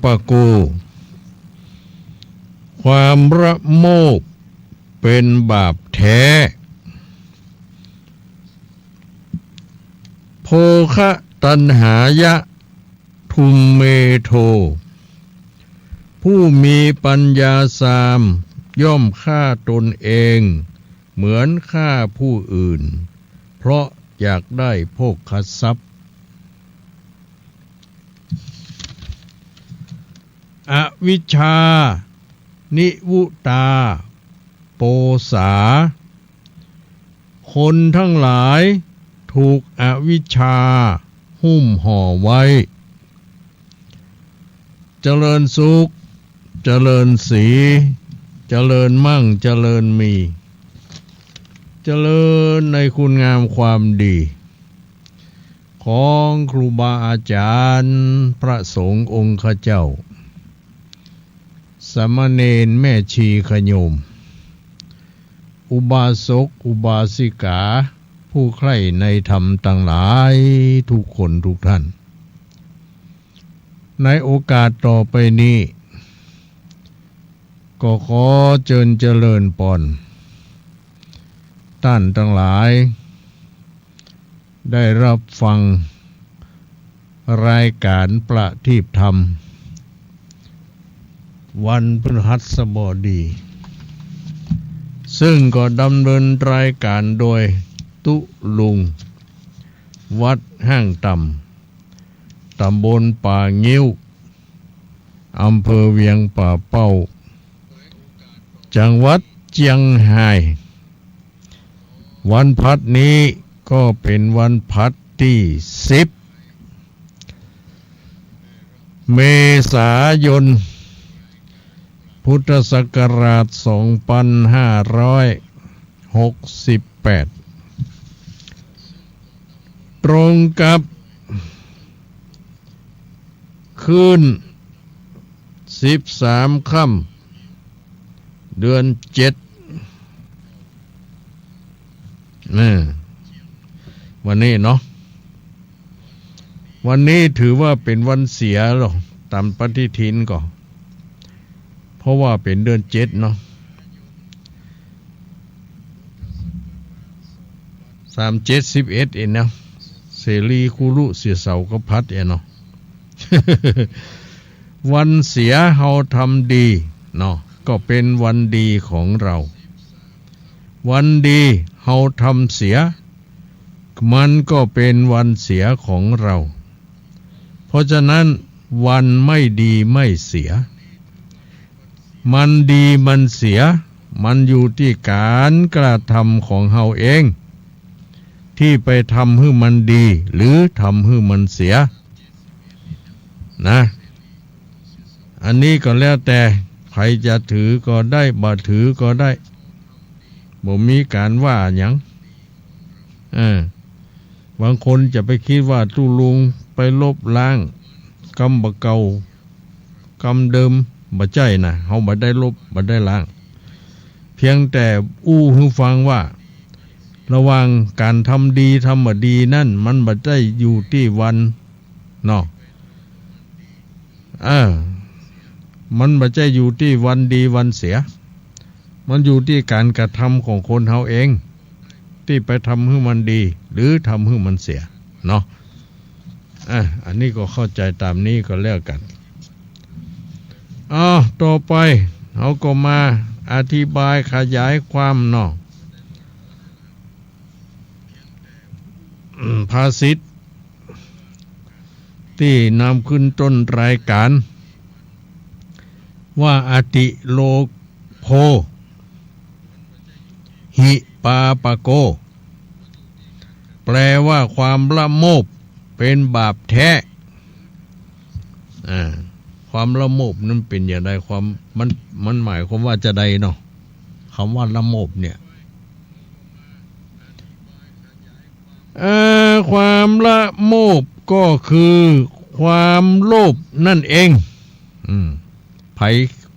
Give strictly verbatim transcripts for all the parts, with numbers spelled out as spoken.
ปโก ความละโมบเป็นบาปแท้ โภคะตัณหายะ ทุมเมโท ผู้มีปัญญาซามย่อมฆ่าตนเองเหมือนฆ่าผู้อื่น เพราะอยากได้โภคทรัพย์ อวิชชา นิวุตา โปสา คนทั้งหลายถูกอวิชชาหุ้มห่อไว้ เจริญสุข เจริญสี เจริญมั่ง เจริญมี เจริญในคุณงามความดี ของครูบาอาจารย์ พระสงฆ์องค์ข้าเจ้า สามเณรแม่ชีขโยม อุบาสกอุบาสิกา ผู้ใคร่ในธรรมตังหลายทุกคนทุกท่าน ในโอกาสต่อไปนี้ ก็ขอเจิญเจริญปอน ต้านตังหลาย ได้ฮับฟังรายก๋านประทีปธรรม วันพฤหัสบดี ซึ่งก็ดำเนินรายก๋านโดยตุ๊ลุง วัดห้างต่ำ ต๋ำบลป่างิ้ว อำเภอเวียงป่าเป้า จังหวัดเจียงฮาย วันพฤหัสนี้ก็เป๋นวันพฤหัสตี้สิบ เมษายน พุทธศักราชสองปันห้าร้อยหกสิบแปด ตรงกับ คืนสิบสามค่ำ เดือนเจ็ด เออ วันนี้เนาะ วันนี้ถือว่าเป๋นวันเสียลอ ต๋ามปฏิทินก็ เพราะว่าเป๋นเดือนเจ็ดเนาะ สามเจ็ดสิบเอ็ดเองนะ เสรีคุรุ เสียเสาร์ก็พฤหัสเองเนาะ วันเสียเฮาทำดีเนาะ ก็เป๋นวันดีของเรา วันดีเฮาทำเสีย มันก็เป๋นวันเสียของเรา เพราะฉะนั้นวันไม่ดีไม่เสีย มันดีมันเสีย มันอยู่ตี้ก๋านกระทำของเฮาเอง ตี้ไปทำหื้อมันดี หรือทำหื้อมันเสีย นะ อันนี้ก็แล้วแต่ ใผจะถือก็ได้ บ่ถือก็ได้ บ่มีก๋านว่าหยัง เออ บางคนจะไปกึ๊ดว่าตุ๊ลุงไปลบล้างกำบ่าเก่า กำเดิม บ่ใจ้นะ เฮาบ่ได้ลบ บ่ได้ล้าง เพียงแต่อู้หื้อฟังว่า ระหว่างก๋านทำดีทำบ่ดีนั้น มันบ่ใจ้อยู่ตี้วันเนาะ เออ มันบ่ใจ้อยู่ตี้วันดีวันเสีย มันอยู่ตี้ก๋านกระทำของคนเฮาเอง ตี้ไปทำหื้อมันดี หรือทำหื้อมันเสียเนาะ อ่ะ อันนี้ก็เข้าใจ๋ต๋ามนี้ก็แล้วกั๋น อ้าว ต่อไปเฮาก็มาอธิบายขยายความเนาะ อืม ภาษิตตี้นำขึ้นต้นรายก๋าน ว่า อติโลโภ หิปาปะโก แปลว่าความละโมบเป๋นบาปแท้ อ่า ความละโมบนั้นเป๋นอย่างใด ความ มัน มันหมายความว่าจาใดเนาะ กำว่าละโมบเนี่ย เอ่อ ความละโมบก็คือความโลภนั่นเอง อืม ใผ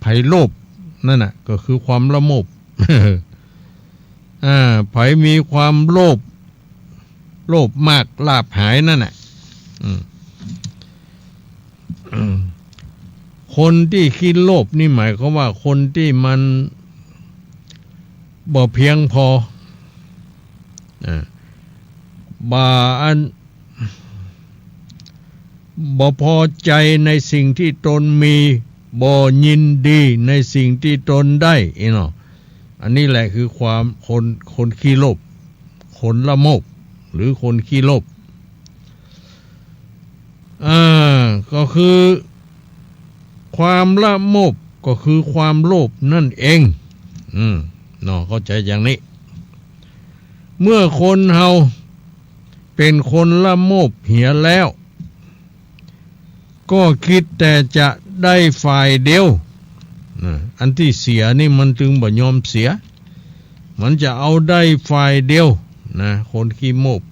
ใผโลภนั่นน่ะ ก็คือความละโมบ อ่า ใผมีความโลภ โลภมากลาภหายนั่นน่ะ อืม อืม คนตี้ขี้โลภนี่หมายความว่าคนตี้มันบ่เพียงพอ อ่า บ่าอัน บ่พอใจ๋ในสิ่งตี้ตนมี บ่ยินดีในสิ่งตี้ตนได้ อี้เนาะ อันนี้แหละคือความคน คนขี้โลภ คนละโมบ หรือคนขี้โลภ อ่า ก็คือความละโมบก็คือความโลภนั่นเอง อืม เนาะ เข้าใจ๋อย่างนี้ เมื่อคนเฮาเป๋นคนละโมบเหียแล้ว ก็กึ๊ดแต่จะได้ฝ่ายเดียว นะ อันตี้เสียนี่มันจึงบ่ยอมเสีย มันจะเอาได้ฝ่ายเดียว นะ คนขี้โมบ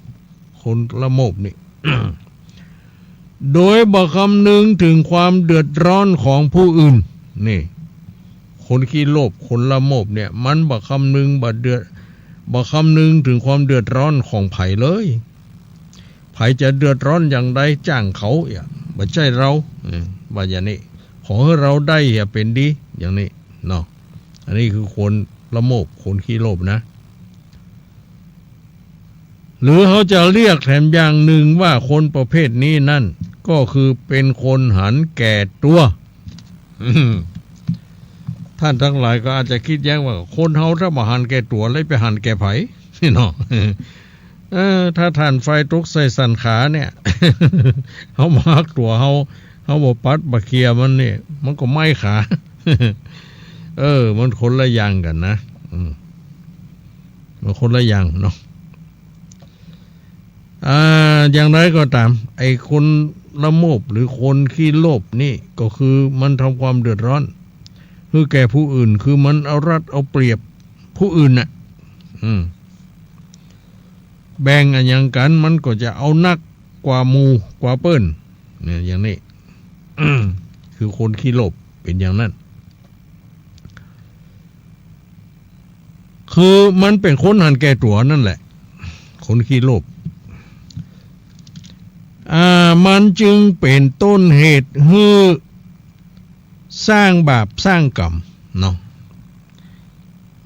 คนละโมบนี่ โดยบ่คำนึงเถิงความเดือดร้อนของผู้อื่น นี่ คนขี้โลภ คนละโมบเนี่ย มันบ่คำนึง บ่เดือด บ่คำนึงเถิงความเดือดร้อนของใผเลย ใผจะเดือดร้อนอย่างใดจ้างเขา เหีย บ่ใจ้เฮา เออ ว่าอย่างนี้ ขอหื้อเฮาได้ เหีย เป๋นดี อย่างนี้เนาะ อันนี้คือคนละโมบ คนขี้โลภนะ หรือเฮาจะเรียกแถมอย่างนึ่งว่าคนประเภทนี้นั่น ก็คือเป๋นคนหันแก่ตั๋ว ท่านตังหลายก็อาจจะกึ๊ดแย้งว่า คนเฮาถ้าบ่หันแก่ตั๋วแล้วไปหันแก่ใผ เนาะ เออ ถ้าถ่านไฟตกใส่สันขาเนี่ย เฮาบ่ฮักตั๋วเฮา เฮาบ่ปัดบ่เคลียร์มันเนี่ย มันก็ไหม้ขา เออ มันคนละอย่างกั๋นนะ อืม มันคนละอย่างเนาะ อ่า อย่างไรก็ต๋าม ไอ้คนละโมบหรือคนขี้โลภนี่ ก็คือมันทำความเดือดร้อนหื้อแก่ผู้อื่น คือมันเอารัดเอาเปรียบผู้อื่นน่ะ อืม แบ่งอะหยังกั๋น มันก็จะเอานักกว่าหมู่กว่าเปิ้น เนี่ย อย่างนี้ คือคนขี้โลภเป๋นอย่างนั้น คือมันเป๋นคนหันแก่ตั๋วนั่นแหละ คนขี้โลภ อ่า มันจึงเป๋นต้นเหตุหื้อสร้างบาปสร้างกรรมเนาะ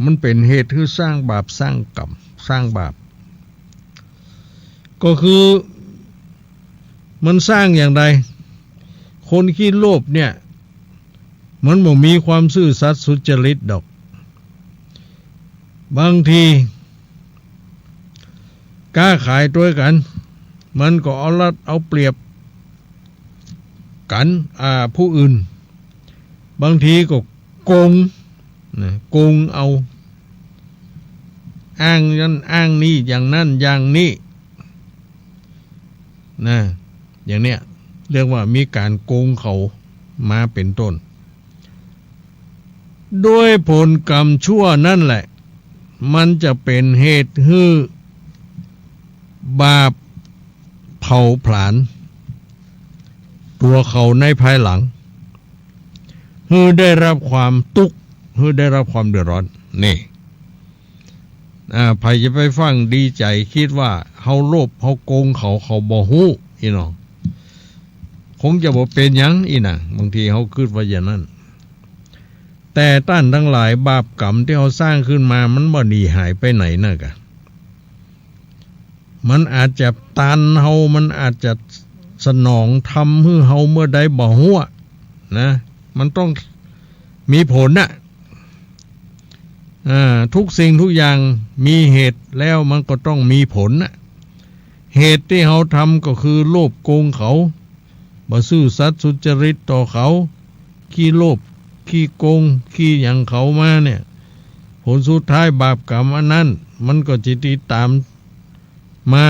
มันเป๋นเหตุหื้อสร้างบาปสร้างกรรม สร้างบาป ก็คือมันสร้างอย่างใด คนขี้โลภเนี่ย มันบ่มีความซื่อสัตย์สุจริตดอก บางที ก๊าขายตวยกั๋น มันก็เอารัดเอาเปรียบกั๋น อ่า ผู้อื่น บางทีก็โกง นะ โกงเอา อ้างนั้นอ้างนี้ อย่างนั้นอย่างนี้ นะ อย่างเนี้ย เรียกว่ามีก๋านโกงเขามาเป๋นต้น ด้วยผลกรรมชั่วนั่นแหละ มันจะเป๋นเหตุหื้อบาปเผาผลาญตั๋วเขาในภายหลัง หื้อได้รับความตุ๊กข์ หื้อได้รับความเดือดร้อน นี่ อ่า ใผจะไปฟั่งดีใจ๋ กึ๊ดว่าเฮาโลภ เฮาโกงเขา เขาบ่ฮู้ อี้เนาะ คงจะบ่เป๋นหยัง อี้นะ บางทีเฮากึ๊ดว่าอย่างนั้น แต่ต้านตังหลาย บาปกรรมตี้เฮาสร้างขึ้นมา มันบ่หนีหายไปไหนนะกะ มันอาจจะตันเฮา มันอาจจะสนองธรรมหื้อเฮาเมื่อใดบ่ฮู้อะ นะ มันต้องมีผลน่ะ อ่า ทุกสิ่งทุกอย่างมีเหตุแล้วมันก็ต้องมีผลน่ะ เหตุตี้เฮาทำก็คือโลภโกงเขา บ่ซื่อสัตย์สุจริตต่อเขา ขี้โลภ ขี้โกง ขี้หยังเขามาเนี่ย ผลสุดท้ายบาปกรรมอันนั้น มันก็จะติดต๋ามมา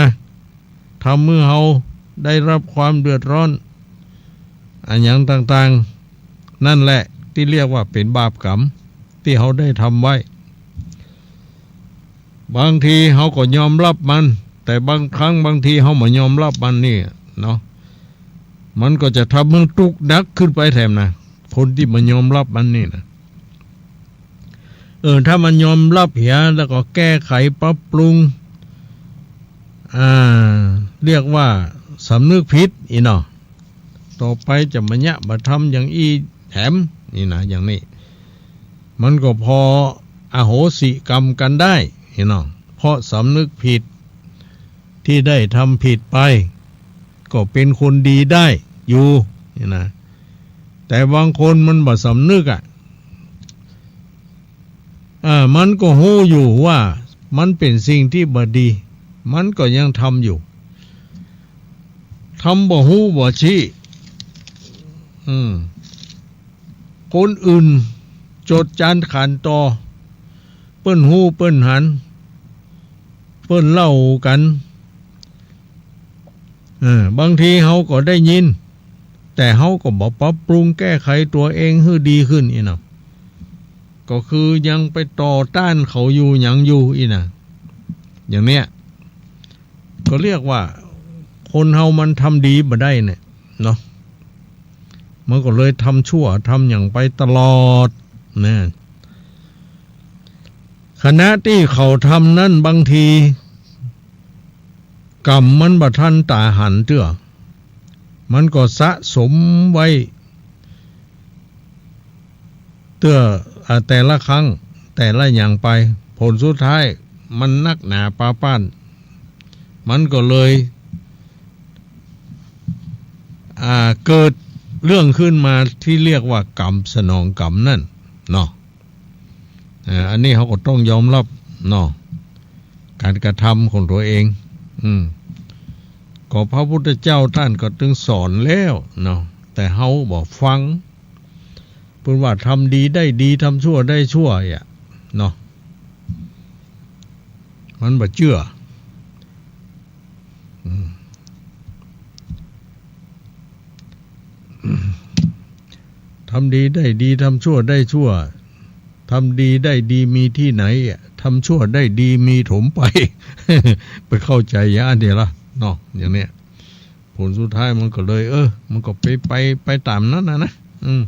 ทำหื้อเฮาได้รับความเดือดร้อน อะหยังต่างๆ นั่นแหละตี้เรียกว่าเป๋นบาปกรรมตี้เฮาได้ทำไว้ บางทีเฮาก็ยอมฮับมัน แต่บางครั้งบางทีเฮาบ่ยอมฮับมันนี่เนาะ มันก็จะทำหื้อตุ๊กข์หนักขึ้นไปแถมนะ คนตี้บ่ยอมฮับมันนี่นะ เออ ถ้ามันยอมฮับเหีย แล้วก็แก้ไขปรับปรุง อ่า เรียกว่าสำนึกผิด อี้เนาะ ต่อไปจะบ่เยียะบ่ทำอย่างอี้ แถม นี่นะ อย่างนี้ มันก็พออโหสิกรรมกันได้ นี่เนาะ เพราะสำนึกผิดตี้ได้ทำผิดไป ก็เป๋นคนดีได้อยู่ นี่นะ แต่บางคนมันบ่สำนึกอะ อ่า มันก็ฮู้อยู่ว่ามันเป๋นสิ่งตี้บ่ดี มันก็ยังทำอยู่ ทำบ่ฮู้บ่ซี้ อืม คนอื่นโจษจานขานต่อ เปิ้นฮู้เปิ้นหัน เปิ้นเล่ากั๋น เออ บางทีเฮาก็ได้ยิน แต่เฮาก็บ่ปรับปรุงแก้ไขตั๋วเองหื้อดีขึ้นอี้เนาะ ก็คือยังไปต่อต้านเขาอยู่หยังอยู่อี้นะ อย่างเนี้ย ก็เรียกว่าคนเฮามันทำดีบ่ได้เนี่ยเนาะ มันก็เลยทำชั่วทำหยังไปตลอดนะ ขณะตี้เขาทำนั้นบางที กรรมมันบ่ทันต๋าหันเตื้อ มันก็สะสมไว้ เตื้อ อ่า แต่ละครั้ง แต่ละอย่างไป ผลสุดท้ายมันนักหนาปาป๊าน มันก็เลย อ่า เกิดเรื่องขึ้นมาตี้เรียกว่ากรรมสนองกรรมนั่นเนาะ อ่า อันนี้เฮาก็ต้องยอมรับเนาะ ก๋านกระทำของตั๋วเอง อืม ก็พระพุทธเจ้าต้านก็ตึงสอนแล้วเนาะ แต่เฮาบ่ฟัง เปิ้นว่าทำดีได้ดี ทำชั่วได้ชั่วอะเนาะ มันบ่เจื้อ อืม ทำดีได้ดี ทำชั่วได้ชั่ว ทำดีได้ดีมีตี้ไหนอะ ทำชั่วได้ดีมีถมไป ไปเข้าใจ๋อย่างอั้นเดียวละเนาะ อย่างเนี้ย ผลสุดท้ายมันก็เลย เออ มันก็ไป ไป ไปต๋ามนั้นนะนะ อืม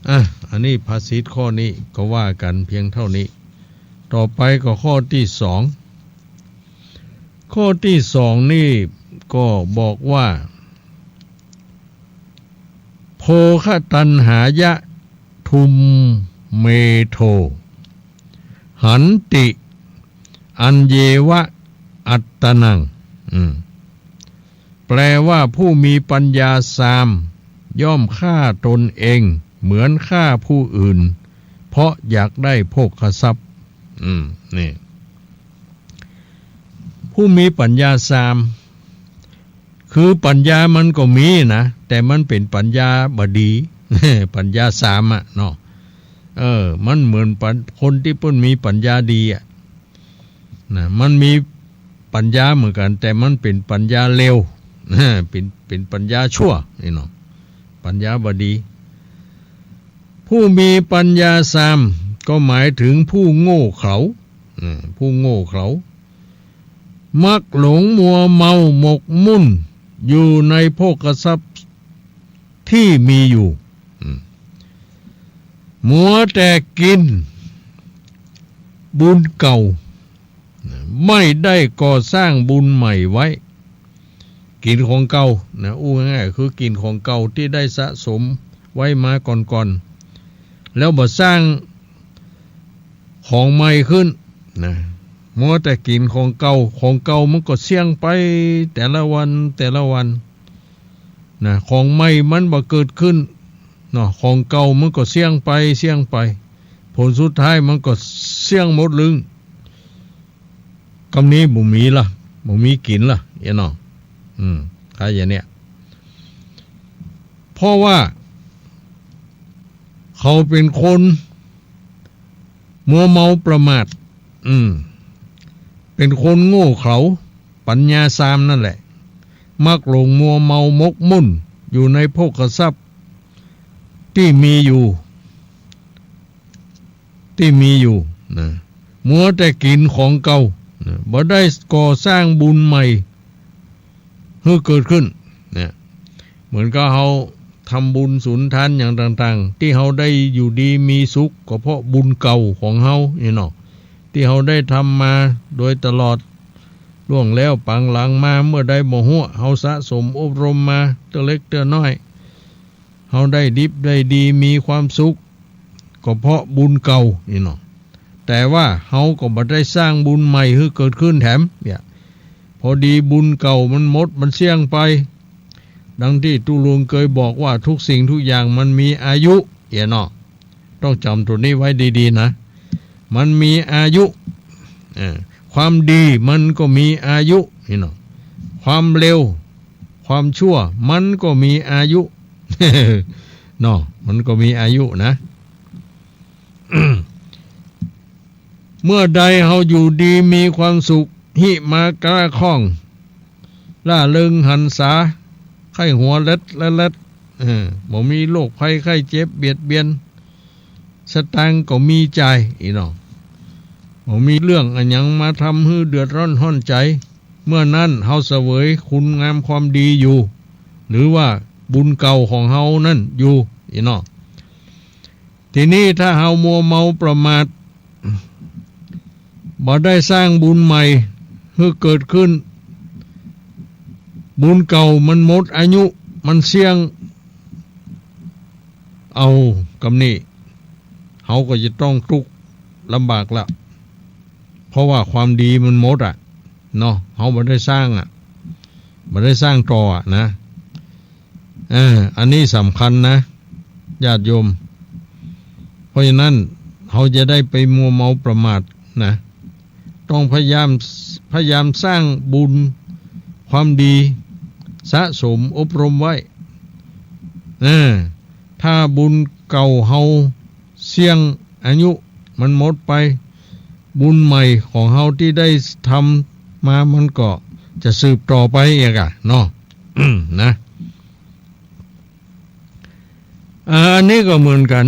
อ่ะ อันนี้ภาษิตข้อนี้ก็ว่ากั๋นเพียงเต้านี้ ต่อไปก็ข้อตี้สอง ข้อตี้สองนี่ก็บอกว่า โภคตัณหายะ ทุมเมโท หันติ อัญเยวะ อัตตนัง อืม แปลว่าผู้มีปัญญาซามย่อมฆ่าตนเองเหมือนฆ่าผู้อื่น เพราะอยากได้โภคทรัพย์ อืม นี่ ผู้มีปัญญาซาม คือปัญญามันก็มีนะ แต่มันเป๋นปัญญาบ่ดี ปัญญาซามอะเนาะ เออ มันเหมือนปัญ- คนตี้เปิ้นมีปัญญาดีอะ นะ มันมีปัญญาเหมือนกั๋น แต่มันเป๋นปัญญาเลว เป๋น- เป๋นปัญญาชั่ว นี่เนาะ ปัญญาบ่ดี ผู้มีปัญญาซาม ก็หมายถึงผู้โง่เขลา อืม ผู้โง่เขลา มักหลงมัวเมาหมกมุ่นอยู่ในโภคทรัพย์ตี้มีอยู่ อืม มัวแต่กิ๋นบุญเก่า ไม่ได้ก่อสร้างบุญใหม่ไว้ กิ๋นของเก่านะ อู้ง่ายๆ คือกิ๋นของเก่าตี้ได้สะสมไว้มาก่อนๆ แล้วบ่สร้างของใหม่ขึ้นนะ มัวแต่กิ๋นของเก่า ของเก่ามันก็เสี้ยงไปแต่ละวันแต่ละวันนะ ของใหม่มันบ่เกิดขึ้นเนาะ ของเก่ามันก็เสี้ยงไปเสี้ยงไป ผลสุดท้ายมันก็เสี้ยงหมดลึง กำนี้บ่มีละ บ่มีกิ๋นละ เอ้ยเนาะ อืม ถ้าอย่างเนี้ย เพราะว่าเขาเป๋นคนมัวเมาประมาท อืม เป๋นคนโง่เขลา ปัญญาซามนั่นแหละ มักหลงมัวเมาหมกมุ่นอยู่ในโภคทรัพย์ตี้มีอยู่ ตี้มีอยู่นะ มัวแต่กิ๋นของเก่านะ บ่ได้ก่อสร้างบุญใหม่หื้อเกิดขึ้นนะ เหมือนกับเฮาทำบุญสุนทานอย่างต่างๆ ตี้เฮาได้อยู่ดีมีสุข ก็เพราะบุญเก่าของเฮานี่เนาะ ตี้เฮาได้ทำมาโดยตลอด ล่วงแล้วปางหลังมาเมื่อใดบ่ฮู้ เฮาสะสมอบรมมาเตื้อเล็กเตื้อน้อย ฮาได้ดิบได้ดีมีความสุข ก็เพราะบุญเก่านี่เนาะ แต่ว่าเฮาก็บ่ได้สร้างบุญใหม่หื้อเกิดขึ้นแถม เนี่ย พอดีบุญเก่ามันหมดมันเสี้ยงไป ดังตี้ตุ๊ลุงเกยบอกว่าทุกสิ่งทุกอย่างมันมีอายุ เนี่ยเนาะ ต้องจ๋ำตั๋วนี้ไว้ดีๆ นะ มันมีอายุ เออ ความดีมันก็มีอายุ นี่เนาะ ความเลว ความชั่วมันก็มีอายุ เนาะ มันก็มีอายุนะ เมื่อใดเฮาอยู่ดีมีความสุข หิมาก๊าข้อง ร่าเริงหันษา ใค่หัวเล็ดและเล็ด เออ บ่มีโรคภัยไข้เจ็บเบียดเบียน สตางค์ก็มีจ่าย อี้เนาะ บ่มีเรื่องอะหยังมาทำหื้อเดือดร้อนฮ้อนใจ๋ เมื่อนั้นเฮาเสวยคุณงามความดีอยู่ หรือว่าบุญเก่าของเฮานั้นอยู่ อี้เนาะ ทีนี้ถ้าเฮามัวเมาประมาท บ่ได้สร้างบุญใหม่หื้อเกิดขึ้น บุญเก่ามันหมดอายุ มันเสี้ยง เอา กำนี้ เฮาก็จะต้องตุ๊กข์ลำบากละ เพราะว่าความดีมันหมดอะ เนาะ เฮาบ่ได้สร้างอะ บ่ได้สร้างต่ออะนะ เออ อันนี้สำคัญนะ ญาติโยม เพราะฉะนั้น เฮาจะได้ไปมัวเมาประมาทนะ ต้องพยายาม พยายามสร้างบุญความดี สะสมอบรมไว้ เออ ถ้าบุญเก่าเฮาเสี้ยง อายุมันหมดไป บุญใหม่ของเฮาตี้ได้ทำมามันก็จะสืบต่อไปอีกอะเนาะ นะ อ่า อันนี้ก็เหมือนกั๋น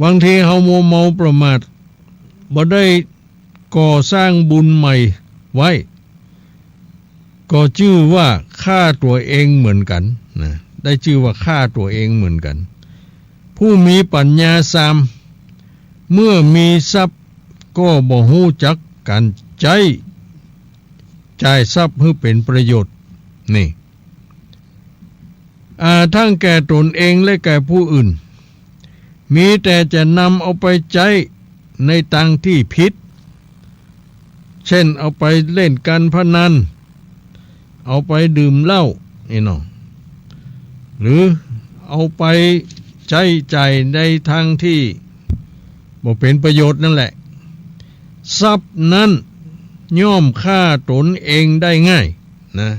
บางทีเฮามัวเมาประมาท บ่ได้ก่อสร้างบุญใหม่ไว้ ก็จื้อว่าฆ่าตั๋วเองเหมือนกั๋นนะ ได้จื้อว่าฆ่าตั๋วเองเหมือนกั๋น ผู้มีปั๋ญญาซาม เมื่อมีทรัพย์ก็บ่ฮู้จักก๋านใจ๊จ่ายทรัพย์หื้อเป๋นประโยชน์ นี่ อ่า ทั้งแก่ตนเองและแก่ผู้อื่น มีแต่จะนำเอาไปใจ๊ในตางตี้ผิด เช่น เอาไปเล่นการพนัน เอาไปดื่มเหล้า อี้เนาะ หรือเอาไปใจ๊จ่ายในตางตี้บ่เป๋นประโยชน์นั่นแหละ ทรัพย์นั้นย่อมฆ่าตนเองได้ง่ายนะ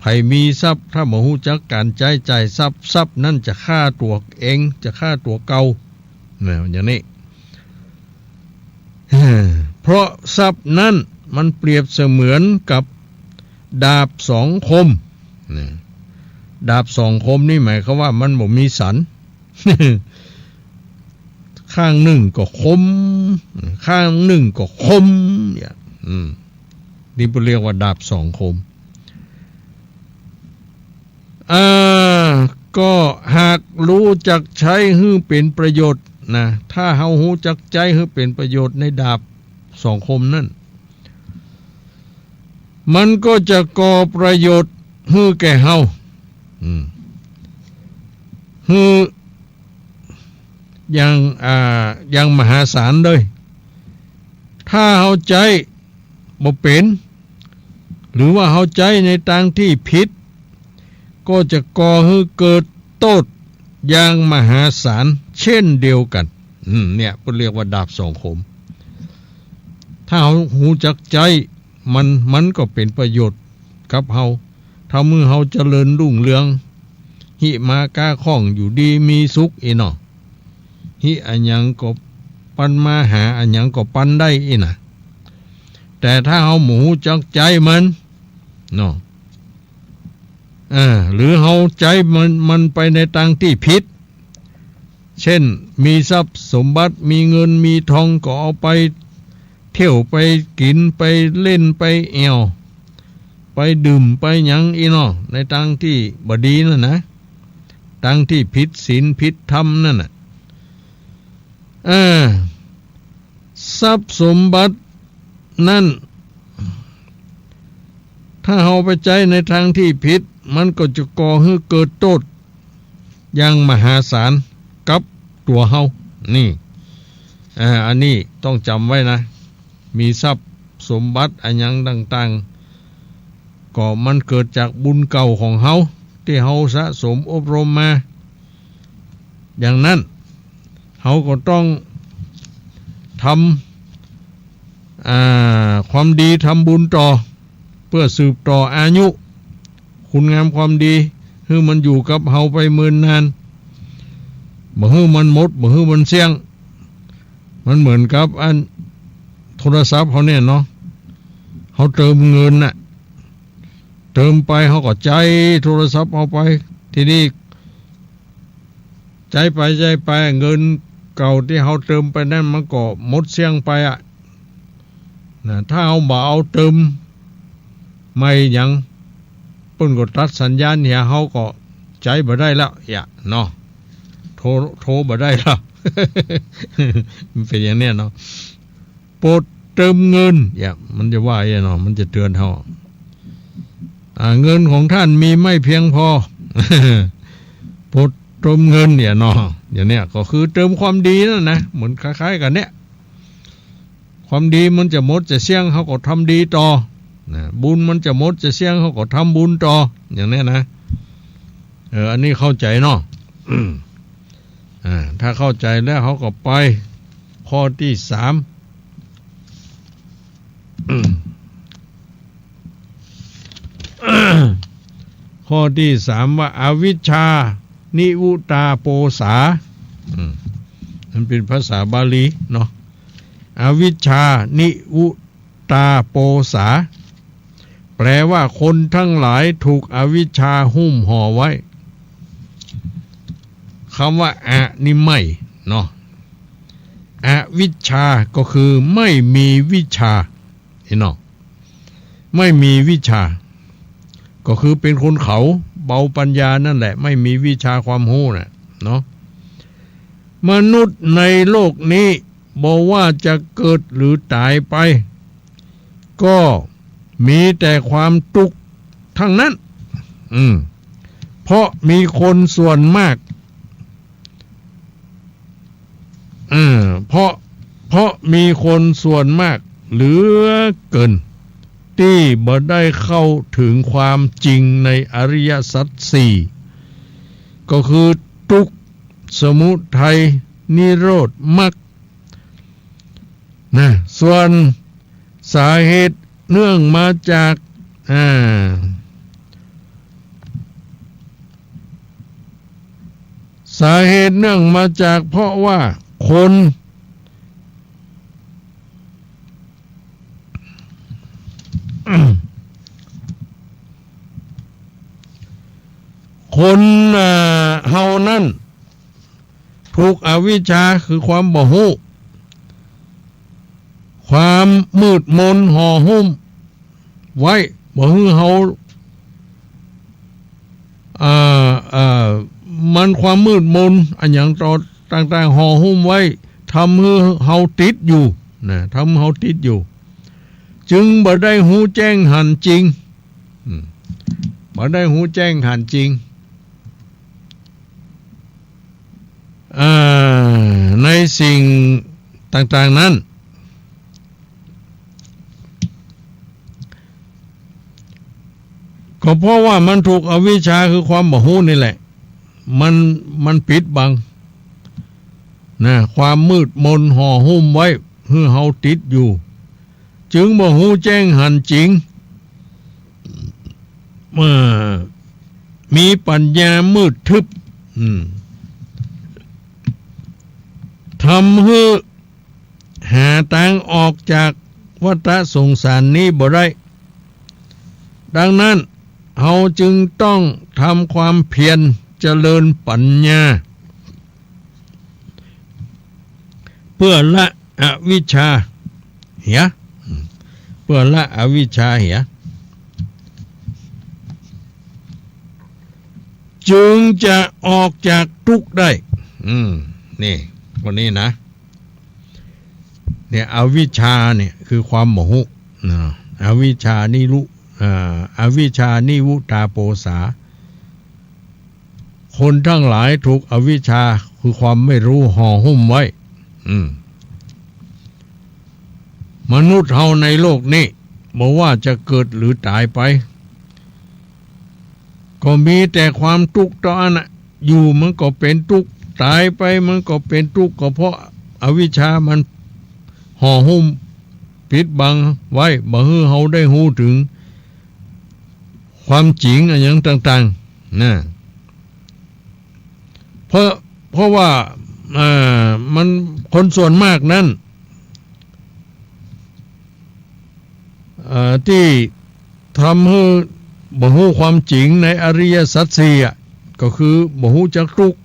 ใผมีทรัพย์ ถ้าบ่ฮู้จักก๋านใจ๊จ่ายทรัพย์ ทรัพย์นั้นจะฆ่าตั๋วเอง จะฆ่าตั๋วเก่า นะ อย่างนี้ เพราะทรัพย์นั้นมันเปรียบเสมือนกับดาบสองคม นะ ดาบสองคมนี่หมายความว่ามันบ่มีสัน ข้างหนึ่งก็คม ข้างหนึ่งก็คม เนี่ย อืม นี่เปิ้นเรียกว่าดาบสองคม อ่า ก็หากฮู้จักใจ๊หื้อเป๋นประโยชน์นะ ถ้าเฮาฮู้จักใจ๊หื้อเป๋นประโยชน์ในดาบสองคมนั้น มันก็จะก่อประโยชน์หื้อแก่เฮา อืม หื้อ อย่าง อ่า อย่างมหาศาลเลย ถ้าเฮาใจ๊บ่เป๋น หรือว่าเฮาใจ๊ในตางตี้ผิด ก็จะก่อหื้อเกิดโต้ษอย่างมหาศาลเช่นเดียวกั๋น อืม เนี่ย เปิ้นเรียกว่าดาบสองคม ถ้าเฮาฮู้จักใจ๊มัน มันก็เป๋นประโยชน์กับเฮา ทำหื้อเฮาเจริญรุ่งเรือง หิมาก๊าข้องอยู่ดีมีสุข อี้เนาะ หิอะหยังก็ปันมา หาอะหยังก็ปันได้ อี้นะ แต่ถ้าเฮาบ่ฮู้จักใจ๊มัน เนาะ เออ หรือเฮาใจ๊มัน มันไปในตางตี้ผิด เช่น มีทรัพย์สมบัติ มีเงิน มีทอง ก็เอาไปเที่ยว ไปกิ๋น ไปเล่น ไปแอ่ว ไปดื่ม ไปหยัง อี้เนาะ ในตางตี้บ่ดีนั่นนะ ตางตี้ผิดศีล ผิดธรรมนั่นน่ะ เออ ทรัพย์สมบัตินั้น ถ้าเฮาไปใจ๊ในตางตี้ผิด มันก็จะก่อหื้อเกิดโต้ษ อย่างมหาศาลกับตั๋วเฮา นี่ อ่า อันนี้ต้องจ๋ำไว้นะ มีทรัพย์สมบัติอะหยังต่างๆ ก็มันเกิดจากบุญเก่าของเฮา ตี้เฮาสะสมอบรมมา อย่างนั้น เฮาก็ต้องทำ อ่า ความดี ทำบุญต่อ เปื้อสืบต่ออายุ คุณงามความดี หื้อมันอยู่กับเฮาไปเมินนาน บ่หื้อมันหมด บ่หื้อมันเสี้ยง มันเหมือนกับอันโทรศัพท์เฮาเนี่ยเนาะ เฮาเติมเงินน่ะ เติมไปเฮาก็ใจ๊โทรศัพท์เฮาไป ทีนี้ใจ๊ไปใจ๊ไป เงินเก่าตี้เฮาเติมไปนั้นมันก็หมดเสี้ยงไปอะ นะ ถ้าเฮาบ่เอาเติมใหม่หยัง เปิ้นก็ตัดสัญญาณเหีย เฮาก็ใจ๊บ่ได้แล้วเหียเนาะ โทร โทรบ่ได้แล้ว มันเป๋นอย่างเนี้ยเนาะ โปรดเติมเงิน เหีย มันจะว่าเหียเนาะ มันจะเตือนเฮา อ่า เงินของท่านมีไม่เพียงพอ โปรดเติมเงิน เหียเนาะ อย่างเนี้ยก็คือเติมความดีนั่นนะ เหมือนคล้ายๆ กั๋นเนี่ย ความดีมันจะหมดจะเสี้ยง เฮาก็ทำดีต่อ นะ บุญมันจะหมดจะเสี้ยง เฮาก็ทำบุญต่อ อย่างเนี้ยนะ เออ อันนี้เข้าใจ๋เนาะ อ่า ถ้าเข้าใจ๋แล้ว เฮาก็ไปข้อตี้สาม ข้อตี้สามว่า อวิชชานิวตาโปสา อืม มันเป๋นภาษาบาลีเนาะ อวิชชานิวตาโปสา แปลว่าคนทั้งหลายถูกอวิชชาหุ้มห่อไว้ กำว่าอะนี่ไม่เนาะ อวิชชาก็คือไม่มีวิชา เห็นเนาะ ไม่มีวิชา ก็คือเป๋นคนเขาเบาปัญญานั่นแหละ ไม่มีวิชาความฮู้น่ะเนาะ มนุษย์ในโลกนี้บ่ว่าจะเกิดหรือต๋ายไป ก็มีแต่ความตุ๊กข์ทั้งนั้น อืม เพราะมีคนส่วนมาก เออ เพราะ เพราะมีคนส่วนมากเหลือเกิน ตี้บ่ได้เข้าถึงความจริงในอริยสัจสี่ ก็คือทุกข์ สมุทัย นิโรธ มรรค นะ ส่วนสาเหตุเนื่องมาจาก อ่า สาเหตุเนื่องมาจากเพราะว่าคน คน อ่า เฮานั้น ถูกอวิชชาคือความบ่ฮู้ ความมืดมนห่อหุ้มไว้ บ่หื้อเฮา เอ่อ เอ่อ มันความมืดมนอะหยังต่อต่างๆ ห่อหุ้มไว้ ทำหื้อเฮาติดอยู่ นะ ทำหื้อเฮาติดอยู่ จึงบ่ได้ฮู้แจ้งหันจริง อืม บ่ได้ฮู้แจ้งหันจริง อ่า ในสิ่งต่างๆ นั้น ก็เพราะว่ามันถูกอวิชชาคือความบ่ฮู้นี่แหละ มัน มันปิดบัง นะ ความมืดมนห่อหุ้มไว้ หื้อเฮาติดอยู่ จึงบ่ฮู้แจ้งหันจริง เมื่อมีปัญญามืดทึบ อืม ทำหื้อหาตางออกจากวัฏสงสารนี้บ่ได้ ดังนั้น เฮาจึงต้องทำความเพียรเจริญปัญญา เพื่อละอวิชชาเหีย เพื่อละอวิชชาเหีย จึงจะออกจากทุกข์ได้ อืม นี่ ข้อนี้นะ เนี่ย อวิชชาเนี่ยคือความบ่ฮู้ นะ อวิชชานิรุ อ่า อวิชชานิวตาโปสา คนทั้งหลายถูกอวิชชาคือความไม่รู้ห่อหุ้มไว้ อืม มนุษย์เฮาในโลกนี้ บ่ว่าจะเกิดหรือต๋ายไป ก็มีแต่ความตุ๊กข์เต้าอั้นน่ะ อยู่มันก็เป๋นตุ๊กข์ ต๋ายไปมันก็เป๋นตุ๊กข์ ก็เพราะอวิชชามันห่อหุ้มปิดบังไว้ บ่หื้อเฮาได้ฮู้เถิงความจริงอะหยังต่างๆ นะ เพราะ เพราะว่า เอ่อ มัน คนส่วนมากนั้น เอ่อ ตี้ทำหื้อบ่ฮู้ความจริงในอริยสัจสี่อะ ก็คือบ่ฮู้จักตุ๊กข์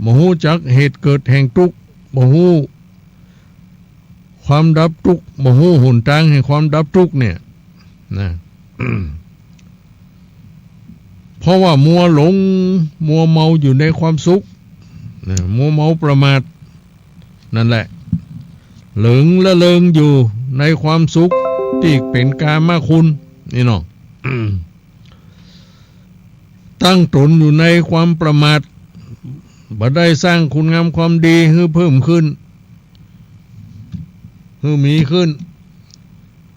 บ่ฮู้จักเหตุเกิดแห่งตุ๊กข์ บ่ฮู้ความดับตุ๊กข์ บ่ฮู้หนตางแห่งความดับตุ๊กข์เนี่ย นะ เพราะว่ามัวหลง มัวเมาอยู่ในความสุข นะ มัวเมาประมาท นั่นแหละ หลงละเริงอยู่ในความสุขตี้เป๋นกามคุณ นี่เนาะ ตั้งต๋นอยู่ในความประมาท บ่ได้สร้างคุณงามความดีหื้อเพิ่มขึ้น หื้อมีขึ้น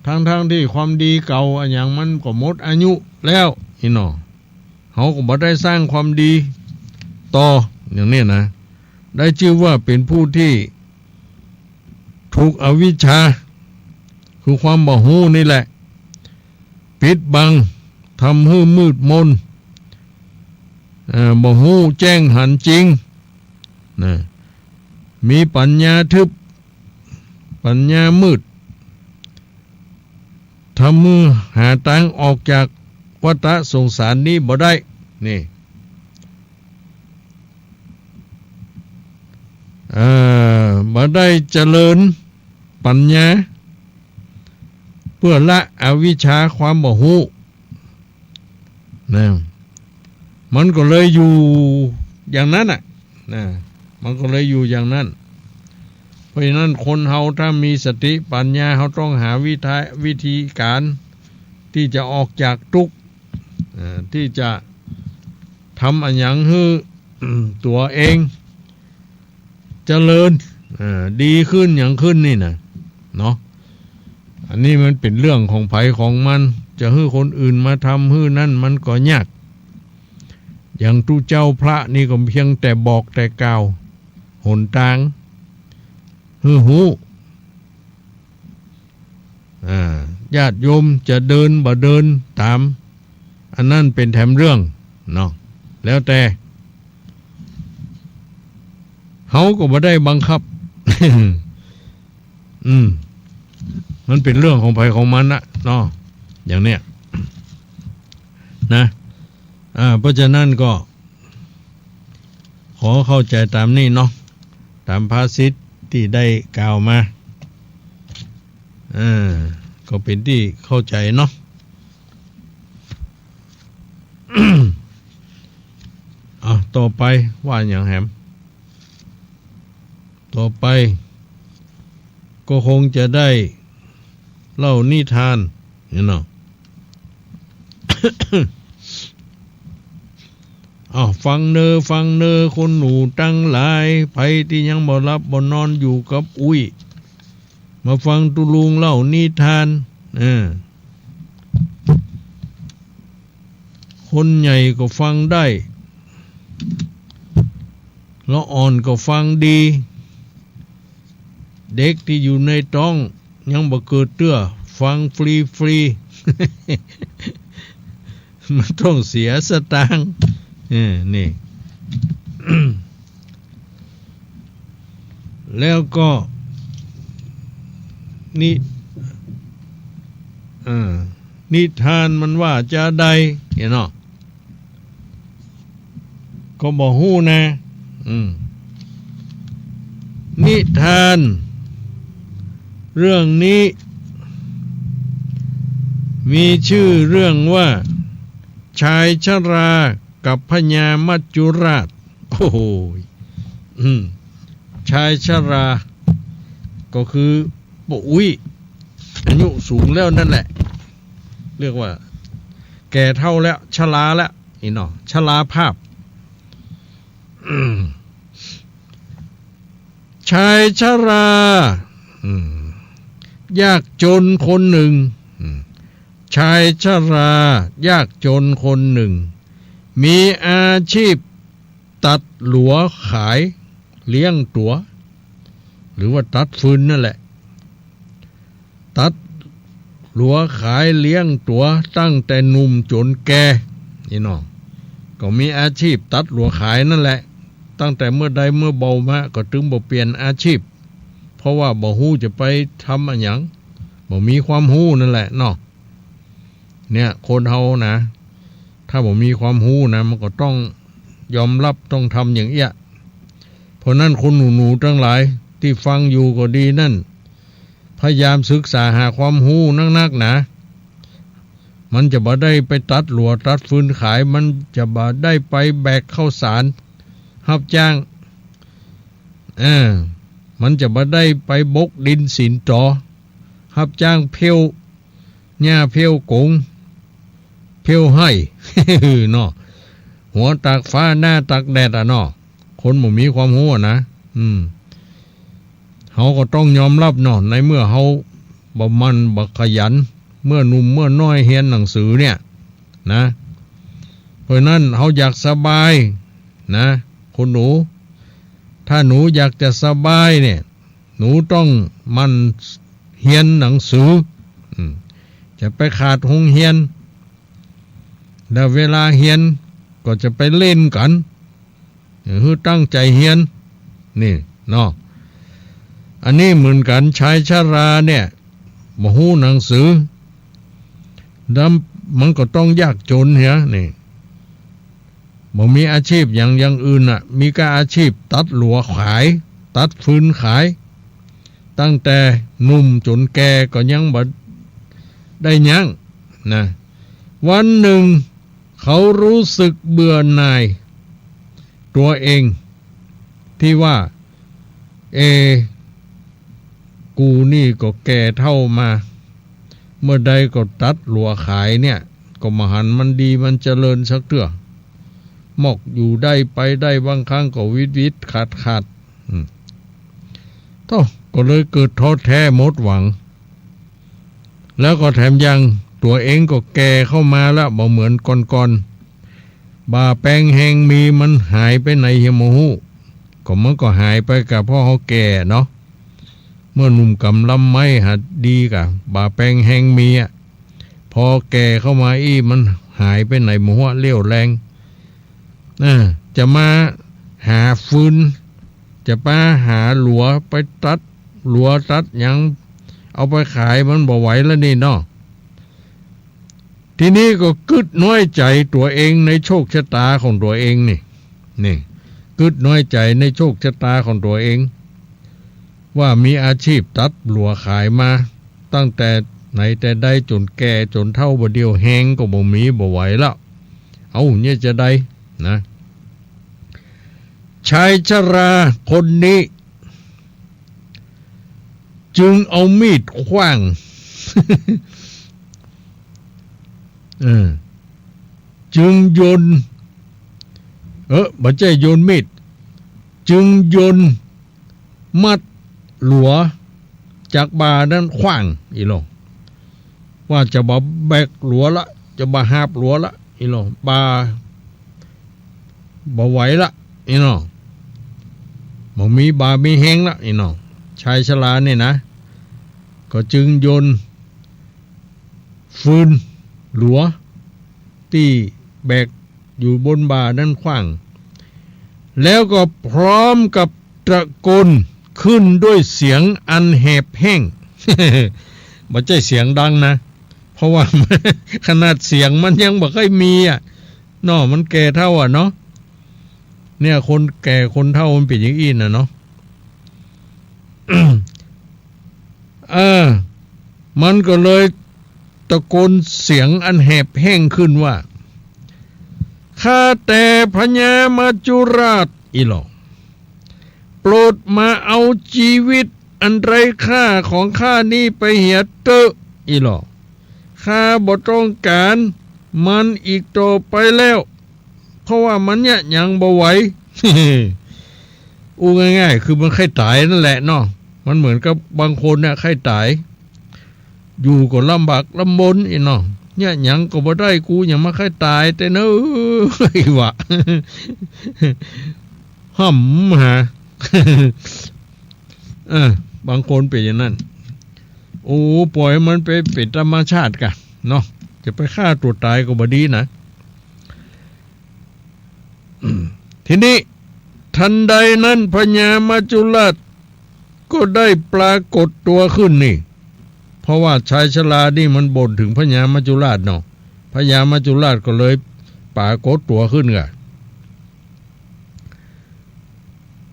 ทั้งๆ ตี้ความดีเก่าอะหยังมันก็หมดอายุแล้ว นี่เนาะ เฮาก็บ่ได้สร้างความดีต่อ อย่างนี้นะ ได้จื้อว่าเป๋นผู้ตี้ถูกอวิชชา คือความบ่ฮู้นี่แหละ ปิดบัง ทำหื้อมืดมน เอ่อ บ่ฮู้แจ้งหันจริง นะ มีปัญญาทึบ ปัญญามืด ทำหื้อหาตางออกจากวัฏสงสารนี้บ่ได้ นี่ เอ่อ บ่ได้เจริญปัญญา เปื้อละอวิชชาความบ่ฮู้ นะ มันก็เลยอยู่อย่างนั้นน่ะ นะ มันก็เลยอยู่อย่างนั้น เพราะฉะนั้นคนเฮาถ้ามีสติปัญญา เฮาต้องหาวิธี วิธีการตี้จะออกจากตุ๊กข์ เอ่อ ตี้จะทำอะหยังหื้อ ตั๋วเอง เจริญ เอ่อ ดีขึ้นหยังขึ้นนี่นะ เนาะ อันนี้มันเป๋นเรื่องของใผของมัน จะหื้อคนอื่นมาทำหื้อนั้นมันก็ยาก อย่างตุ๊เจ้าพระนี่ก็เพียงแต่บอกแต่กล่าวหนตางหื้อฮู้ อ่า ญาติโยมจะเดินบ่เดินต๋าม อันนั้นเป๋นแถมเรื่องเนาะ แล้วแต่ เฮาก็บ่ได้บังคับ อืม มันเป๋นเรื่องของใผของมันน่ะเนาะ อย่างเนี้ย นะ อ่า เพราะฉะนั้นก็ ขอเข้าใจ๋ต๋ามนี้เนาะ ต๋ามภาษิตตี้ได้กล่าวมา เออ ก็เป๋นตี้เข้าใจ๋เนาะ อ่ะ ต่อไปว่าหยังแหม ต่อไปก็คงจะได้เล่านิทานนี่เนาะ อ้าว ฟังเน่อ ฟังเน่อ คนหมู่ตังหลาย ใผตี้ยังบ่หลับบ่นอนอยู่กับอุ๊ย มาฟังตุ๊ลุงเล่านิทาน เออ คนใหญ่ก็ฟังได้ ละอ่อนก็ฟังดี เด็กตี้อยู่ในต๊องยังบ่เกิดเตื้อ ฟังฟรีๆ มันต้องเสียสตางค์ เออ นี่ แล้วก็ นิ เอ่อ นิทานมันว่าจาใด เหียเนาะ ก็บ่ฮู้นะ อืม นิทานเรื่องนี้ มีชื่อเรื่องว่า ชายชรากับพญามัจจุราช โอ้โห อืม ชายชรา ก็คือป้ออุ๊ย อายุสูงแล้วนั่นแหละ เรียกว่าแก่เฒ่าแล้ว ชราแล้ว นี่เนาะ ชราภาพ ชายชรา อืม ยากจนคนหนึ่ง อืม ชายชรายากจนคนหนึ่ง มีอาชีพตัดหลัวขายเลี้ยงตั๋ว หรือว่าตัดฟืนนั่นแหละ ตัดหลัวขายเลี้ยงตั๋วตั้งแต่หนุ่มจ๋นแก่ นี่เนาะ ก็มีอาชีพตัดหลัวขายนั่นแหละ ตั้งแต่เมื่อใดเมื่อเบามา ก็ตึงบ่เปลี่ยนอาชีพ เพราะว่าบ่ฮู้จะไปทำอะหยัง บ่มีความฮู้นั่นแหละเนาะ เนี่ย คนเฮานะ ถ้าบ่มีความฮู้นะ มันก็ต้องยอมรับ ต้องทำอย่างเอี้ย เพราะนั้นคนหนูๆ ตังหลายตี้ฟังอยู่ก็ดีนั่น พยายามศึกษาหาความฮู้นักๆ นะ มันจะบ่ได้ไปตัดหลัวตัดฟืนขาย มันจะบ่ได้ไปแบกข้าวสารฮับจ้าง เออ มันจะบ่ได้ไปบกดินสินตอ ฮับจ้างเผี้ยวหญ้าเผี้ยวก๋ง เผี้ยวไฮ่ เนาะ หัวตากฟ้าหน้าตากแดดอะเนาะ คนบ่มีความฮู้อะนะ อืม เฮาก็ต้องยอมรับเนาะ ในเมื่อเฮาบ่หมั่นบ่ขยัน เมื่อหนุ่มเมื่อน้อยเฮียนหนังสือเนี่ยนะ เพราะนั้นเฮาอยากสบายนะ คนหนู ถ้าหนูอยากจะสบายเนี่ย หนูต้องหมั่นเฮียนหนังสือ อืม จะไปขาดโฮงเฮียน แล้วเวลาเฮียนก็จะไปเล่นกั๋น หื้อตั้งใจ๋เฮียน นี่เนาะ อันนี้เหมือนกั๋น ชายชราเนี่ย บ่ฮู้หนังสือ แล้วมันก็ต้องยากจ๋นเหีย นี่ บ่มีอาชีพหยังอย่างอื่นน่ะ มีก้าอาชีพตัดหลัวขาย ตัดฟืนขาย ตั้งแต่หนุ่มจ๋นแก่ก็ยังบ่ได้ยั้งนะ วันหนึ่งเขารู้สึกเบื่อหน่ายตัวเอง ตี้ว่า เอ กูนี่ก็แก่เฒ่ามา เมื่อใดก็ตัดหลัวขายเนี่ย ก็บ่หันมันดีมันเจริญสักเตื้อ มอกอยู่ได้ไปได้บางครั้งก็วิดวิดขาดขาด อืม โธ่ ก็เลยเกิดท้อแท้หมดหวัง แล้วก็แถมยังตั๋วเองก็แก่เข้ามาแล้ว บ่เหมือนก่อนๆ บ่าแปงแฮงมีมันหายไปไหนเหียบ่ฮู้ ก็มันก็หายไปกะเพราะเฮาแก่เนาะ เมื่อหนุ่มกำลำไม้หาดีกะ บ่าแปงแฮงมีอะ พอแก่เข้ามาอี้มันหายไปไหนบ่ฮู้เรี่ยวแรง อ่า จะมาหาฟืน จะมาหาหลัวไปตัดหลัวตัดหยัง เอาไปขายมันบ่ไหวแล้วนี่เนาะ ทีนี้ก็กึ๊ดน้อยใจ๋ตั๋วเองในโชคชะตาของตั๋วเองนี่ นี่ กึ๊ดน้อยใจ๋ในโชคชะตาของตั๋วเอง ว่ามีอาชีพตัดหลัวขายมาตั้งแต่ไหนแต่ใดจ๋นแก่จ๋นเฒ่า บ่าเดี่ยวแฮงก็บ่มี บ่ไหวแล้ว เอ้า เนี่ยจะใดนะ ชายชราคนนี้ จึงเอามีดขว้าง เออ จึงโยน เออ บ่ใจ้โยนมีด จึงโยนมัดหลัวจากบ่านั้นขว้าง อี้หลอ ว่าจะบ่าแบกหลัวละ จะบ่าหาบหลัวละ อี้หลอ บ่า บ่ไหวละ อี้หนอ บ่มีบ่ามีแฮงละ อี้หนอ ชายชราเนี่ยนะ ก็จึงโยนฟืนหลัวตี้แบกอยู่บนบ่านั้นขว้าง แล้วก็พร้อมกับตะโกนขึ้นด้วยเสียงอันแหบแห้ง บ่ใจ้เสียงดังนะ เพราะว่า ขนาดเสียงมันยังบ่ค่อยมีอะ เนาะ มันแก่เฒ่าอะเนาะ เนี่ย คนแก่คนเฒ่ามันเป๋นอย่างอี้น่ะเนาะ เออ มันก็เลยตะโกนเสียงอันแหบแห้งขึ้นว่า ข้าแต่พญามัจจุราช อี้หลอ โปรดมาเอาจีวิตอันไร้ค่าของข้านี้ไปเหียเต๊อะ อี้หลอ ข้าบ่ต้องก๋านมันอีกต่อไปแล้ว เพราะว่ามันเยียะหยังบ่ไหว อู้ง่ายๆ คือมันใค่ต๋ายนั่นแหละเนาะ มันเหมือนกับบางคนเนี่ยใค่ต๋าย อยู่ก็ลำบากลำบนอี้เนาะ เยียะหยังก็บ่ได้ กูหยังมาใค่ต๋ายแต๊เน่อ อี้วะ ฮ่ำหา เออ บางคนเป๋นอย่างนั้น โอ้ ปล่อยมันไปเป๋นธรรมชาติกะเนาะ จะไปฆ่าตั๋วต๋ายก็บ่ดีนะ ทีนี้ทันใดนั้นพญามัจจุราชก็ได้ปรากฏตั๋วขึ้นนี่ เพราะว่าชายชรานี่มันบ่นเถิงพญามัจจุราชเนาะ พญามัจจุราชก็เลยปรากฏตั๋วขึ้นกะ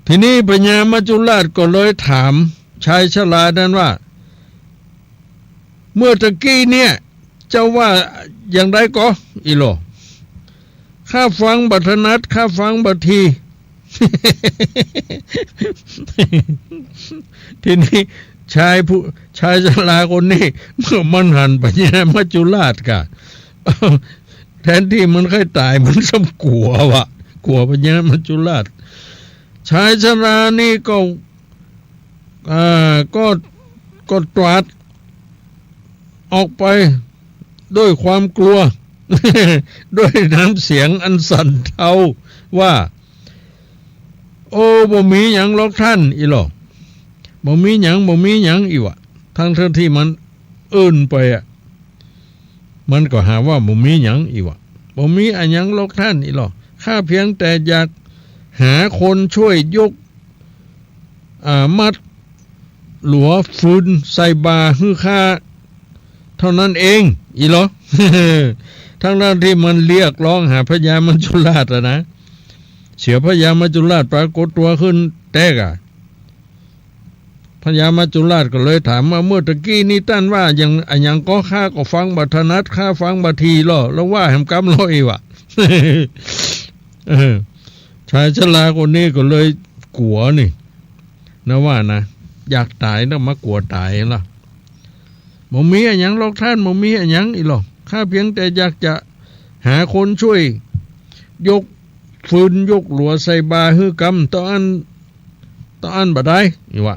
ทีนี้พญามัจจุราชก็เลยถามชายชรานั้นว่า เมื่อตะกี้เนี่ย เจ้าว่าอย่างใดก่อ อี้หล่อ ข้าฟังบ่ถนัด ข้าฟังบ่ถี่ ทีนี้ชายผู้ ชายชราคนนี้ เมื่อมันหันพญามัจจุราชกะ แทนตี้มันใค่ต๋าย มันซ้ำกั๋ววะ กั๋วพญามัจจุราช ชายชรานี่ก็ อ่า ก็ ก็ตรัสออกไปด้วยความกลัว ด้วยน้ำเสียงอันสั่นเทาว่า โอ้ บ่มีหยังหรอกท่าน อี้หล่อ บ่มีหยัง บ่มีหยัง อี้วะ ทั้งๆ ตี้มันเอิ้นไปอะ มันก็หาว่าบ่มีหยัง อี้วะ บ่มีอะหยังหรอกท่าน อี้หล่อ ข้าเพียงแต่อยากหาคนช่วยยก อ่า มัดหลัวฟืนใส่บ่าหื้อข้าเท่านั้นเอง อี้หล่อ ทั้งๆ ตี้มันเรียกร้องหาพญามัจจุราชอะนะ เสียพญามัจจุราชปรากฏตั๋วขึ้นแต๊กะ พญามัจจุราชก็เลยถามว่า เมื่อตะกี้นี้ต้านว่าอย่าง อะหยังก่อ ข้าก็ฟังบ่ถนัด ข้าฟังบ่ถี่หล่อ แล้วว่าแหมกำหล่อ อี้วะ เออ ชายชราคนนี้ก็เลยกั๋วนี่ นะว่านะ อยากต๋ายแล้วมากั๋วต๋ายละ บ่มีอะหยังหรอกท่าน บ่มีอะหยัง อี้หล่อ ข้าเพียงแต่อยากจะหาคนช่วยยกฟืนยกหลัวใส่บ่าหื้อกำ เต้าอั้น เต้าอั้นบ่ได้ อี้วะ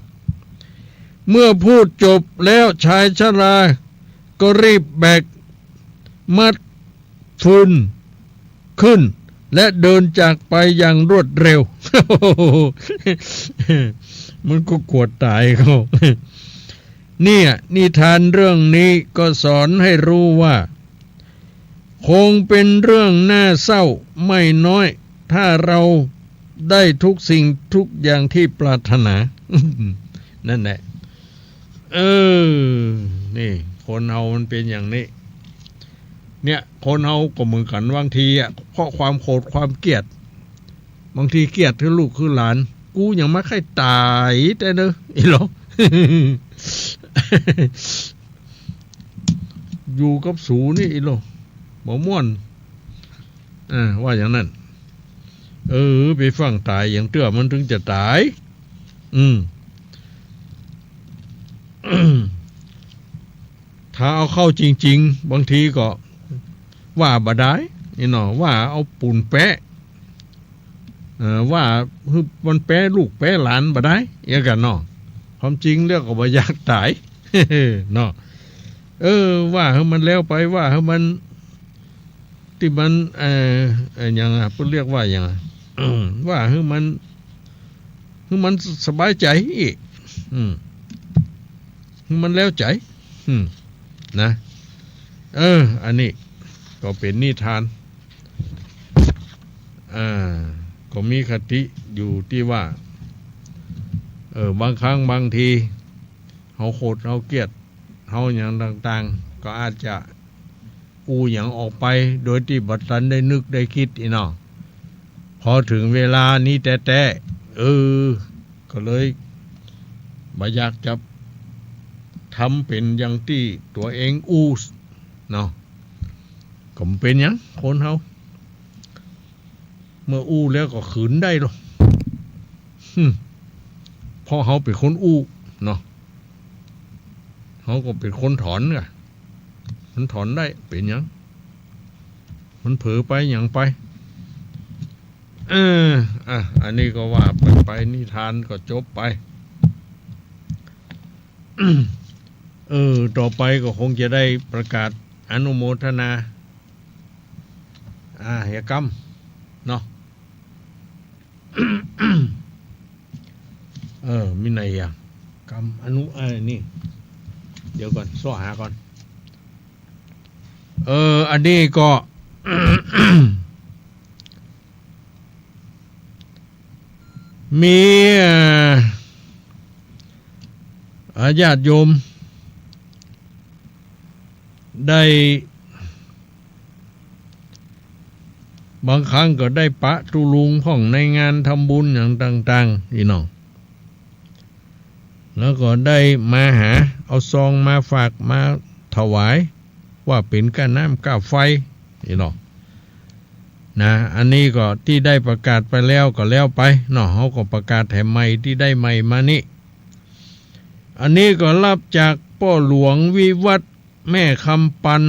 เมื่อพูดจบแล้วชายชราก็รีบแบกมัดฟืนขึ้น และเดินจากไปอย่างรวดเร็ว มันก็กั๋วต๋ายเขา เนี่ย นิทานเรื่องนี้ก็สอนให้รู้ว่า คงเป็นเรื่องน่าเศร้าไม่น้อย ถ้าเราได้ทุกสิ่งทุกอย่างที่ปรารถนา นั่นแหละ เออ นี่ คนเฮามันเป๋นอย่างนี้ เนี่ย คนเฮาก็เหมือนกั๋น บางทีอะ เพราะความโกรธความเกลียด บางทีเกลียดหื้อลูกหื้อหลาน กูหยังมาใค่ต๋ายแต๊เน่อ อี้หล่อ อยู่กับสูนี่ อี้หล่อ บ่ม่วน อ่า ว่าอย่างนั้น เออ ไปฟั่งต๋ายอย่างเตื้อมันเถิงจะต๋าย อืม ถ้าเอาเข้าจริงๆ บางทีก็ว่าบ่ได้ อี้หน่อ ว่าเอาปูนแปะ เออ ว่าหื้อมันแปะลูกแปะหลานบ่ได้ เอี้ยกั๋นเนาะ ความจริงแล้วก็บ่อยากต๋าย เนาะ เออ ว่าหื้อมันแล้วไป ว่าหื้อมัน ตี้มัน เอ่อ เอ่อ หยังอะ เปิ้นเรียกว่าหยังอะ ว่าหื้อมัน หื้อมันสบายใจ๋อี้ อืม หื้อมันแล้วใจ๋ อืม นะ เออ อันนี้ก็เป๋นนิทาน อ่า ก็มีคติอยู่ตี้ว่า เออ บางครั้งบางที เฮาโกรธ เฮาเกลียด เฮาหยังต่างๆ ก็อาจจะอู้หยังออกไป โดยตี้บ่ตันได้นึกได้กึ๊ดอี้เนาะ พอเถิงเวลานี้แต๊ๆ เออ ก็เลยบ่อยากจะทำเป๋นอย่างตี้ตั๋วเองอู้เนาะ ก็บ่เป๋นหยัง คนเฮา เมื่ออู้แล้วก็ขืนได้ลอ หึ่ม เพราะเฮาเป๋นคนอู้เนาะ เฮาก็เป๋นคนถอนกะ มันถอนได้ เป๋นหยัง มันเผลอไปหยังไป เออ อ่ะ อันนี้ก็ว่าไป ไป นิทานก็จบไป เออ ต่อไปก็คงจะได้ประกาศอนุโมทนา อ่า เฮียกำ เนาะ เออ มีไหนอ่ะ กำ อนุ เอ้ย นี่ เดี๋ยวก่อน ซ้อหาก่อน เออ อันนี้ก็ มี เอ่อ อ่า ญาติโยม ได้ บางครั้งก็ได้ปะตุ๊ลุงพ่องในงานทำบุญอย่างต่างๆ อี้น้อง แล้วก็ได้มาหา เอาซองมาฝากมาถวาย ว่าเป๋นก้าน้ำก้าไฟ อี้น้อง นะ อันนี้ก็ตี้ได้ประกาศไปแล้วก็แล้วไปเนาะ เฮาก็ประกาศแถมใหม่ตี้ได้ใหม่มานี่ อันนี้ก็ฮับจากป้อหลวงวิวัฒน์ แม่คำปัน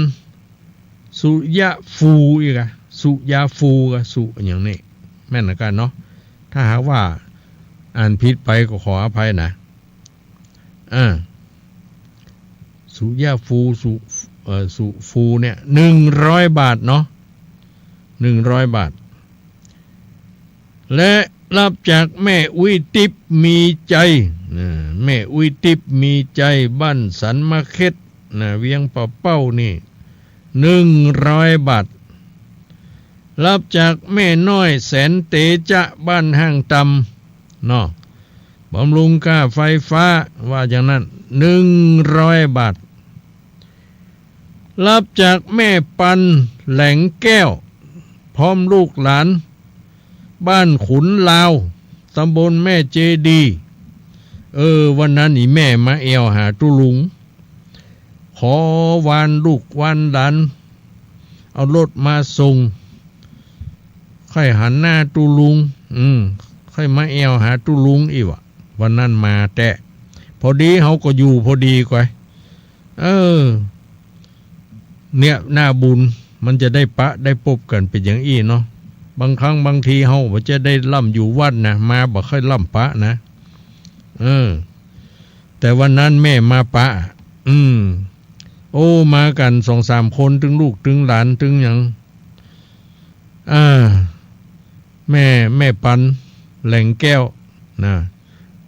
สุยะฟู อี้กะ สุยาฟูกะ สุอย่างนี้ แม่นเหมือนกั๋นเนาะ ถ้าหากว่าอ่านผิดไปก็ขออภัยนะ อ่า สุยาฟู สุ เอ่อ สุฟูเนี่ย หนึ่งร้อยบาทเนาะ หนึ่งร้อยบาท และฮับจากแม่อุ๊ยติ๊บมีใจ๋ นะ แม่อุ๊ยติ๊บมีใจ๋ บ้านสันมะเข็ด นะ เวียงป่าเป้านี่ หนึ่งร้อยบาท ฮับจากแม่น้อยแสนเตจ๊ะ บ้านห้างต่ำ เนาะ บำรุงก้าไฟฟ้า ว่าอย่างนั้น หนึ่งร้อยบาท ฮับจากแม่ปันแหลงแก้ว พร้อมลูกหลาน บ้านขุนลาว ตำบลแม่เจดีย์ เออ วันนั้นอี่แม่มาแอ่วหาตุ๊ลุง ขอวานลูกวานหลาน เอารถมาส่ง ใค่หันหน้าตุ๊ลุง อืม ใค่มาแอ่วหาตุ๊ลุงอี้วะ วันนั้นมาแต๊ พอดีเฮาก็อยู่พอดีก้อย เออ เนี่ย หน้าบุญมันจะได้ปะได้ปบกั๋นเป๋นอย่างอี้เนาะ บางครั้งบางทีเฮาบ่จะได้ล่ำอยู่วัดนะ มาบ่ค่อยล่ำปะนะ เออ แต่วันนั้นแม่มาปะ อืม โอ้ มากั๋นสองสามคน ตึงลูกตึงหลานตึงหยัง อ่า แม่ แม่ปันแหลงแก้ว นะ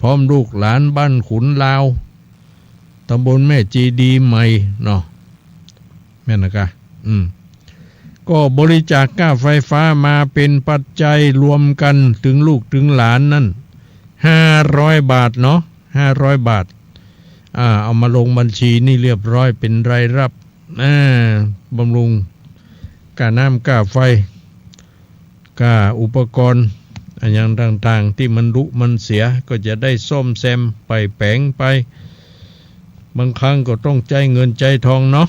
พร้อมลูกหลานบ้านขุนลาว ตำบลแม่เจดีย์ใหม่เนาะ แม่นนะกะ อืม ก็บริจาคก้าไฟฟ้ามาเป๋นปัจจัยรวมกั๋นตึงลูกตึงหลานนั้น ห้าร้อยบาทเนาะ ห้าร้อยบาท อ่า เอามาลงบัญชีนี่เรียบร้อย เป๋นรายฮับ อ่า บำรุงก้าน้ำก้าไฟ ก้าอุปกรณ์อะหยังต่างๆ ตี้มันรุมันเสีย ก็จะได้ซ่อมแซมไปแป๋งไป บางครั้งก็ต้องใจ๊เงินใจ๊ทองเนาะ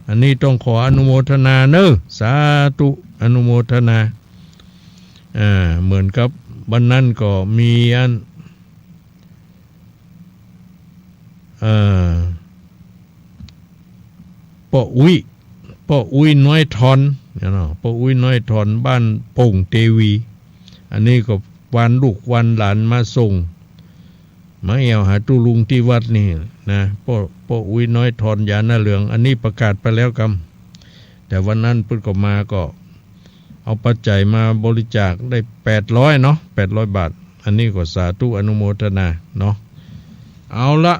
อันนี้ต้องขออนุโมทนาเน้อ สาธุ อนุโมทนา อ่า เหมือนกับวันนั้นก็มีอัน เอ่อ ป้ออุ๊ย ป้ออุ๊ยน้อยทอน เนี่ยเนาะ ป้ออุ๊ยน้อยทอน บ้านโป่งเตวี อันนี้ก็วานลูกวานหลานมาส่ง มาแอ่วหาตุ๊ลุงตี้วัดนี่นะ ป้อ ป้ออุ๊ยน้อยทอน ยาหน้าเหลือง อันนี้ประกาศไปแล้วกำ แต่วันนั้นเปิ้นก็มาก็ เอาปัจจัยมาบริจาคได้แปดร้อยเนาะ แปดร้อยบาท อันนี้ก็สาธุอนุโมทนาเนาะ เอาละ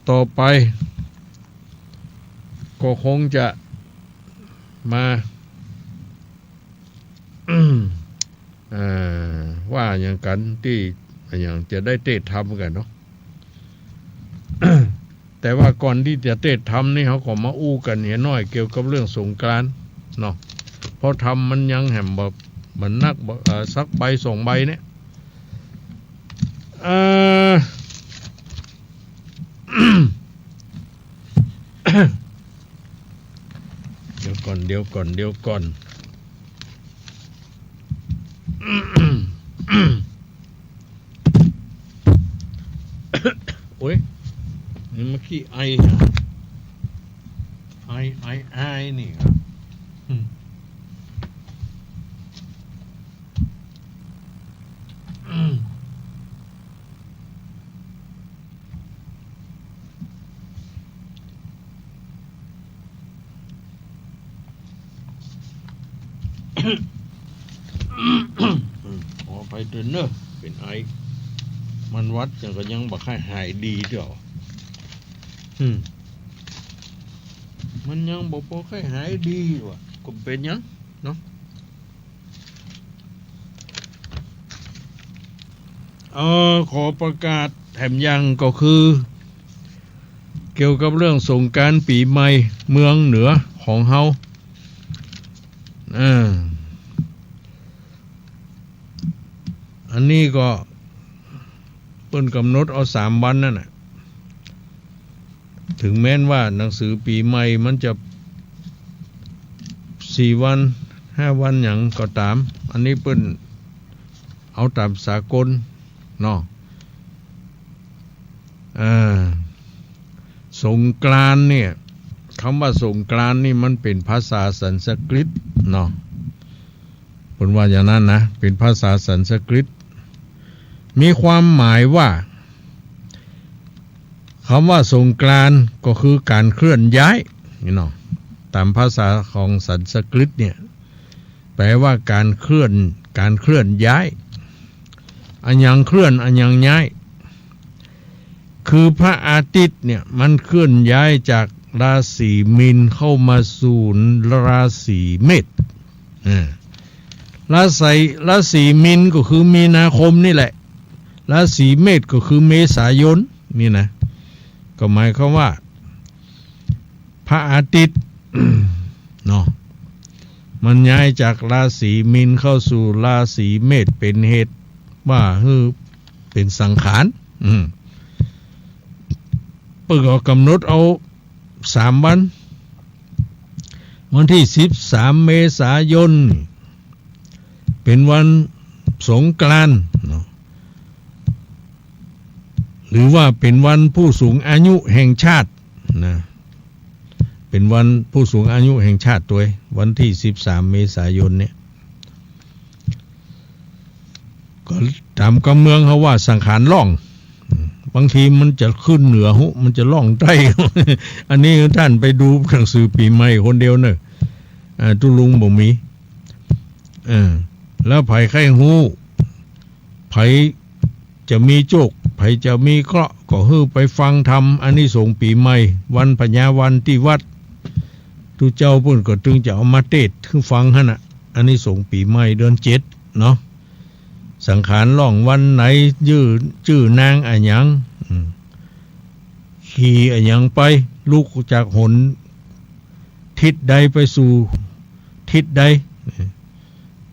ต่อไป ก็คงจะมา เอ่อ ว่าอย่างกั๋นตี้ อย่างจะได้เตสน์ธรรมกั๋นเนาะ แต่ว่าก่อนตี้จะเตสน์ธรรมนี่ เฮาก็มาอู้กั๋นเหียหน้อยเกี่ยวกับเรื่องสงกรานต์เนาะ เพราะธรรมมันยังแหมบ่ บ่นักบ่ เอ่อ สักใบสองใบเนี่ย เอ่อ เดี๋ยวก่อน เดี๋ยวก่อน เดี๋ยวก่อน โอ๊ย นี่เมื่อกี้ไอฮะ ไอ ไอ ไอนี่ครับ อืม ขออภัยเด้อเนอะ เป๋นไอ มันหวัดยังก็ยังบ่ใค่หายดีเตื้อ อืม มันยังบ่ปอใค่หายดีว่ะ ก็เป๋นหยังเนาะ เอ่อ ขอประกาศแถมอย่างก็คือ เกี่ยวกับเรื่องสงกรานต์ปี๋ใหม่เมืองเหนือของเฮา อ่า อันนี้ก็เปิ้นก๋ำหนดเอาสามวันนั่นน่ะ เถิงแม้นว่าหนังสือปี๋ใหม่มันจะสี่วัน ห้าวันหยังก็ต๋าม อันนี้เปิ้นเอาต๋ามสากลเนาะ อ่า สงกรานต์เนี่ย กำว่าสงกรานต์นี่มันเป๋นภาษาสันสกฤตเนาะ เปิ้นว่าอย่างนั้นนะ เป๋นภาษาสันสกฤต มีความหมายว่า กำว่าสงกรานต์ก็คือก๋านเคลื่อนย้ายนี่เนาะ ต๋ามภาษาของสันสกฤตเนี่ย แปลว่าก๋านเคลื่อน ก๋านเคลื่อนย้าย อะหยังเคลื่อน อะหยังย้าย คือพระอาทิตย์เนี่ยมันเคลื่อนย้ายจากราศีมีนเข้ามาสู่ราศีเมษ อ่า ราศี ราศีมีนก็คือมีนาคมนี่แหละ ราศีเมษก็คือเมษายนนี่นะ ก็หมายความว่า พระอาทิตย์ เนาะ มันย้ายจากราศีมีนเข้าสู่ราศีเมษ เป๋นเหตุว่าหื้อเป๋นสังขาร อืม เปิ้นก็ก๋ำหนดเอาสามวัน วันตี้สิบสามเมษายน เป๋นวันสงกรานต์เนาะ หรือว่าเป๋นวันผู้สูงอายุแห่งชาตินะ เป๋นวันผู้สูงอายุแห่งชาติตวย วันตี้สิบสามเมษายนเนี่ย ก็ต๋ามกำเมืองเฮาว่าสังขารล่อง บางทีมันจะขึ้นเหนือหุ มันจะล่องใต้ อันนี้ต้านไปดูหนังสือปี๋ใหม่คนเดียวเน่อ อ่า ตุ๊ลุงบ่มี เออ แล้วใผใค่ฮู้ ใผจะมีโจค ใผจะมีเคราะห์ ก็หื้อไปฟังธรรมอานิสงส์ปี๋ใหม่ วันพญาวันตี้วัด ตุ๊เจ้าเปิ้นก็ตึงจะเอามาเตสน์หื้อฟังหั้นน่ะ อานิสงส์ปี๋ใหม่เดือนเจ็ดเนาะ สังขารล่องวันไหน จื้อ จื้อนางอะหยัง อืม ขี่อะหยังไป ลุกจากหน ทิศใดไปสู่ทิศใด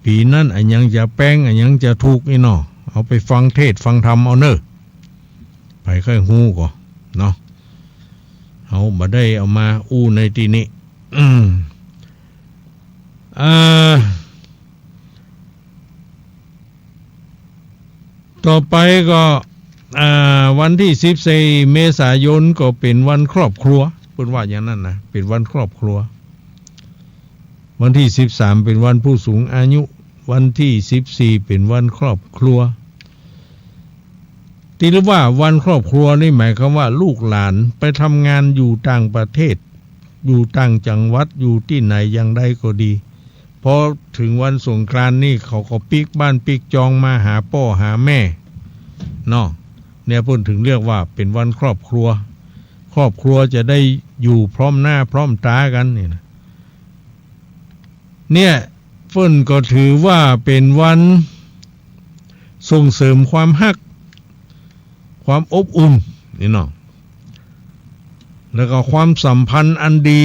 ปี๋นั้นอะหยังจะแป๊ง อะหยังจะถูกนี่เนาะ เอาไปฟังเทศน์ฟังธรรมเอาเน่อ ใผใค่ฮู้ก็เนาะ เฮาบ่ได้เอามาอู้ในตี้นี้ อืม อ่า ต่อไปก็ อ่า วันตี้สิบสี่เมษายนก็เป๋นวันครอบครัว เปิ้นว่าอย่างนั้นนะ เป๋นวันครอบครัว วันตี้สิบสามเป๋นวันผู้สูงอายุ วันตี้สิบสี่เป๋นวันครอบครัว ตี้ว่าวันครอบครัวนี่หมายความว่าลูกหลานไปทำงานอยู่ต่างประเทศ อยู่ต่างจังหวัด อยู่ตี้ไหนอย่างใดก็ดี พอเถิงวันสงกรานต์นี่เขาก็ปิ๊กบ้านปิ๊กจองมาหาป้อหาแม่เนาะ เนี่ยเปิ้นเถิงเรียกว่าเป๋นวันครอบครัว ครอบครัวจะได้อยู่พร้อมหน้าพร้อมต๋ากั๋นนี่นะ เนี่ยเปิ้นก็ถือว่าเป๋นวันส่งเสริมความฮัก ความอบอุ่นนี่เนาะ แล้วก็ความสัมพันธ์อันดี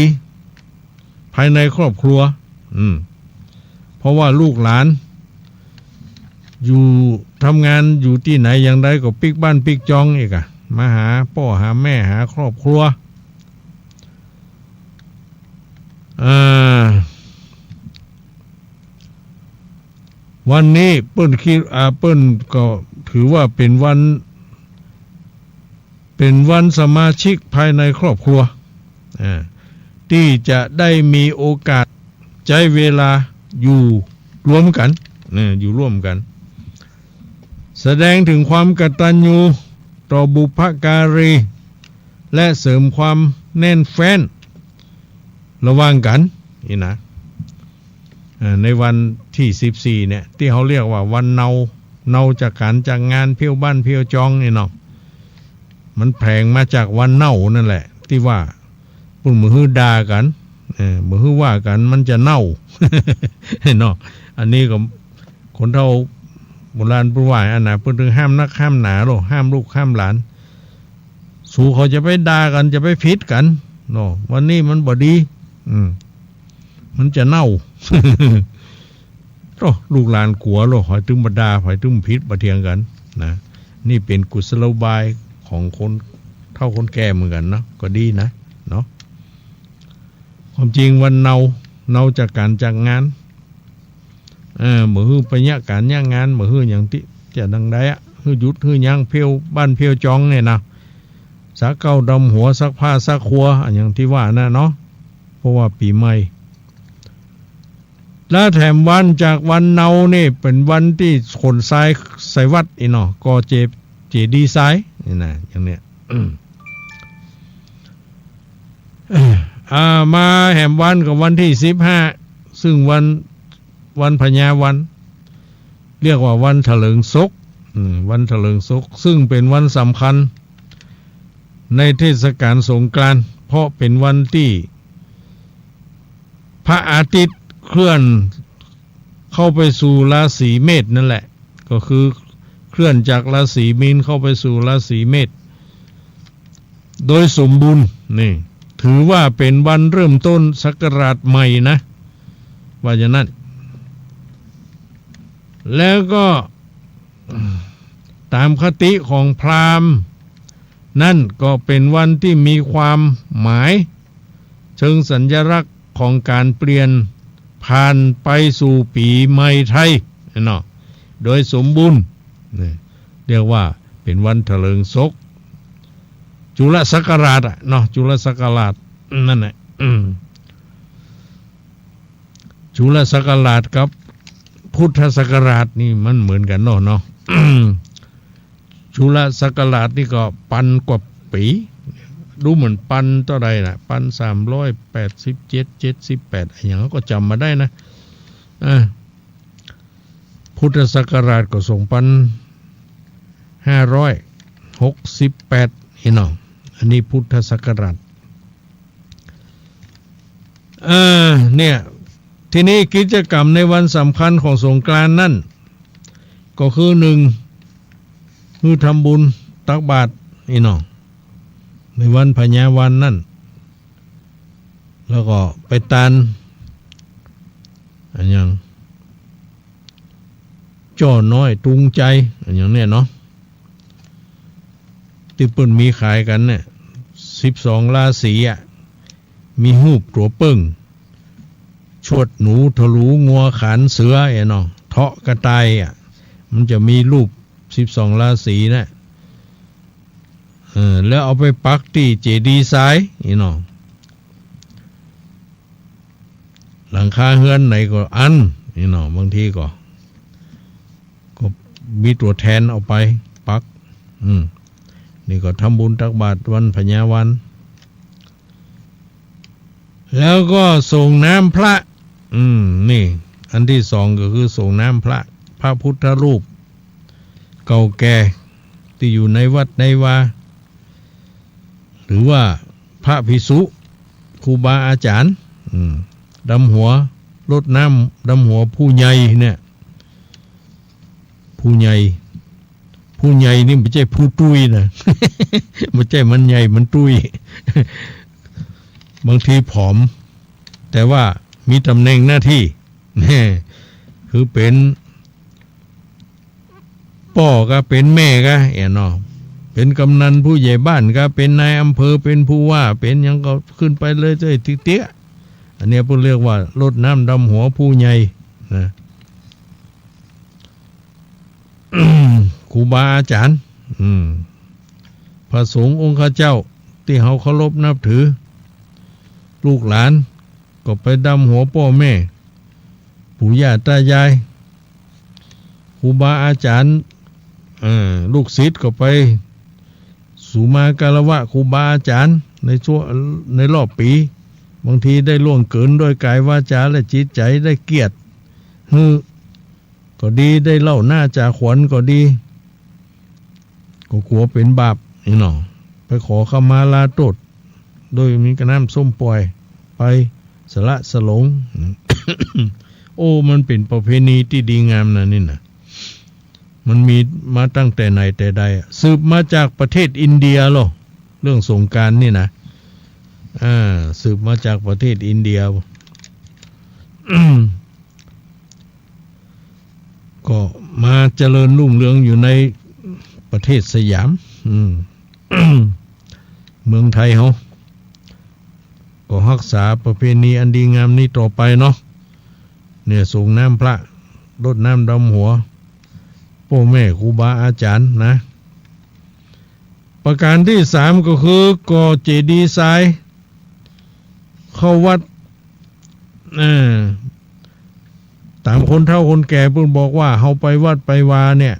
ภายในครอบครัว อืม เพราะว่าลูกหลานอยู่ทำงานอยู่ตี้ไหนอย่างใดก็ปิ๊กบ้านปิ๊กจองอีกอะ มาหาป้อหาแม่หาครอบครัว อ่า วันนี้เปิ้นคิด อ่า เปิ้นก็ถือว่าเป๋นวัน เป๋นวันสมาชิกภายในครอบครัว อ่า ตี้จะได้มีโอกาสใจ๊เวลาอยู่ร่วมกั๋น เออ อยู่ร่วมกั๋น แสดงเถิงความกตัญญูต่อบุพการี และเสริมความแน่นแฟ้นระหว่างกั๋น นี่นะ เอ่อ ในวันตี้สิบสี่เนี่ย ตี้เฮาเรียกว่าวันเนา เนาจากก๋านจากงาน เผี้ยวบ้านเผี้ยวจองนี่เนาะ มันแผลงมาจากวันเน่านั่นแหละ ตี้ว่า เปิ้นบ่หื้อด่ากั๋น เออ บ่หื้อว่ากั๋น มันจะเน่า เนาะ อันนี้ก็คนเฒ่าโบราณเปิ้นว่าอั้นนะ เปิ้นตึงห้ามนักห้ามหนาโล ห้ามลูกห้ามหลาน สูเขาจะไปด่ากั๋น จะไปผิดกั๋นเนาะ วันนี้มันบ่ดี อืม มันจะเน่า โอ้ ลูกหลานกั๋วโล ใผตึงบ่ด่า ใผตึงผิดบ่เถียงกั๋นนะ นี่เป๋นกุศโลบายของคนเฒ่าคนแก่เหมือนกั๋นเนาะ ก็ดีนะ เนาะ ความจริงวันเนา เนาจากก๋านจากงาน เออ บ่หื้อไปเยียะก๋านเยียะงาน บ่หื้อหยังตี้จะดังใดอะ หื้อหยุด หื้อยั้ง เผี้ยวบ้านเผี้ยวจองเนี่ยนะ สาเก้าดำหัว ซักผ้าซักครัว อะหยังตี้ว่านะเนาะ เพราะว่าปี๋ใหม่ และแถมวันจากวันเนานี่เป๋นวันตี้ขนทรายใส่วัดอีกเนาะ ก่อเจ เจดีย์ทรายนี่นะ อย่างเนี้ย อ่า มาแหมวันก็วันตี้สิบห้า ซึ่งวัน วันพญาวัน เรียกว่าวันถลิงศก อืม วันถลิงศก ซึ่งเป๋นวันสำคัญในเทศกาลสงกรานต์ เพราะเป๋นวันตี้พระอาทิตย์เคลื่อนเข้าไปสู่ราศีเมษนั่นแหละ ก็คือเคลื่อนจากราศีมีนเข้าไปสู่ราศีเมษ โดยสมบูรณ์นี่ ถือว่าเป๋นวันเริ่มต้นศักราชใหม่นะ ว่าอย่างนั้น แล้วก็ต๋ามคติของพราหมณ์ นั่นก็เป๋นวันตี้มีความหมายเชิงสัญลักษณ์ของก๋านเปลี่ยนผ่านไปสู่ปี๋ใหม่ไทยเนาะ โดยสมบูรณ์ นี่ เรียกว่าเป๋นวันถลิงศก จุลศักราชอะเนาะ จุลศักราชนั่นแหละ อืม จุลศักราชกับพุทธศักราชนี่มันเหมือนกั๋นเนาะ เนาะ จุลศักราชนี่ก็ปันกว่าปี๋ ดูเหมือนปันเต้าใดน่ะ ปันสามร้อยแปดสิบเจ็ด เจ็ดสิบแปด อะหยังก็จ๋ำบ่ได้นะ อ่า พุทธศักราชก็สองปันห้าร้อยหกสิบแปด นี่เนาะ อันนี้พุทธศักราช เออ เนี่ย ทีนี้กิจกรรมในวันสำคัญของสงกรานต์นั่น ก็คือหนึ่ง คือทำบุญตักบาตรนี่เนาะ ในวันพญาวันนั่น แล้วก็ไปตาน อะหยัง จ้อน้อยตุงใจ อะหยังเนี่ยเนาะ ตี้เปิ้นมีขายกั๋นเนี่ย สิบสองราศีอะ มีฮูปตั๋วเปิ้ง ชวดหนู ธนู งัว ขาน เสือ อะเนาะ เถาะ กระต่ายอะ มันจะมีฮูปสิบสองราศีน่ะ เออ แล้วเอาไปปักตี้เจดีย์ทราย นี่เนาะ หลังคาเฮือนไหนก็อั้น นี่เนาะ บางทีก็ ก็มีตั๋วแทนเอาไปปัก อืม นี่ก็ทำบุญตักบาตรวันพญาวัน แล้วก็สรงน้ำพระ อืม นี่ อันตี้สองก็คือสรงน้ำพระ พระพุทธรูปเก่าแก่ตี้อยู่ในวัดในวา หรือว่าพระภิกษุ ครูบาอาจ๋ารย์ อืม ดำหัว รดน้ำดำหัวผู้ใหญ่เนี่ย ผู้ใหญ่ ผู้ใหญ่นี่บ่ใจ้ผู้ตุ้ยนะ บ่ใจ้มันใหญ่มันตุ้ย บางทีผอม แต่ว่ามีต๋ำแหน่งหน้าตี้ คือเป๋นป้อก็เป๋นแม่ก็ อะเนาะ เป๋นกำนันผู้ใหญ่บ้านก็ เป๋นนายอำเภอ เป๋นผู้ว่า เป๋นหยังก็ขึ้นไปเลยเตี้ยๆ อันเนี้ยเปิ้นเรียกว่ารดน้ำดำหัวผู้ใหญ่นะ ครูบาอาจ๋ารย์ อืม พระสงฆ์องค์ข้าเจ้าตี้เฮาเคารพนับถือ ลูกหลานก็ไปดำหัวป้อแม่ ปู่ย่าต๋ายาย ครูบาอาจ๋ารย์ เอ่อ ลูกศิษย์ก็ไปสุมาคารวะครูบาอาจ๋ารย์ในชั่ว ในรอบปี๋ บางทีได้ล่วงเกินด้วยก๋ายวาจ๋าและจิตใจ๋ ได้เกียรติ หื้อก็ดี ได้เหล้าหน้าจ่าขวัญก็ดี ก็กั๋วเป๋นบาปนี่เนาะ ไปขอขมาลาโต้ษ โดยมีกะน้ำส้มป่อย ไปสละสลง โอ้ มันเป๋นประเพณีตี้ดีงามนะนี่นะ มันมีมาตั้งแต่ไหนแต่ใดอะ สืบมาจากประเทศอินเดียลอ เรื่องสงกรานต์นี่นะ อ่า สืบมาจากประเทศอินเดีย ก็มาเจริญรุ่งเรืองอยู่ในประเทศสยาม อืม เมืองไทยเฮา ก็ฮักษาประเพณีอันดีงามนี้ต่อไปเนาะ เนี่ย สรงน้ำพระ รดน้ำดำหัว ป้อแม่ครูบาอาจ๋ารย์นะ ประการตี้สามก็คือก่อเจดีย์ทราย เข้าวัด เออ ต๋ามคนเฒ่าคนแก่เปิ้นบอกว่า เฮาไปวัดไปวาเนี่ย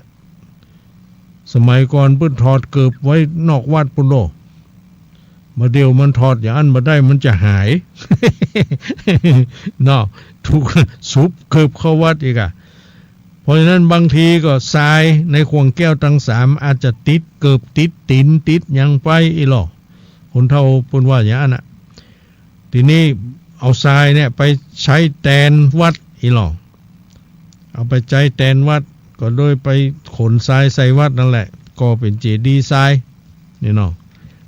สมัยก่อนเปิ้นถอดเกิบไว้นอกวัดปู้นโล บ่าเดี่ยวมันถอดอย่างอั้นบ่ได้ มันจะหาย เนาะ ถูกสุบเกิบเข้าวัดอีกอะ เพราะฉะนั้นบางทีก็ทรายในข่วงแก้วตังสามอาจจะติดเกิบติดตี๋นติดหยังไปอี้ลอ คนเฒ่าเปิ้นว่าอย่างอั้นน่ะ ทีนี้เอาทรายเนี่ยไปใจ๊แตนวัดอี้ลอ เอาไปใจ๊แตนวัด ก็โดยไปขนทรายใส่วัดนั่นแหละ ก่อเป๋นเจดีย์ทราย นี่เนาะ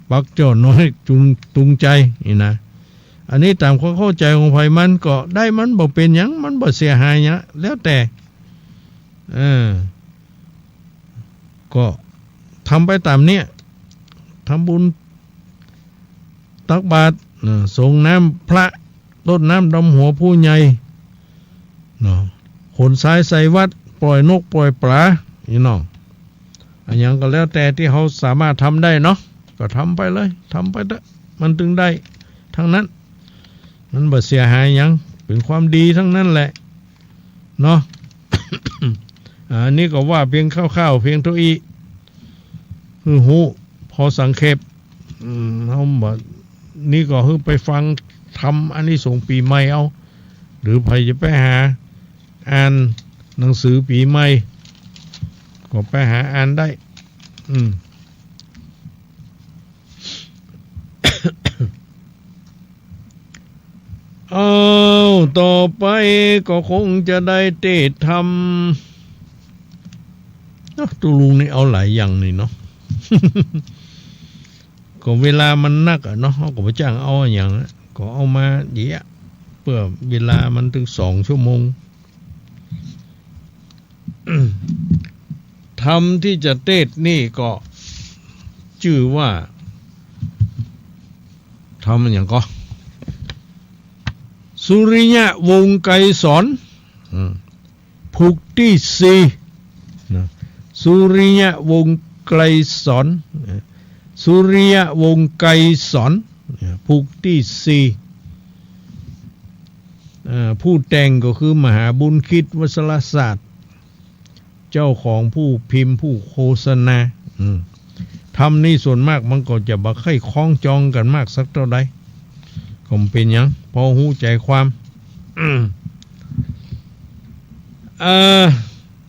ปักจ้อน้อยจุง ตุงชัยนี่นะ อันนี้ต๋ามความเข้าใจ๋ของใผมันก็ได้ มันบ่เป๋นหยัง มันบ่เสียหายหยัง แล้วแต่ เออ ก็ทำไปต๋ามเนี้ย ทำบุญตักบาตร เออ สรงน้ำพระ รดน้ำดำหัวผู้ใหญ่ เนาะ ขนทรายใส่วัด ปล่อยนกปล่อยป๋า อี้เนาะ อะหยังก็แล้วแต่ตี้เฮาสามารถทำได้เนาะ ก็ทำไปเลย ทำไปเต๊อะ มันตึงได้ตังนั้น มันบ่เสียหายหยัง เป๋นความดีตังนั้นแหละ เนาะ อ่า อันนี้ก็ว่าเปียงคร่าวๆ เปียงเต้าอี้ หื้อฮู้ พอสังเขป อืม เฮาบ่ นี่ก็หื้อไปฟังธรรมอานิสงส์ปี๋ใหม่เอา หรือใผจะไปหาอ่านหนังสือปี๋ใหม่ ก็ไปหาอ่านได้ อืม อ้าว ต่อไปก็คงจะได้เตสน์ธรรม เนาะ ตุ๊ลุงนี่เอาหลายอย่างนี่เนาะ ก็เวลามันนักอะเนาะ เฮาก็บ่จ้างเอาอะหยังอะ ก็เอามาเยียะ เปื้อเวลามันตึงสองชั่วโมง ธรรมตี้จะเตสน์นี่ก็จื้อว่า ธรรมอะหยังก่อ สุริยะวงศ์ไกรสอน อืม ผูกตี้สี่ นะ สุริยะวงศ์ไกรสอน เอ่อ สุริยะวงศ์ไกรสอน เอ่อ ผูกตี้สี่ เอ่อ ผู้แต่งก็คือมหาบุญคิด วัชรศาสตร์ เจ้าของผู้พิมพ์ผู้โฆษณา อืม ธรรมนี่ส่วนมากมันก็จะบ่ค่อยคล้องจองกั๋นมากสักเต้าใด ก็บ่เป๋นหยัง พอฮู้ใจ๋ความ อืม เอ่อ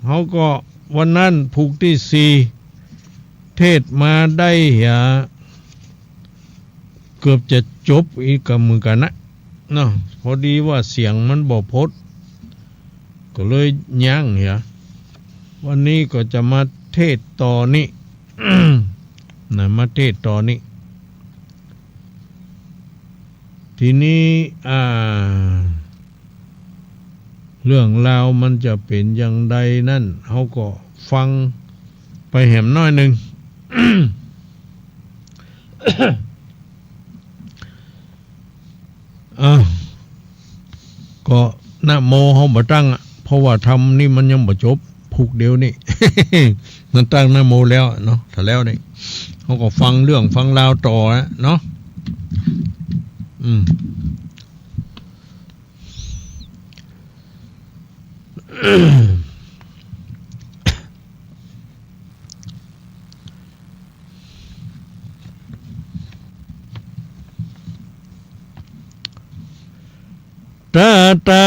เฮาก็วันนั้นผูกตี้สี่ เตสน์มาได้เหีย เกือบจะจบอีกก็เหมือนกั๋นนะ เนาะ พอดีว่าเสียงมันบ่พด ก็เลยยั้งเหีย วันนี้ก็จะมาเตสน์ต่อนี้ นะ มาเตสน์ต่อนี้ ทีนี้ อ่า เรื่องราวมันจะเป๋นอย่างใดนั้น เฮาก็ฟังไปแหมน้อยนึ่ง อ่ะ ก็นะโมเฮาบ่ตั้งอะ เพราะว่าธรรมนี่มันยังบ่จบ ผูกเดียวนี่ มันตั้งนะโมแล้วเนาะ ถ้าแล้วนี่ เฮาก็ฟังเรื่องฟังราวต่อนะเนาะ อืม ตาตา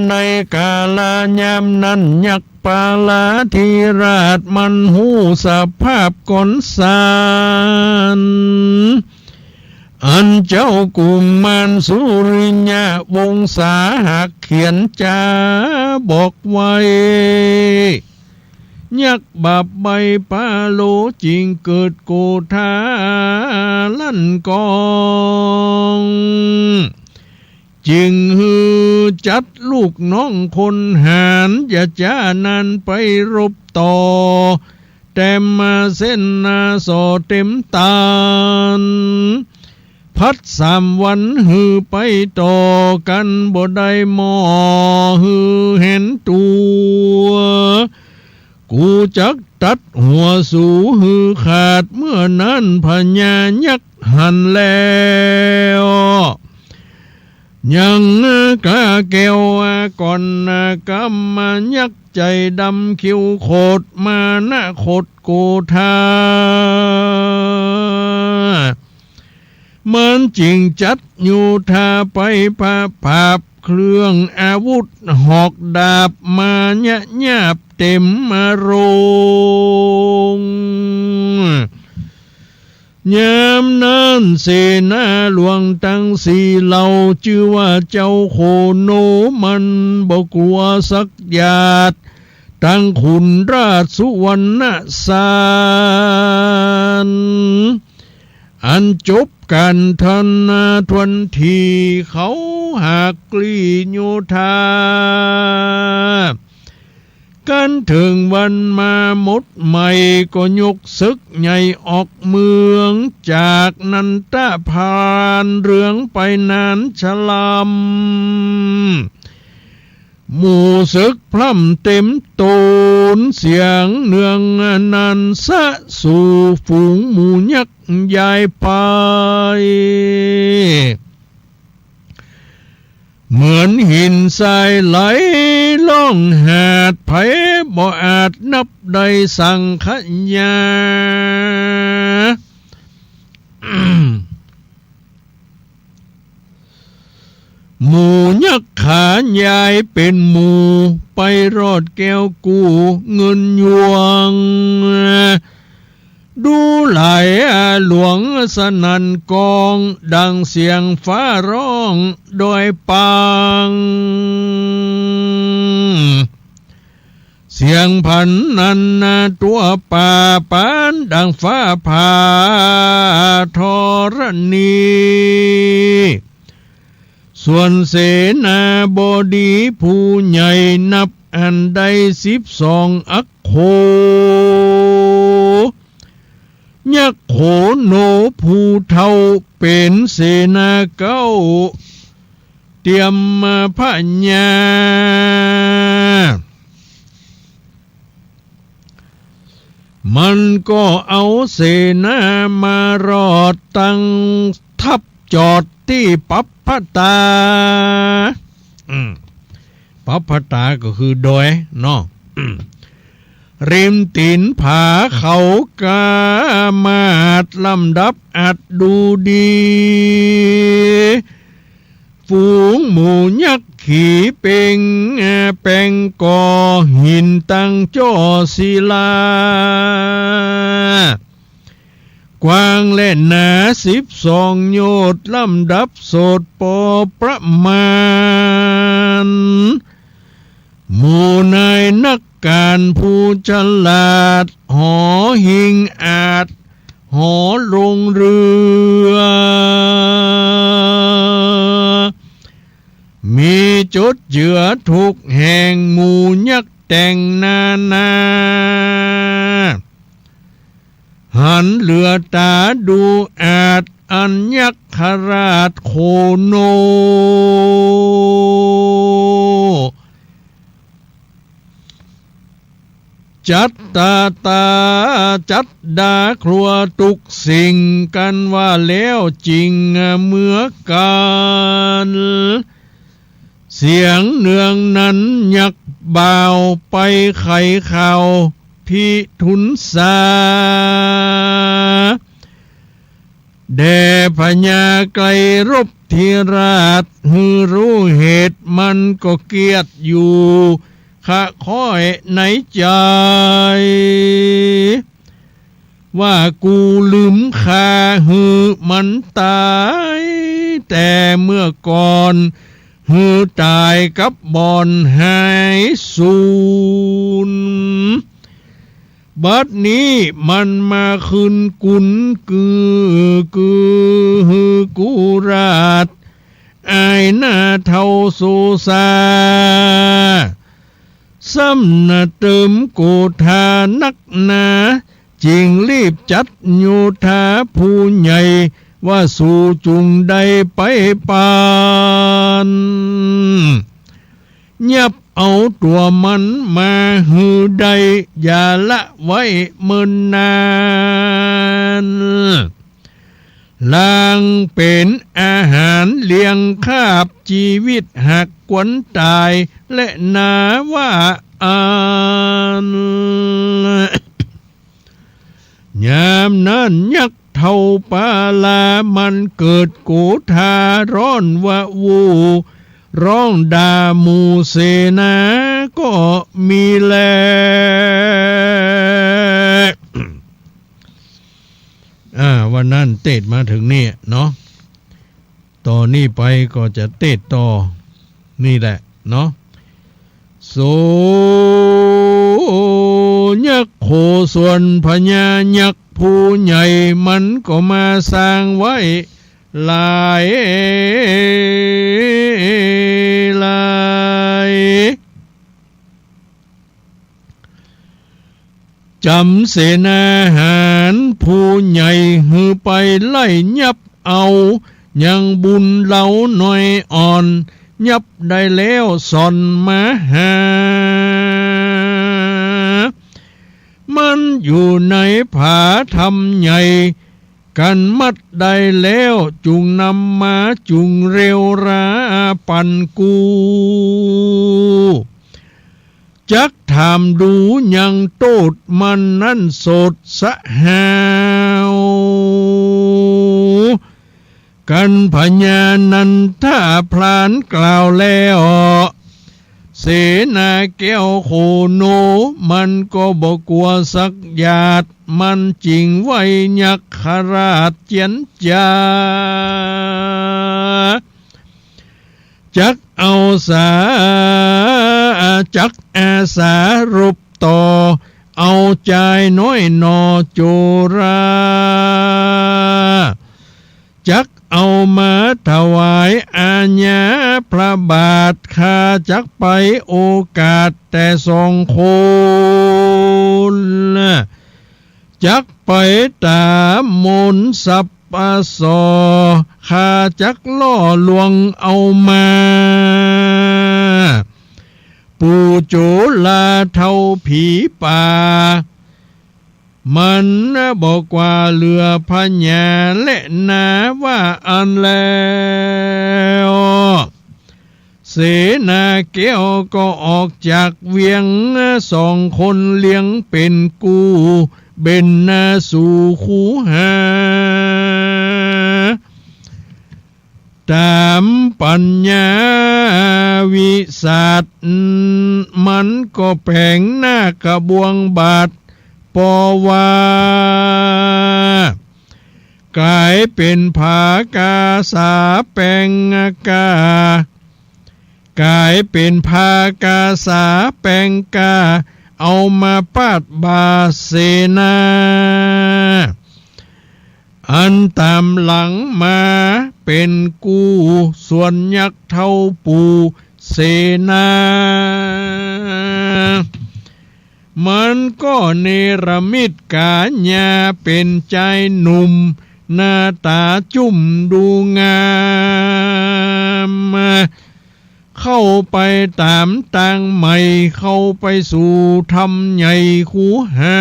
ในกาลยามนั้นยักษ์ปาลาธิราชมันฮู้สภาพก๋อนสัน อันเจ้ากุมารสุริยวงศาหากเขียนจ๋าบอกไว้ ยักษ์บาปใบ้ปาโลจึงเกิดโกธาลั่นกอง จึงหื้อจัดลูกน้องคนหาญยาจ้านั้นไปรบต่อ แต้มมาเส้นนาส่อเต็มตัน ผัดสามวันหื้อไปต่อกั๋นบ่ได้หม้อหื้อหันตั๋ว กูจักตัดหัวสูหื้อขาด เมื่อนั้นพญายักษ์หันแล้ว ยังกาแก้วก่อนกำมายักษ์ใจ๋ดำคิ้วโขดมานะโขดโกธา มันจึงจัดโยธาไปผะปราบเครื่องอาวุธหอกดาบมายะยาบเต็มมาโรง ยามนั้นเสนาหลวงตังสี่เหล่า จื้อว่าเจ้าโขโนมันบ่กั๋วสักหยาด ตังขุนราชสุวรรณสาร อันจบก๋านทันนาทวนทีเขาหากกลี้โยธา กั๋นเถิงวันมาหมดใหม่ก็ยกศึกใหญ่ออกเมือง จากนันทะพานเรืองไปนานชะลำ หมู่ศึกพร่ำเต็มตูน เสียงเนืองนันสะสู่ฝูงหมู่ยักษ์ยายไป เหมือนหินทรายไหลล่องหาด ใผบ่อาจนับได้สังขยา หมู่ยักษ์ขายายเป๋นหมู่ ไปรอดแก้วกู้เงินยวง ดูหลายอาหลวงสนั่นกอง ดังเสียงฟ้าร้องดอยปาง เสียงผันนันนาทั่วป่าปานดังฟ้าผ่าธรณี ส่วนเสนาบดีผู้ใหญ่นับอันได้สิบสองอัคโข ยักษ์โขโนผู้เฒ่าเป๋นเสนาเก๊า เตรียมมาพญา มันก็เอาเสนามารอดตั้งทัพจอดตี้ปัพพตา อืม ปัพพตาก็คือดอยเนาะ อืม ริมตี๋นผาเขากามาดลำดับอัดดูดี ฝูงหมู่ยักษ์ขี่เป๋ง แปงก่อหินตั้งจ้อศิลา กว้างและหนาสิบสองโยชน์ ลำดับโสดปอประมาณ หมู่นายนักก๋านผู้ฉลาด หอหิงอาจ หอลงเรือ มีจดเจือทุกแห่ง หมู่ยักษ์แต่งนานา หันเหลือต๋าดูอาจ อันยักษ์ขราชโขโน จัดตาตาจัดดาครัวทุกสิ่ง กั๋นว่าแล้วจึงเมือกั๋น เสียงเนืองนั้นยักษ์บ่าวไปไขข่าวพิทุนสา แด่พญาไกรรบธิราช หื้อฮู้เหตุมันก็เกลียดอยู่ คะคอยในใจ๋ ว่ากูลืมฆ่าหื้อมันต๋าย แต่เมื่อก่อน หื้อต๋ายกับบ่อนหายสูญ บัดนี้มันมาคืนกุน กือ กือหื้อกูราช อายหน้าเฒ่าโสสา ซ้ำหน้าเติมโกธานักหนา จึงรีบจัดโยธาผู้ใหญ่ ว่าสูจุ่งได้ไปปาน ยับเอาตั๋วมันมาหื้อได้ อย่าละไว้เมินนาน ลางเป๋นอาหารเลี้ยงคาบจีวิตหากกวนต๋าย และนาว่าอั้น ยามนั้นยักษ์เฒ่าปาลา มันเกิดโกธาร้อนวะโว ร้องด่าหมู่เสนาก็มีแล อ่า วันนั้นเตศน์มาเถิงนี่เนาะ ต่อนี้ไปก็จะเตศน์ต่อนี่แหละเนาะ โสยักษ์โข ส่วนพญายักษ์ผู้ใหญ่ มันก็มาสร้างไว้หลายหลาย จ๋ำเสนาหารผู้ใหญ่หื้อไปไล่ยับเอา ยังบุญเหล่าน้อยอ่อน ยับได้แล้วส่อนมาหา มันอยู่ในผาถ้ำใหญ่ กันมัดได้แล้ว จุ่งนำมาจุ่งเร็วราปันกู้ จักถามดูยังโต้ษมันนั้นโสดสะหาว กันพญานันทาพรานกล่าวแล้ว เสนาแก้วโขโน มันก็บ่กั๋วสักหยาด มันจึงไหว้ยักขราชเจียรจา จักเอาสา จักอาสารบต่อ เอาจายน้อยหน่อโจรา จักเอามาถวายอาญาพระบาท ข้าจักไปโอกาสแต่สองคน จักไปต๋ามมนต์สับปะสอ ข้าจักล่อลวงเอามา ปู่โจราเฒ่าผีป่า มันบ่กั๋วเหลือพญาและนาว่าอั้นแล้ว เสนาแก้วก็ออกจากเวียง สองคนเลี้ยงเป๋นกู้ เบญนาสู่คูหา ต๋ามปัญญาวิสัช มันก็แป๋งนาคบ่วงบาท ปอว่า ก๋ายเป๋นผากาสาแป๋งก้า ก๋ายเป๋นผากาสาแป๋งก้า เอามาปาดบ่าเสนา อันต๋ามหลังมาเป๋นกู้ ส่วนยักษ์เฒ่าปู่เสนา มันก็เนรมิตก๋ายาเป๋นจายหนุ่ม หน้าต๋าจุ้มดูงาม เข้าไปต๋ามตางใหม่ เข้าไปสู่ถ้ำใหญ่คูหา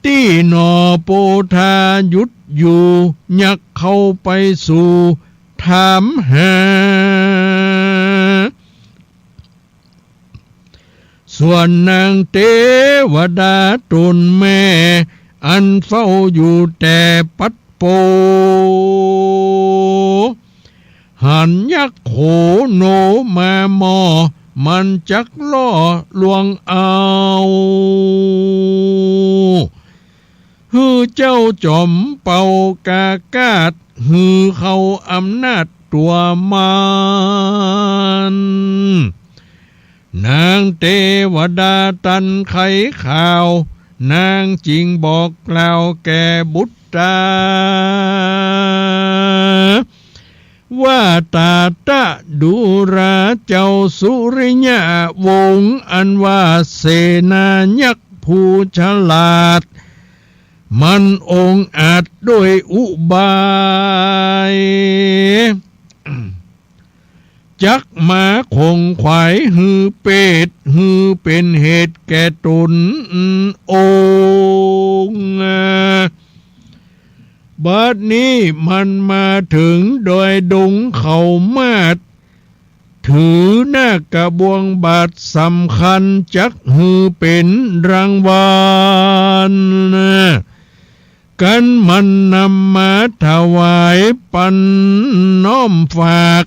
ตี้หน่อโปธาหยุดอยู่ ยักษ์เข้าไปสู่ถามหา ส่วนนางเตวดาต๋นแม่ อันเฝ้าอยู่แต่ปัดโป หันยักษ์โขโนมามอ มันจักล่อลวงเอา หื้อเจ้าจ๋อมเป่ากากาศ หื้อเข้าอำนาจตั๋วมาร นางเตวดาตันไขข่าว นางจึงบอกกล่าวแก่บุตรา ว่าตาตะดูราเจ้าสุริยวงศ์ อันว่าเสนายักษ์ผู้ฉลาด มันองอาจด้วยอุบาย จักมาขงขวายหื้อเปต หื้อเป๋นเหตุแก่ตนองค์ บัดนี้มันมาเถิงดอยดงเขามาด ถือนาคกระบวงบาดสำคัญ จักหื้อเป๋นรางวัล กันมันนำมาถวายปันน้อมฝาก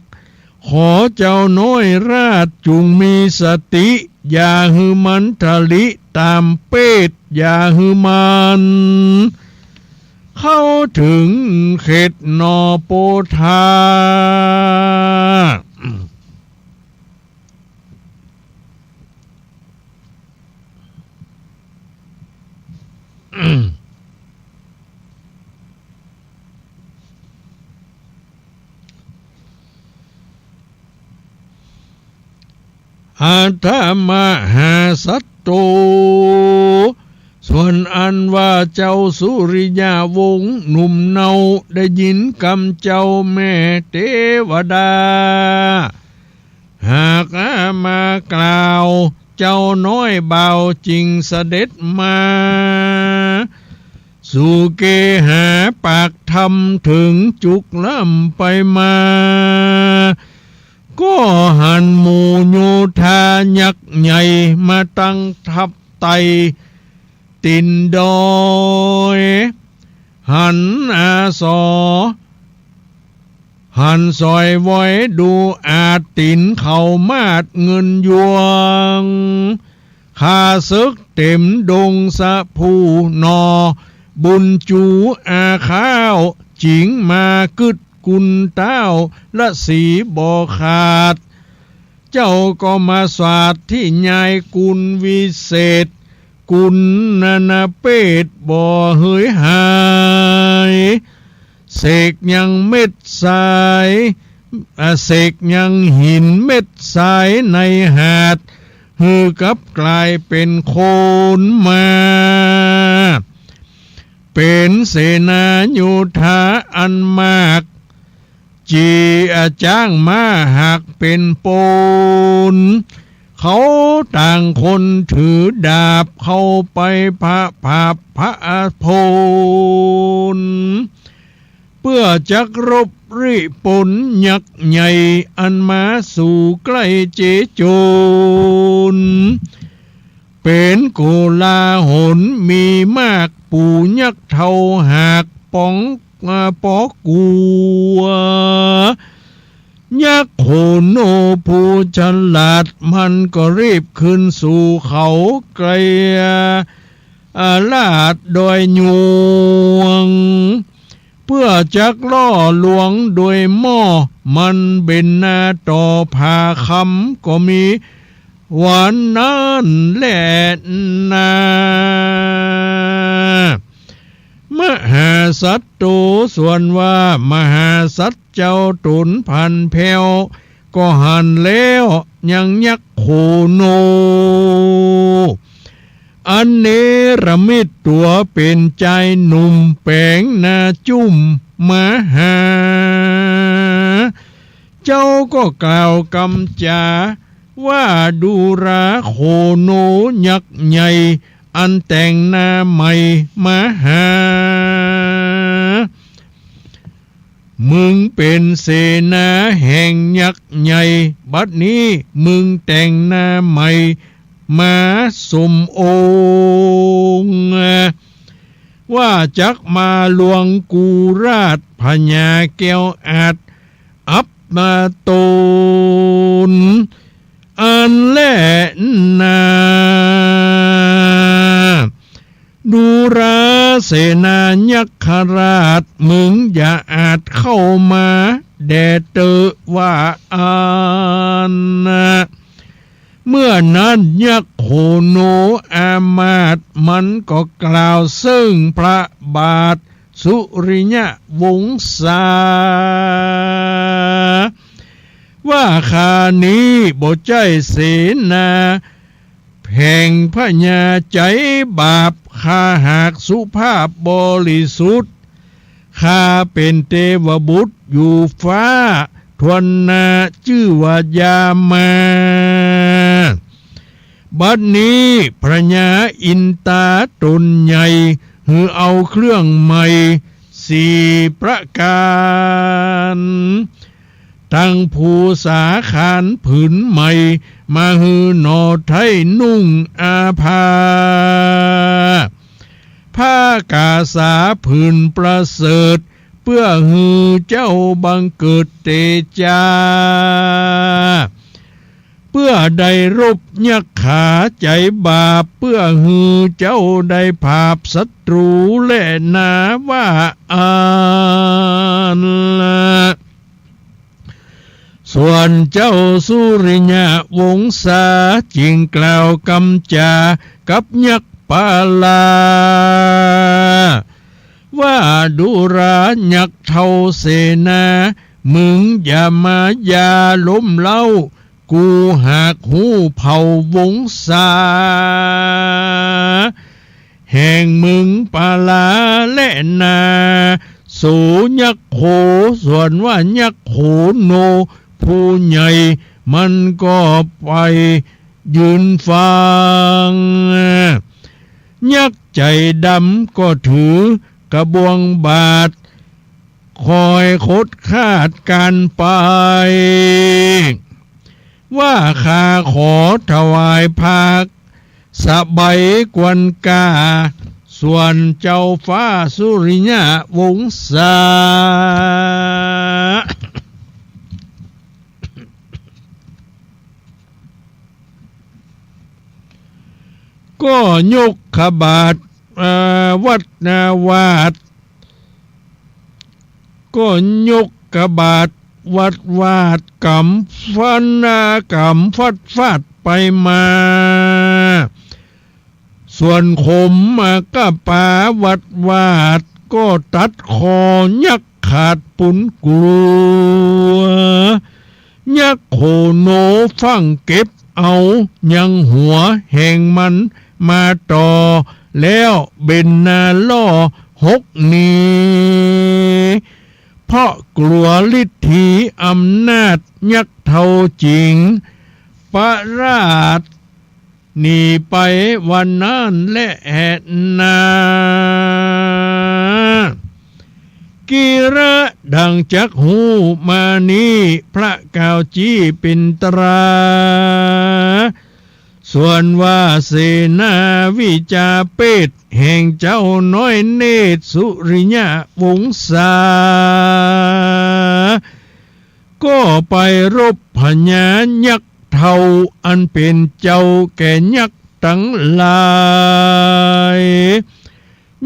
ขอเจ้าน้อยราชจุ่งมีสติ อย่าหื้อมันทะลิต๋ามเปต อย่าหื้อมันเข้าเถิงเขตหน่อโปธา อัฏฐมหาสัตโต ส่วนอันว่าเจ้าสุริยวงศ์หนุ่มเนา ได้ยินกำเจ้าแม่เตวดา หากมากล่าว เจ้าน้อยบ่าวจึงเสด็จมา สู่เกหาปากธรรม เถิงจุกล้ำไปมา ก็หันหมู่โยธายักษ์ใหญ่ มาตั้งทัพไต่ตี๋นดอย หันอาสอ หันสอยว้อยดูอาตี๋นเขามาดเงินยวง ข้าเสิกเต๋มดงสะภูหน่อ บุญจูอาข้าว จิ๋งมากึ๊ดกุนต้าวละสีบ่ขาด เจ้าก็มาสาธยายกุณวิเศษ กุณนานาเปตบ่เหยหาย เสกยังเม็ดทราย อ่า เสกยังหินเม็ดทรายในหาด หื้อกลับกลายเป๋นโคลนมา เป๋นเสนาโยธาอันมาก จีอาจ้างม้าหากเป๋นโปน เขาต่างคนถือดาบเข้าไปผะ ผะ ผะอาโพน เปื้อจักรบริปนยักษ์ใหญ่ อันมาสู่ใก้เจโจร เป๋นโกลาหลมีมาก ปู่ยักษ์เฒ่าหากป๋อง อ่า ป๋อกั๋ว ยักษ์โขโนผู้ฉลาด มันก็รีบขึ้นสู่เขาไกร อ่า ลาดดอยยวง เปื้อจักล่อลวงโดยหม้อ มันเบญจนาต่อผ่าคำ ก็มีวันนั้นแลนา มหาสัตโต ส่วนว่ามหาสัตว์เจ้าต๋นผันแผ้ว ก็หันแล้วยังยักษ์โขโน อันเนรมิตตั๋วเป๋นจายหนุ่มแป๋งหน้าจุ้มมาหา เจ้าก็กล่าวกำจ๋าว่า ดูราโขโนยักษ์ใหญ่ อันแต่งหน้าใหม่มาหา มึงเป๋นเสนาแห่งยักษ์ใหญ่ บัดนี้มึงแต่งหน้าใหม่มาสมองค์ ว่าจักมาลวงกู้ราช พญาแก้วอาจอับมาตน อันแลนา ดูราเสนายักขราช มึงอย่าอาจเข้ามาแด่เตอะ ว่าอั้นนา เมื่อนั้นยักษ์โขโนอามาตย์มันก็กล่าวเซิ่งพระบาทสุริยวงศา ว่าข้านี้บ่ใจ้เสนาแห่งพญาใจ๋บาป ข้าหากสุภาพบริสุทธิ์ ข้าเป๋นเตวบุตรอยู่ฟ้าทวนนา จื้อว่ายามา บัดนี้พญาอินตาต๋นใหญ่ หื้อเอาเครื่องใหม่สี่ประก๋าน ตังภูษาขานผืนใหม่ มาหื้อหน่อไท้นุ่งอาภา ผ้ากาสาผืนประเสริฐ เปื้อหื้อเจ้าบังเกิดเตจา เปื้อได้รบยักขาใจ๋บาป เปื้อหื้อเจ้าได้ผาบศัตรูแลนา ว่าอั้นนา ส่วนเจ้าสุริยวงศาจึงกล่าวกำจ๋ากับยักษ์ปาลา ว่าดูรายักษ์เฒ่าเสนา มึงอย่ามาหย่าล้มเล้า กูหากฮู้เผ่าวงศาแห่งมึงปาลาแลนา โสยักษ์โข ส่วนว่ายักษ์โขโนผู้ใหญ่ มันก็ไปยืนฟัง ยักษ์ใจ๋ดำก็ถือกระบวงบาด คอยคดคาดก๋านไป ว่าข้าขอถวายผ้าสบายกวนก้า ส่วนเจ้าฟ้าสุริยวงศา ก็ยกขบาท เอ่อ วัดนาวาด ก็ยกขบาทวัดวาด กำฟันนากำฟัดฟาดไปมา ส่วนขมมากะปาวัดวาด ก็ตัดคอยักษ์ขาดปูนกลัว ยักษ์โขโนฟั่งเก็บเอายังหัวแห่งมันมาต่อ แล้วเบญนาล่อหกหนี เพราะกลัวฤทธีอำนาจยักษ์เฒ่าจิ๋ง ประราชหนีไปวันนั้นแลนา กิระดังจักฮู้มานี้ พระกาวจีเป๋นตรา ส่วนว่าเสนาวิจาเปตแห่งเจ้าน้อยเนตรสุริยวงศา ก็ไปรบพญายักษ์เฒ่า อันเป๋นเจ้าแก่ยักษ์ตังหลาย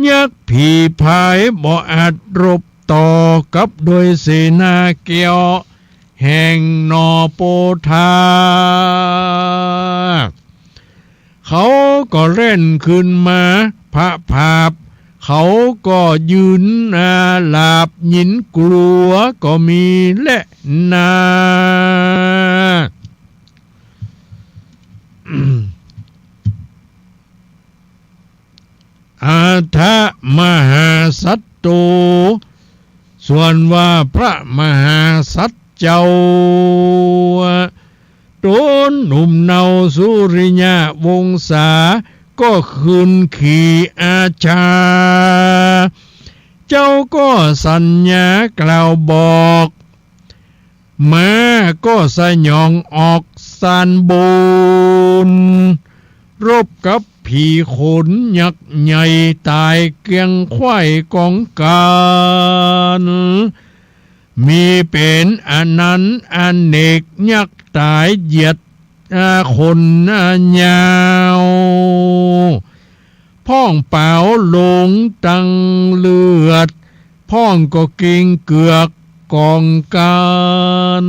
ยักษ์ผีพายบ่อาจรบต่อกับโดยเสนาแก้วแห่งหน่อโปธา เขาก็แล่นคืนมาพะผาบ เขาก็ยืนหน้าหลาบ หยินกลัวก็มีแลนา อัฏฐมหาสัตโต ส่วนว่าพระมหาสัตว์เจ้า ต๋นหนุ่มเนาสุริยวงศา ก็ขึ้นขี่อาชา เจ้าก็สัญญากล่าวบอก ม้าก็สยองออกซานบน รบกับผีขนยักษ์ใหญ่ ต๋ายเคียงไขว้ก๋องกั๋น มีเป๋นอนันต์อเนก ยักษ์ต๋ายเหยียด อา ขน อา ยาว พ่องป๋าวลงตังเลือด พ่องก็กิ๋งเกือกก๋องกั๋น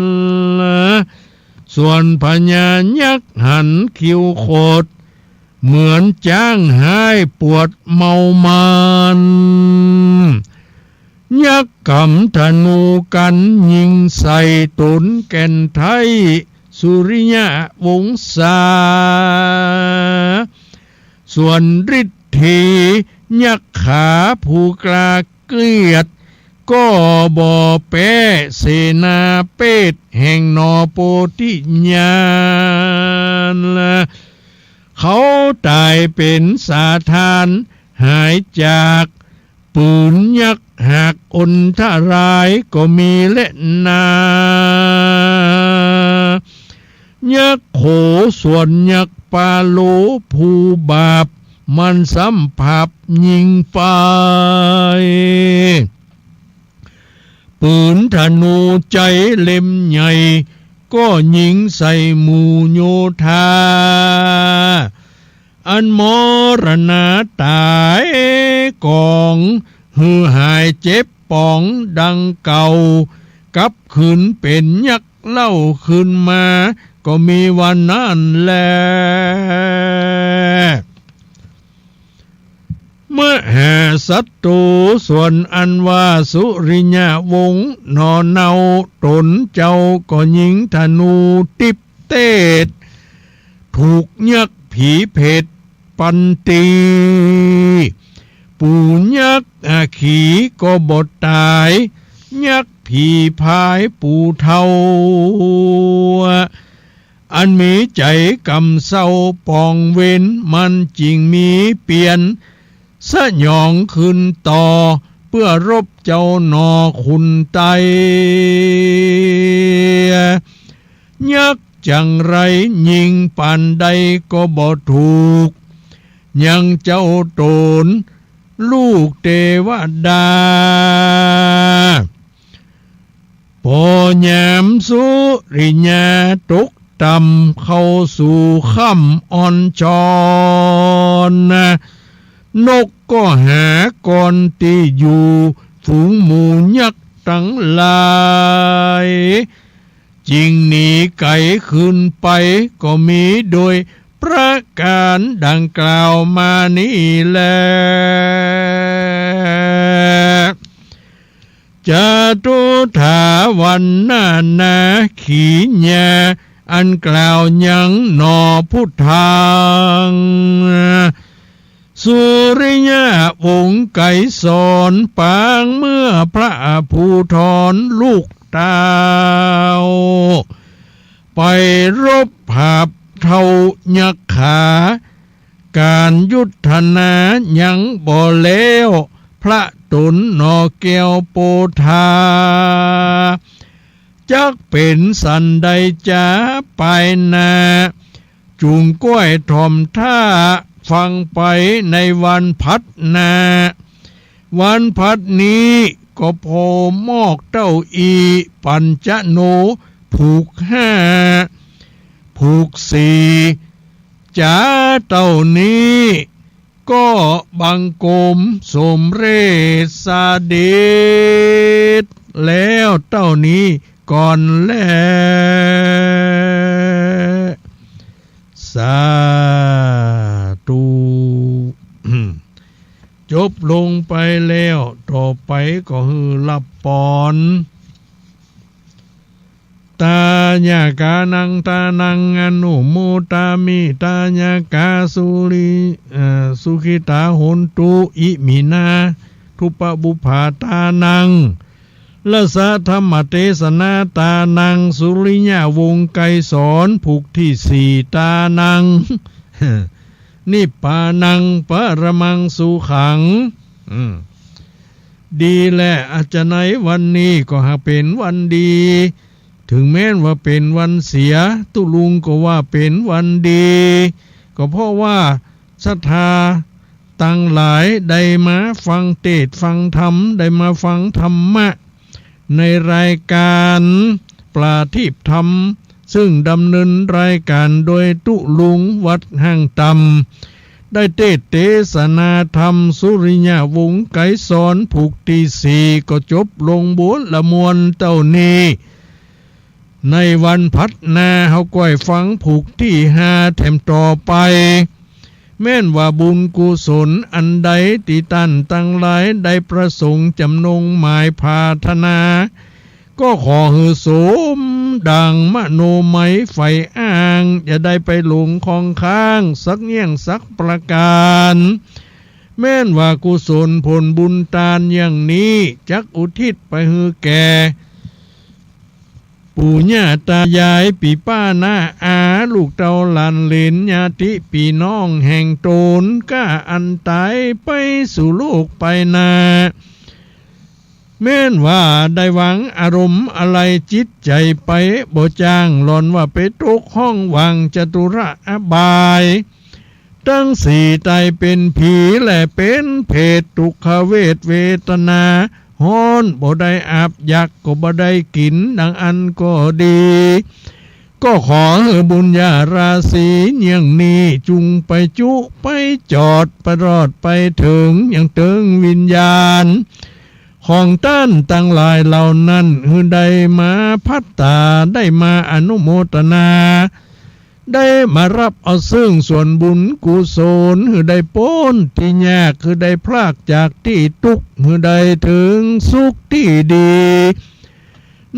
ส่วนพญายักษ์หันคิ้วขด เหมือนจ๊างฮ้ายปวดเมามัน ยักษ์ก๋ำธนูกั๋นยิงใส่ต๋นแก่นไท้สุริยวงศา ส่วนฤทธียักขาผู้กล้าเกลียด ก็บ่แป๊เสนาเปชแห่งหนอโปธิญาณ เขาต๋ายเป๋นสาธาร หายจากปืนยักหากอนทรายก็มีแลนา ยักโขส่วนยักปาโลผู้บาป มันซ้ำผาบยิงไป ปืนธนูใจ๋เล่มใหญ่ ก็ยิงใส่หมู่โยธา อันมรณาต๋ายก๋อง หื้อหายเจ็บป๋องดังเก่า กลับคืนเป๋นยักษ์เล่าคืนมา ก็มีวันนั้นแล มหาศัตรูส่วนอันว่าสุริยวงศ์หนอเนา ต๋นเจ้าก็ยิงธนูติ๊บเตศ ถูกยักษ์ผีเผตปันตี ปู่ยักษ์อาขีก็บ่ต๋าย ยักษ์ผีพายปู่เฒ่า อันมีใจ๋กำเศร้าปองเวร มันจึงมีเปียรสยองคืนต่อ เปื้อรบเจ้าหนอคุณไต ยักษ์จั่งไรยิงปานใดก็บ่ถูก ยังเจ้าต๋นลูกเตวดา ปอยามสุริยาตกต่ำเข้าสู่ค่ำอ่อนชอน นกก็หาก่อนตี้อยู่ ฝูงหมู่ยักษ์ตังหลาย จึงหนีไก๋คืนไป ก็มีโดยประก๋านดังกล่าวมานี้แล จตุฏฐาวันนานาขีญา อันกล่าวยังหนอพุทธัง สุริยวงศ์ไกรสร ปางเมื่อพระภูธรลูกเต้า ไปรบผาบเฒ่ายักขา ก๋านยุทธนายังบ่แล้ว พระต๋นหนอแก้วโปธา จักเป๋นสันใดจาปายหน้า จุ่งก้อยถ่อมท่าฟังไปในวันผัดหน้า วันผัดนี้ก็ผ่อมอกเต้าอี้ ปัญจโน ผูกห้า ผูกสี่ จ๋าเต้านี้ ก็บังคมสมเร็จเสด็จแล้วเต้านี้ก่อนแล สาธุ จบลงไปแล้ว ต่อไปก็หื้อฮับปอน ทายกานังทานังอนุโมทามิ ทายกาสุริ เอ่อ สุขิตาโหนตุ อิมินา ทุปปบุพพาทานัง รสธรรมเตสนาทานัง สุริยวงศ์ไกรสร ผูกตี้สี่ทานัง นิพพานังปรมังสุขัง อืม ดีแล อาจจะในวันนี้ก็หากเป๋นวันดี เถิงแม้นว่าเป๋นวันเสีย ตุ๊ลุงก็ว่าเป๋นวันดี ก็เพราะว่าศรัทธาตังหลายได้มาฟังเตสน์ฟังธรรม ได้มาฟังธรรมะในรายก๋านประทีปธรรม ซึ่งดำเนินรายก๋านโดยตุ๊ลุงวัดห้างต่ำ ได้เตสน์เตสนาธรรมสุริยะวงศ์ไกรสร ผูกตี้สี่ ก็จบลงบวนละมวลเต้านี้ ในวันผัดหน้าเฮาก้อยฟังผูกตี้ห้าแถมต่อไป แม้นว่าบุญกุศลอันใดตี้ต้านตังหลายได้ประสงค์จ๋ำนงหมายผาถนา ก็ขอหื้อสมดั่งมโนมัยใฝ่อ้าง อย่าได้ไปหลงข้องค้างสักเยียงสักประก๋าน แม้นว่ากุศลผลบุญตานอย่างนี้ จักอุทิศไปหื้อแก่ ปู่ย่าตายาย ปี้ป้าน้าอา ลูกเต้าหลานเหลน ญาติปี้น้องแห่งต๋น ก้าอันต๋ายไปสู่โลกไปหน้า แม้นว่าได้วางอารมณ์อาลัยจิตใจ๋ไปบ่จ้าง หล่อนว่าไปตกห้องหว่างจตุระอบาย ตังสี่ต๋ายเป๋นผีและเป๋นเปรต ตุ๊กขเวทเวทนาฮ้อน บ่ได้อาบ อยากก็บ่ได้กิ๋น ดังอั้นก็ดี ก็ขอหื้อบุญญาราศีอย่างนี้ จุ่งไปจุไปจอด ไปรอดไปเถิง ยังเติงวิญญาณ ของต้านตังหลายเหล่านั้น หื้อได้มาพัตตา ได้มาอนุโมทนา ได้มาฮับเอาเซิ่งส่วนบุญกุศล หื้อได้ป๊นตี้ยาก หื้อได้พรากจากตี้ตุ๊กข์ หื้อได้เถิงสุขตี้ดี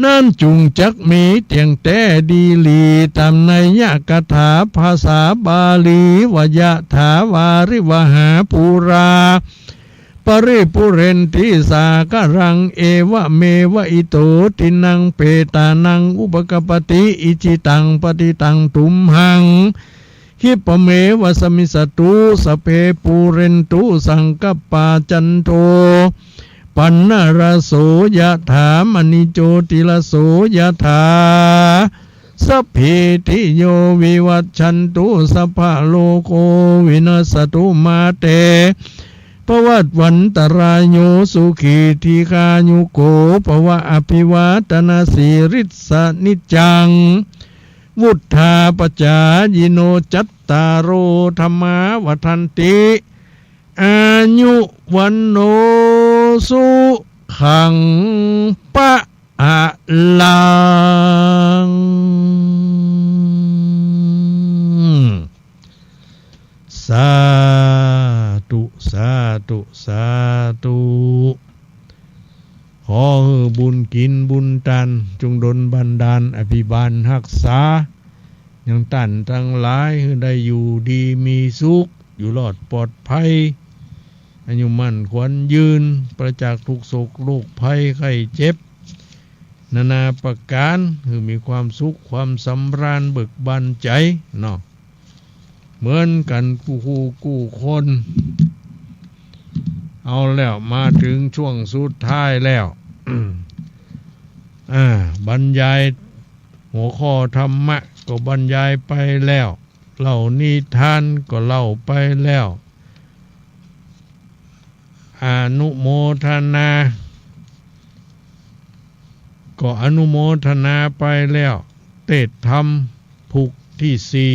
นั้นจุ่งจักมีเตี้ยงแต๊ดีหลี ต๋ามนัยยะคาถาภาษาบาลีว่า ยะถาวาริวหาปูรา ปะริปูเรนติสาคะรัง เอวะเมวะอิโต ตินังเปตานัง อุปะกัปปะติ อิจฉิตัง ปะฏิตัง ตุมหัง คิปะเมวะสะมิชฌะตุ สัพเพ ปูเรนตุ สังกัปปา จันโท ปัณณะระโส ยะถา มะณิโจติระโส ยะถา สัพพีติโย วิวัชชันตุ สัพพะโรโค วินัสสะตุ มาเต ภะวัตวันตะราโย สุขี ทีฆายุโก ภะวะ อะภิวาตะนะสีริสสะ นิจจัง วุฑฒาปะจายิโน จัตตาโร ธัมมา วัฑฒันติ อายุ วัณโณ สุขัง พะ อะลัง สาธุ สาธุ สาธุ ขอหื้อบุญกิ๋นบุญตาน จุ่งดลบันดาล อภิบาลฮักษา ยังต้านตังหลาย หื้อได้อยู่ดีมีสุข อยู่รอดปลอดภัย อายุมั่นขวัญยืน ปราศจากทุกข์โศกโรคภัยไข้เจ็บ นานาประก๋าน หื้อมีความสุขความสำราญเบิกบานใจ๋เนาะ เหมือนกั๋นกู้คู่กู้คน เอาแล้ว มาเถิงช่วงสุดท้ายแล้ว อ่า บรรยายหัวข้อธรรมะก็บรรยายไปแล้ว เล่านิทานก็เล่าไปแล้ว อนุโมทนา ก็อนุโมทนาไปแล้ว เตสน์ธรรมผูกตี้สี่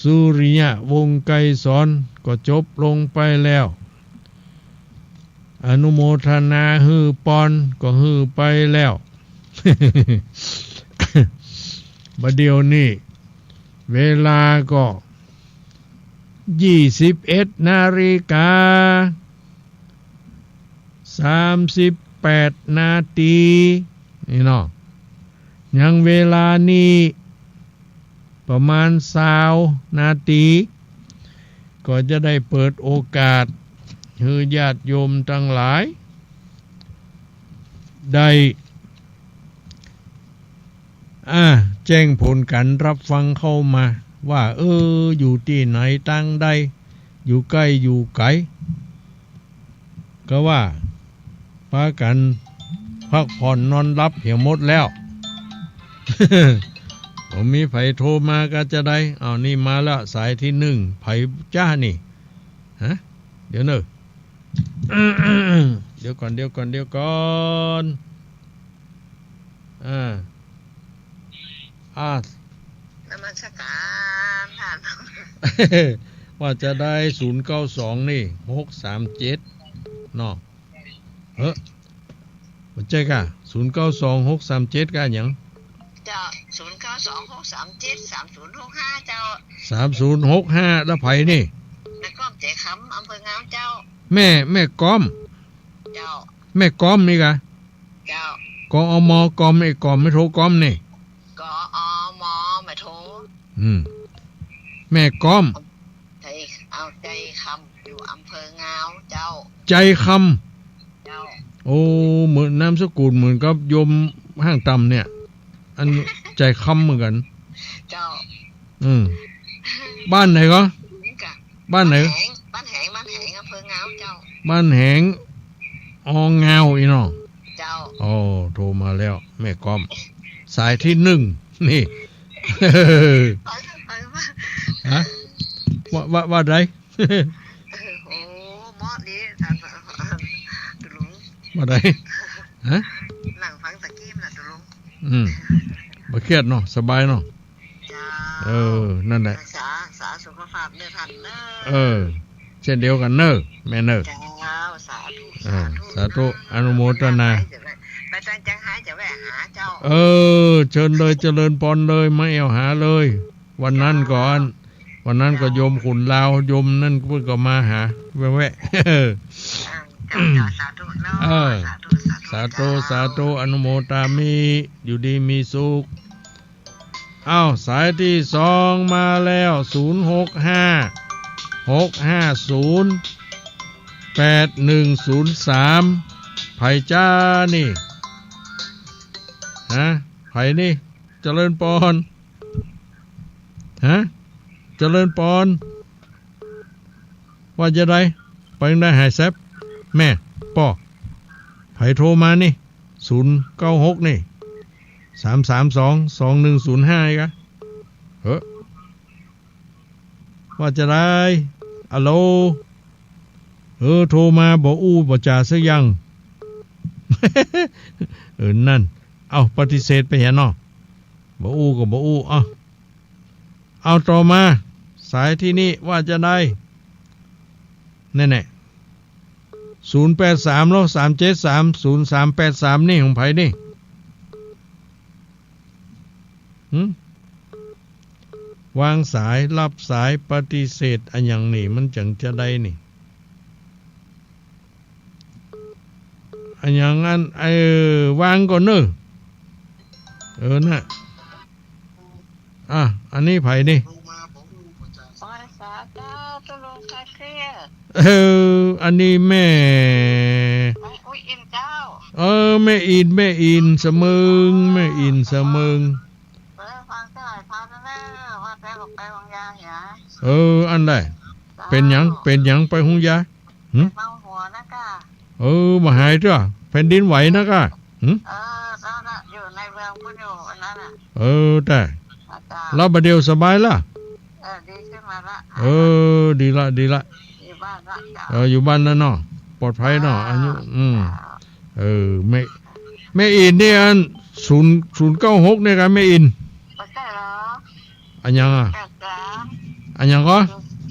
สุริยะวงศ์ไกรสร ก็จบลงไปแล้ว อนุโมทนาหื้อปอนก็หื้อไปแล้ว บ่าเดี่ยวนี้ เวลาก็ยี่สิบเอ็ดนาฬิกา สามสิบแปดนาที นี่เนาะ ยังเวลานี้ประมาณซาวนาที ก็จะได้เปิดโอกาสหื้อญาติโยมตังหลาย ได้ อ่า แจ้งผลก๋านฮับฟังเข้ามา ว่า เออ อยู่ตี้ไหนตางใด อยู่ใก้อยู่ไก๋ ก็ว่า ปากั๋นพักผ่อนนอนหลับเหียหมดแล้ว บ่มีใผโทรมาก็จะได้ อ้าว นี่มาละ สายตี้นึ่ง ใผจ๊ะนี่ ฮะ เดี๋ยวเน่อ เดี๋ยวก่อน เดี๋ยวก่อน เดี๋ยวก่อน อ่า อ่า นมัสการท่าน ว่าจะได้ ศูนย์เก้าสอง นี่ หกสามเจ็ด เนาะ เฮ้อ บ่ใจ้ก่ะ ศูนย์เก้าสอง หกสามเจ็ด ก่ะ หยัง เจ้า ศูนย์เก้าสอง หกสามเจ็ด สามศูนย์หกห้า เจ้า สามศูนย์หกห้า แล้วใผนี่ แม่ก้อม ใจ๋คำ อำเภองาว เจ้า แม่ แม่ก้อม เจ้า แม่ก้อมนี่ก่ะ เจ้า กอม ก้อม ไอ้ก้อม ไม่โทรก้อมนี่ กอม ไม่โทร อืม แม่ก้อม ใจ๋ เอา ใจ๋คำ อยู่อำเภองาว เจ้า ใจ๋คำ เจ้า โอ้ เหมือนนามสกุลเหมือนกับโยมห้างต่ำเนี่ย อันใจ๋คำเหมือนกั๋น เจ้า อืม บ้านไหนก่อ นี่ก่ะ บ้านไหน บ้านแหง บ้านแหง บ้านแหง อำเภองาว เจ้า บ้านแหง อ๋อ งาว อีน้อง เจ้า โอ้ โทรมาแล้ว แม่ก้อม สายตี้นึ่ง นี่ ไป ไป ไป ฮะ ว่า ว่า ว่าใด เออ โอ้ มอดดี ท่าน ตุ๊ลุง ว่าใด ฮะ นั่งฟังตะกี้น่ะ ตุ๊ลุง อืม บ่เครียดเนาะ สบายเนาะ เจ้า เออ นั่นแหละ รักษา รักษาสุขภาพเน่อท่านเน่อ เออ เช่นเดียวกั๋นเน่อ แม่เน่อ เจ้า สาธุ อ่า สาธุ สาธุ อนุโมทนา ไปตางเจียงฮายจะแวะหาเจ้า เออ เชิญเลย เจริญปอนเลย มาแอ่วหาเลย วันนั้นก่อน วันนั้นก็โยมขุนลาว โยมนั่นเปิ้นก็มาหา แวะๆ อ่า เจ้า เจ้า สาธุเนาะ เออ สาธุ สาธุ สาธุ เจ้า สาธุ อนุโมทามิ อยู่ดีมีสุข อ้าว สายตี้สองมาแล้ว ศูนย์หกห้า หกห้าศูนย์ แปดหนึ่งศูนย์สาม ใผจ๊ะนี่ ฮะ ใผนี่ เจริญปอน ฮะ เจริญปอน ว่าจะใด ไปได้หายแซบ แม่ ป้อ ใผโทรมานี่ ศูนย์เก้าหก นี่ สามสามสอง สองหนึ่งศูนย์ห้า อีกอะ เฮ้อ ว่าจะใด อะโหล เออ โทรมาบ่อู้บ่จ๋าสักอย่าง เออ นั่น เอ้า ปฏิเสธไปเหียเนาะ บ่อู้ก็บ่อู้ เอ้า เอาต่อมา สายตี้นี่ว่าจะใด แน่ๆ ศูนย์แปดสาม แล้ว สามเจ็ดสาม ศูนย์สามแปดสาม นี่ของใผนี่ หึ วางสาย รับสาย ปฏิเสธ อะหยังนี่ มันจังจะใดนี่ อะหยังอัน เออ วางก่อนเน่อ เออ น่ะ อ่ะ อันนี้ใผนี่ ไหว้สาเจ้า ตุ๊ลุงคลายเครียด เออ อันนี้แม่ แม่อุ๊ยอินเจ้า เออ แม่อิน แม่อินสะเมิง แม่อินสะเมิง เออ ฟังเจ้าหลายครั้งแล้ว ว่าแต่บอกไปวางยาเหีย เออ อันใด เจ้า เป๋นหยัง เป๋นหยังไปฮุงยา หึ เมาหัวนะก้า เออ บ่หายเตื้อ แผ่นดินไหวนะก้า หึ เออ นั่นน่ะ อยู่ในเมืองพุ้นอยู่วันนั้นน่ะ เออ แต่ อาจารย์ แล้วบ่าเดี่ยวสบายละ เออ ดีขึ้นมาละ เออ ดีละ ดีละ อยู่บ้านละ เจ้า เออ อยู่บ้านแล้วเนาะ ปลอดภัยเนาะ เจ้า อายุ อืม เจ้า เออ แม่ แม่อินนี่อัน ศูนย์ ศูนย์เก้าหก เนี่ยครับ แม่อิน บ่ใจ้เหรอ อะหยังอะ แปดสาม อะหยังก่อ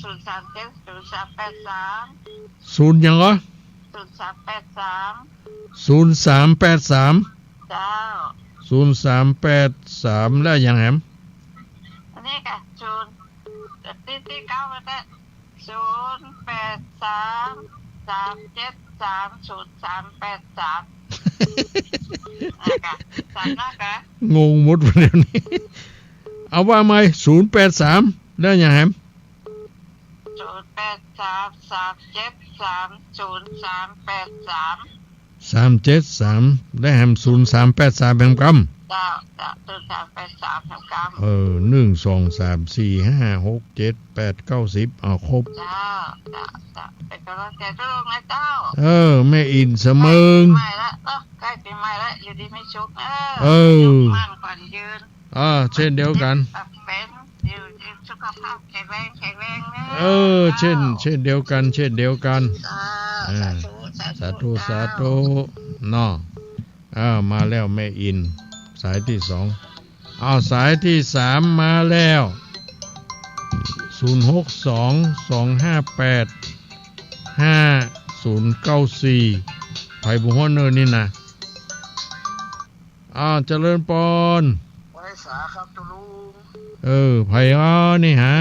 ศูนย์สามเจ็ด ศูนย์สามแปดสาม ศูนย์หยังก่อ ศูนย์สามแปดสาม ศูนย์สามแปดสาม เจ้า ศูนย์สามแปดสาม แล้วอะหยังแหม อันนี้ค่ะ ศูนย์ ตี้ ตี้เก้าไว้แต๊ ศูนย์แปดสาม สามเจ็ดสาม ศูนย์สามแปดสาม นะคะ สามนะคะ งงหมดเดี๋ยวนี้ เอาว่าใหม่ ศูนย์แปดสาม แล้วอะหยังแหม ศูนย์แปดสาม สามเจ็ดสาม ศูนย์สามแปดสาม สามเจ็ดสาม และแหม ศูนย์สามแปดสาม แหมกำ เจ้า เจ้า ศูนย์สามแปดสาม แหมกำ เออ หนึ่ง สอง สาม สี่ ห้า หก เจ็ด แปด เก้า สิบ เอาครบ เจ้า เจ้า เจ้า เป๋นก๋ำลังใจ๋ตุ๊ลุงนะเจ้า เออ แม่อินสะเมิง ใก้ปี๋ใหม่ละเนาะ ใก้ปี๋ใหม่ละ อยู่ดีมีสุขเออ เออ มั่นขวัญยืน อ่า เช่นเดียวกั๋น ครับ เป็น อยู่ อยู่ สุขภาพแข็งแรง แข็งแรงนะ เออ เจ้า เช่น เช่นเดียวกั๋น เช่นเดียวกั๋น เจ้า อ่า สาธุ สาธุ สาธุ เจ้า สาธุ เนาะ อ่า มาแล้วแม่อิน สายตี้สอง อ้าว สายตี้สามมาแล้ว ศูนย์หกสอง สองห้าแปด ห้าศูนย์เก้าสี่ ไผบ่ฮู้เน่อนี่นะ อ้าว เจริญปอน ไหว้สาครับตุ๊ลุง เออ ไผอ้อนี่หา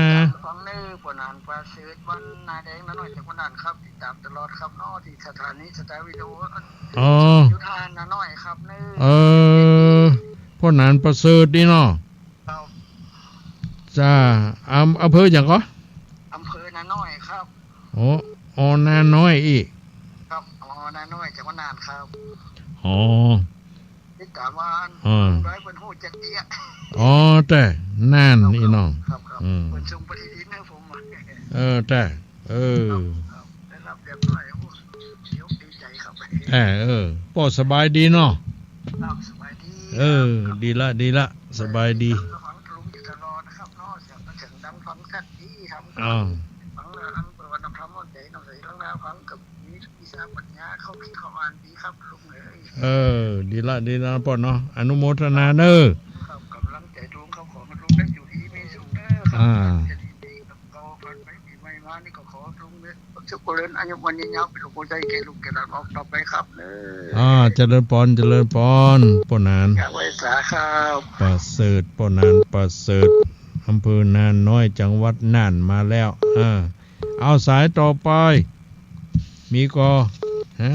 ฟังเน่อ ป้อหนานประเสริฐ บ้านนาแดง นาน้อย จากบ้านนาครับ ติดตามตลอดครับเนาะ ตี้สถานีสถานีวิทยุ อ๋อ อยู่ท่านาน้อยครับเน่อ เออ ป้อหนานประเสริฐนี่เนาะ ครับ จ้า อำ อำเภอหยังก่อ อำเภอนาน้อยครับ อ๋อ อ๋อ นาน้อยอี้ ครับ อ๋อ นาน้อย จากบ้านนาครับ อ๋อ ติดตามว่า อ๋อ ได้เปิ้นฮู้จักเตี้ย อ๋อ แต่นั่น ครับ อี้น้อง ครับ ครับ อืม เปิ้นส่งไปตี้ดินหื้อผม เออ แต่ เออ ครับ ครับ ได้ฮับเรียบร้อย โอ้ ดีอกดีใจ๋ครับ แต่ เออ ป้อสบายดีเนาะ ครับ สบายดี เออ ครับ ดีละ ดีละ สบายดี ฟังลุงอยู่ตลอดนะครับเนาะ เสียงมันเสียงดังฟังชัดดีครับ อ่า ฟังแล้วทั้งเปิดวันทำความเข้าใจ๋เนาะ ใส่เรื่องราวฟังกับมีวิชาปัญญาเข้าคิดเข้าอ่านดีครับลุงเอ๋ย เออ ดีละ ดีละป้อเนาะ อนุโมทนาเน่อ ครับ ก๋ำลังใจ๋ลุงครับ ขอให้ลุงได้อยู่ดีมีสุขเน่อครับ อ่า จะดีๆ ครับ ก็ผ่านไปปีใหม่มานี่ก็ขอลุงเนี่ย สุขเจริญอายุมั่นยืนยาว เป๋นลูกหัวใจ๋แก่ลูกแก่หลานออกต่อไปครับเน่อ อ่า เจริญปอน เจริญปอน ป้อหนาน ครับ ไหว้สาครับ ประเสริฐ ป้อหนานประเสริฐ อำเภอนาน้อย จังหวัดน่านมาแล้ว อ่า เอาสายต่อไป มีก่อ ฮะ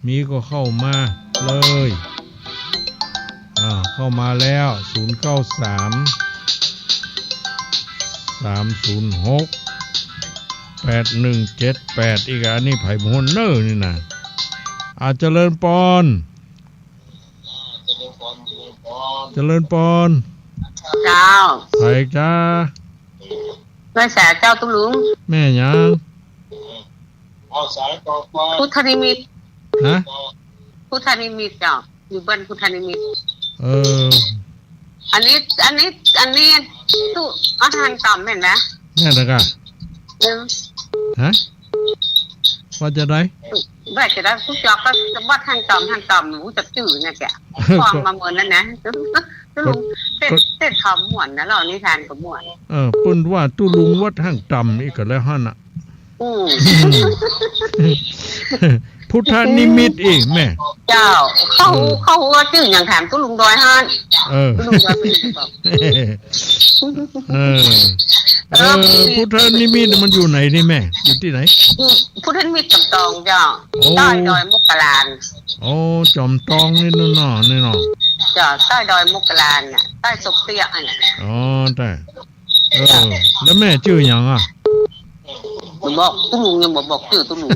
มีก่อเข้ามาเลย อ่า เข้ามาแล้ว ศูนย์เก้าสาม สามศูนย์หก แปดหนึ่งเจ็ดแปด อีกอันนี้ไผบ่ฮู้เน่อนี่นะ อ่า เจริญปอน เจริญปอน เจ้า ไผจ๊ะ ไหว้สาเจ้าตุ๊ลุง แม่หยัง พุทธนิมิต ฮะ พุทธนิมิตเจ้า อยู่บ้านพุทธนิมิต เออ อันนี้ อันนี้ อันนี้ตุ๊ วัดห้างต่ำแม่นบ่ แม่นแล้วก่ะ เออ ฮะ ว่าจะได้ ว่าจะได้ ฮู้จักก็วัดห้างต่ำ ห้างต่ำ ฮู้จักจื้อเนี่ยแกะ เออ ฟ้องมาเมินนั้นนะ ตุ๊ลุง ตุ๊ลุง ก็ เต้น ก็ เต้นขำม่วนนะ เล่านิทานก็ม่วน เออ เปิ้นว่าตุ๊ลุงวัดห้างต่ำอีกก็แล้วหั้นน่ะ อืม พุทธนิมิตอีกแม่ เจ้า เขา เออ เขาว่าจื้อหยังถามตุ๊ลุงดอยหั้น เออ ตุ๊ลุงดอยหั้น เออ เออ เออ พุทธนิมิตมันอยู่ไหนนี่แม่ อยู่ตี้ไหน พุทธนิมิตจอมตองเจ้า โอ้ ใต้ดอยมกลาน โอ้ จอมตองนี่เนาะ นี่เนาะ เจ้า ใต้ดอยมกลานน่ะ ใต้ศกเตี้ยน่ะ อ๋อ ใต้ เออ แล้วแม่จื้อหยังอะ บ่บอกตุ๊ลุง ยังบ่บอกจื้อตุ๊ลุง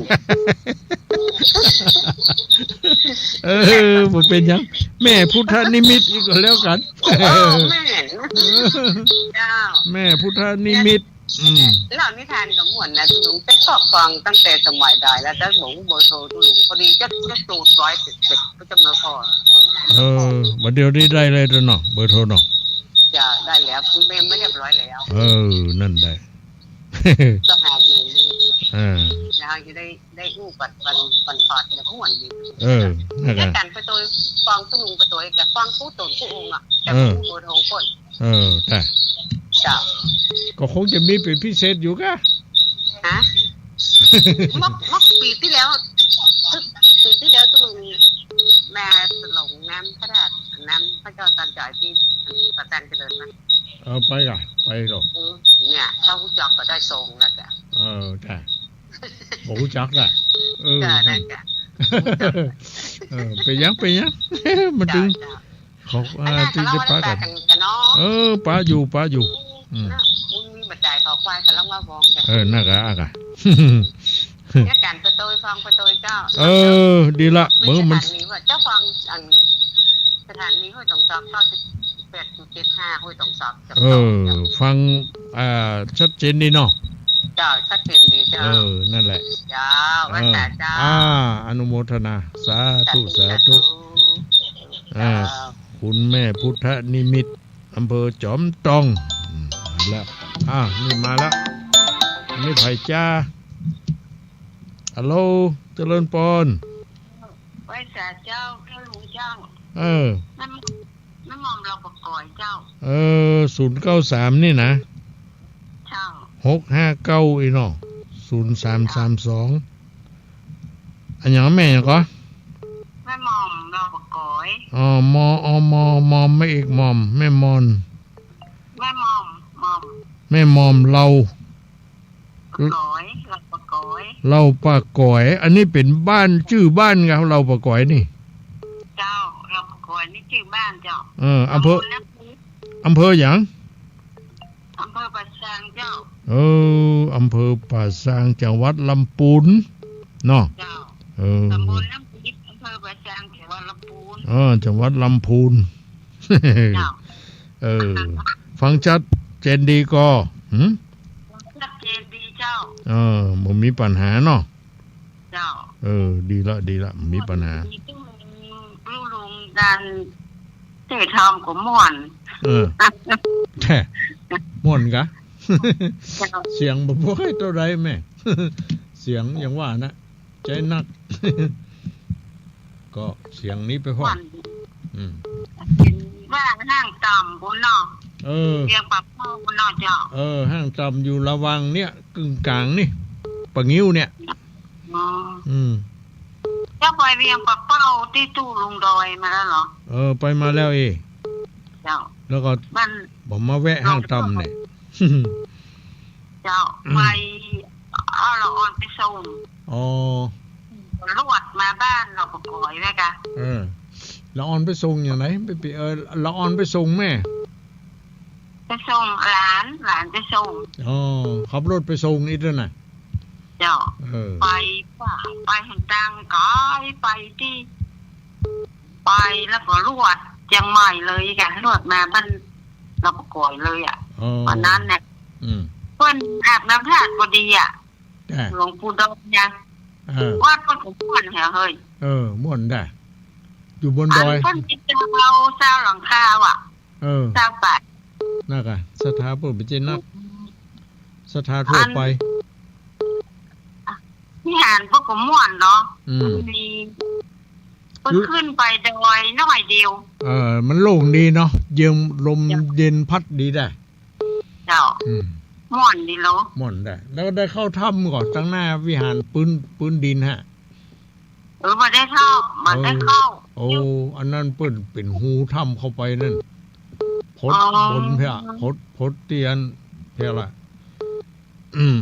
เออ บ่เป๋นหยัง แม่พุทธนิมิตอีกก็แล้วกั๋น เออ แม่ เจ้า แม่พุทธนิมิต อืม เล่านิทานก็ม่วนนะตุ๊ลุง แต่ชอบฟังตั้งแต่สมัยใดแล้ว แต่บ่ฮู้เบอร์โทรตุ๊ลุง พอดีจะ จะโทรไว้เสร็จ เสร็จก็จะมาขอ เออ บัดเดี๋ยวนี้ได้เลยเนาะ เบอร์โทรเนาะ จ้ะ ได้แล้ว คุณเบมไว้เรียบร้อยแล้ว เออ นั่นแหละ ต้องหาเงินนี่ เออ แล้วจะได้ ได้อู้ปัดวัน วันพอดเนี่ยม่วนดี เออ นั่นแหละ แต่การไปโตยฟังตุ๊ลุงไปโตย แต่ฟังกู้ต๋นกู้องค์อะ แต่ เออ บ่ฮู้เบอร์โทรเปิ้น เออ แต่ จ้ะ ก็คงจะมีเป๋นพิเศษอยู่ก่ะ ฮะ เมื่อ เมื่อปีตี้แล้ว ปีตี้แล้วตุ๊ลุงมาสลองน้ำพระธาตุ น้ำพระเจ้าตานจอยตี้ประจันเจริญนะ เออ ไปก่ะ ไปก่ะ เออ เนี่ย ถ้าฮู้จักก็ได้ส่งแล้วจ้ะ เออ จ้ะ บ่ฮู้จักน่ะ เออ จ้ะ นั่น นั่นจ้ะ เออ เป๋นหยัง เป๋นหยัง มันตึง จ้ะ จ้ะ เขา อันนั้น อ่า ตึงจะปะกั๋น เขาเล่าว่ากันเนาะ เออ ปะอยู่ ปะอยู่ อืม น่ะ มึงมีบัตรจ่ายเขาควายกับเล่าว่าวองจ้ะ เออ นั่นก่ะ อ่ะก่ะ เนี่ย การไปโตยฟังไปโตยเจ้า เออ ดีละ มี เบิ่งมัน สถานีว่าเจ้าฟัง อัน สถานีห้วยตองซอก เก้าสิบแปดจุดเจ็ดห้า ห้วยตองซอก เออ ฟัง อ่า ชัดเจนดีเนาะ เจ้า ชัดเจนดีเจ้า เออ นั่นแหละ เจ้า เออ ว่าแต่เจ้า อ่า อนุโมทนา สาธุ สาธุ สาธุ อ่า เจ้า คุณแม่พุทธนิมิตร อำเภอจอมตอง อืม มาแล้ว อ้าว นี่มาแล้ว อันนี้ใผจ๊ะ ฮัลโหล เจริญปอน ไหว้สาเจ้า เจ้าหลวงเจ้า เออ แม่ แม่หม่อม ลาวป่าก๋อยเจ้า เออ ศูนย์เก้าสาม นี่นะ เจ้า หกห้าเก้า อีเนาะ ศูนย์สามสามสอง อะหยัง แม่หยังก่อ แม่หม่อม ลาวป่าก๋อย อ๋อ มอ อ มอ มอม แม่เอกหม่อม แม่มอน แม่หม่อม หม่อม แม่หม่อม ลาว ก๋อย ลาวป่าก๋อย ลาวป่าก๋อย อันนี้เป๋นบ้าน จื้อบ้านกา ลาวป่าก๋อยนี่ เจ้า ลาวป่าก๋อยนี่จื้อบ้านเจ้า เออ อำเภอ ตำบลน้ำพริก อำเภอหยัง อำเภอป่าซางเจ้า เออ อำเภอป่าซาง จังหวัดลำปูน เนาะ เจ้า เออ ตำบลน้ำพริก อำเภอป่าซาง จังหวัดลำปูน เออ จังหวัดลำพูน เจ้า เออ ฟังชัดเจนดีก่อ หึ ฟังชัดเจนดีเจ้า เออ บ่มีปัญหาเนาะ เจ้า เออ ดีละ ดีละ บ่มีปัญหา มีตู้ลุง ตู้ลุงดันเตะทองก็ม่วน เออ แท้ ม่วนกา เจ้า เสียงบ่ บ่ค่อยเต้าใดแม่ เสียงอย่างว่านะ ใจ๊นัก ก็เสียงนี้ไปพร้อม ม่วน อืม เป๋นว่าห้างต่ำปู้นเนาะ เออ เวียงป่าเป้าปู้นเนาะเจ้า เออ ห้างต่ำอยู่ระหว่างเนี่ย กึ่งกลางนี่ ป่างิ้วเนี่ย อ๋อ อืม เจ้าไปเวียงป่าเป้าตี้ตู้ลุงดอยมาแล้วเหรอ เออ ไปมาแล้วเอ เจ้า แล้วก็ มัน บ่มาแวะห้างต่ำเนี่ย เจ้า อืม ไป เอาละอ่อนไปส่ง อ๋อ รวดมาบ้านลาวป่าก๋อยแม่กา เออ ละอ่อนไปส่งอย่างไหน ไป ไป เออ ละอ่อนไปส่งแม่ ไปส่งหลาน หลานไปส่ง อ๋อ ขับรถไปส่งอีกแล้วนะ เจ้า เออ ไปป่า ไปหันตังก๋อย ไปตี้ ไปแล้วก็รวดเจียงใหม่เลยกา รวดมาบ้านลาวป่าก๋อยเลยอะ อ๋อ วันนั้นเนี่ย อืม เปิ้นอาบน้ำธาตุพอดีอะ จ้ะ หลวงปู่ดอยเนี่ย เออ วัดเปิ้นก็ม่วนแฮะเฮ้ย เออ ม่วนได้ อยู่บนดอย อันเปิ้นมีซาว ซาวหลังคาอะ เออ ซาวปาย นั่นกะ ศรัทธาเปิ้นบ่ใจ้นัก ศรัทธาทั่วไป อัน วิหารเปิ้นก็ม่วนเนาะ อืม มันมี เปิ้นขึ้นไปดอยน้อยเดียว เออ มันโล่งดีเนาะ เย็น ลม เจ้า เย็นพัดดีได้ เจ้า อืม ม่วนดีเนาะ ม่วนได้ แล้วได้เข้าถ้ำก่อ ตังหน้าวิหารปื๊น ปื๊นดินฮะ เออ บ่ได้เข้า บ่ได้เข้า เออ โอ้ อันนั้นเปิ้นเป๋นฮูถ้ำเข้าไปนั่น พด อ๋อ บนเพี้ย พด พดเตียนเพี้ยละ อืม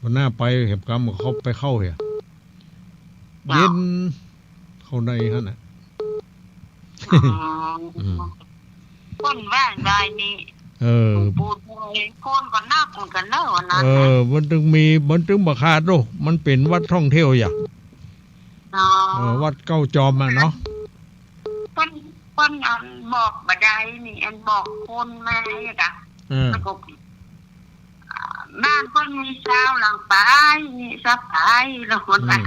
บ่น่าไป แหมกำเข้าไปเข้าเหีย เจ้า เย็น เข้าในหั้นน่ะ อ๋อ อืม คนว่าได้นี่ เออ ปูดเลย คนก็นักเหมือนกันเนอะวันนั้นน่ะ เออ มันจึงมี มันจึงบ่ขาดโลก มันเป๋นวัดท่องเที่ยวอย่า อ๋อ เออ วัดเก้าจอมอะเนาะ เปิ้น เปิ้นอันบอกบ่ได้นี่ อันบอกคนมาอะกะ เออ แล้วก็ บ้านเปิ้นมีซาวหลังปาย มีซาวปาย แล้วคนละ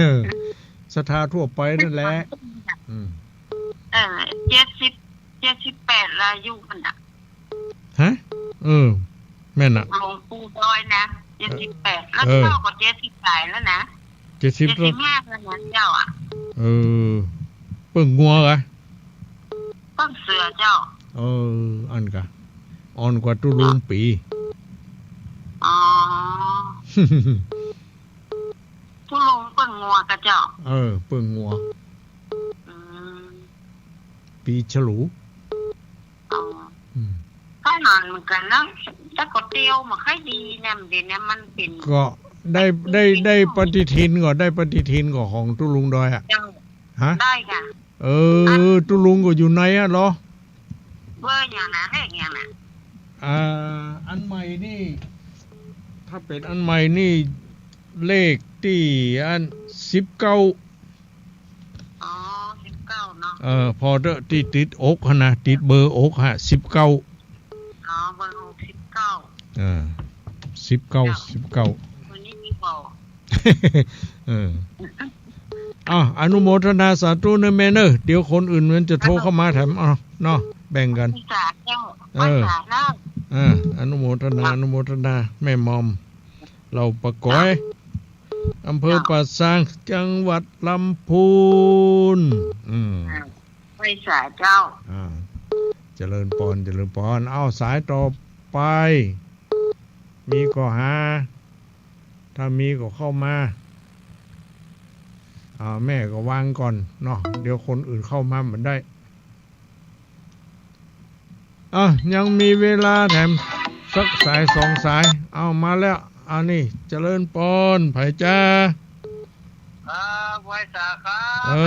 อืม ศรัทธาทั่วไปนั่นแหละ อืม เออ เจ็ดสิบ เจ็ดสิบแปดละอายุเปิ้นน่ะ ฮะ เออ แม่นน่ะ หลวงปู่ดอยนะ เจ็ดสิบแปด แล้ว เออ เจ้าก็เจ็ดสิบปลายแล้วนะ เจ็ดสิบ เจ็ดสิบห้าแล้วนะเจ้าอะ เออ เปิ้งงัวกา เปิ้งเสือเจ้า เออ อันกา อ่อนกว่าตุ๊ลุงปี๋ อ๋อ ตุ๊ลุงเปิ้งงัวกาเจ้า เออ เปิ้งงัว อืม ปี๋ฉลู อ๋อ อืม ก็นานเหมือนกันนะ แต่ก็เตียวบ่ค่อยดีนะ เดี๋ยวนี้มันเป๋น ก็ได้ ได้ ได้ปฏิทินก่อ ได้ปฏิทินก่อของตุ๊ลุงดอยอะ เจ้า ฮะ ได้กา เออ ตุ๊ลุงก็อยู่ในอะเหรอ เบอร์หยังนะ เลขหยังนะ อ่า อันใหม่นี่ ถ้าเป๋นอันใหม่นี่ เลขตี้อันสิบเก้า อ๋อ สิบเก้าเนาะ เออ ผ่อเต๊อะ ตี้ติดอกหั้นนะ ติดเบอร์อกฮะ สิบเก้า อ๋อ เบอร์อก สิบเก้า เออ สิบเก้า เจ้า สิบเก้า วันนี้มีบอก เออ อ่ะ อนุโมทนาสาธุเน่อแม่เน่อ เดี๋ยวคนอื่นมันจะโทรเข้ามาแถม เอาเนาะ แบ่งกั๋น สาธุ เออ สาธุ อ่ะ อนุโมทนา อนุโมทนา แม่หม่อม เหล่าป่าก๋อย อำเภอ เจ้า ป่าซาง จังหวัดลำพูน อืม อ่า ไหว้สาเจ้า อ่า เจริญปอน เจริญปอน เอาสายต่อไป มีก็หา ถ้ามีก็เข้ามา อ่า แม่ก็วางก่อนเนาะ เดี๋ยวคนอื่นเข้ามาบ่ได้ อ่ะ ยังมีเวลาแถมสักสายสองสาย เอามาแล้ว อันนี้เจริญปอน ไผจ๊ะ ครับ ไหว้สาครับ เอ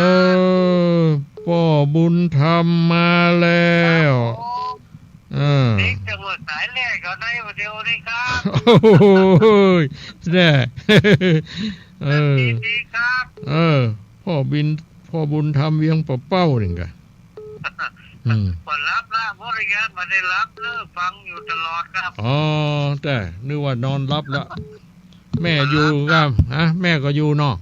อ ป้อบุญธรรมมาแล้ว ครับผม เออ เด็กตำรวจสายแรกเขาได้มาเดียวนี่ครับ โอ้ย แน่ เออ ดีๆ ครับ เออ ป้อบิน ป้อบุญธรรมเวียงป่าเป้านี่กะ อืม บ่หลับละ บริการบ่ได้หลับเด้อ ฟังอยู่ตลอดครับ อ๋อ แต่นึกว่านอนหลับละ แม่อยู่ ครับ ฮะ แม่ก็อยู่เนาะ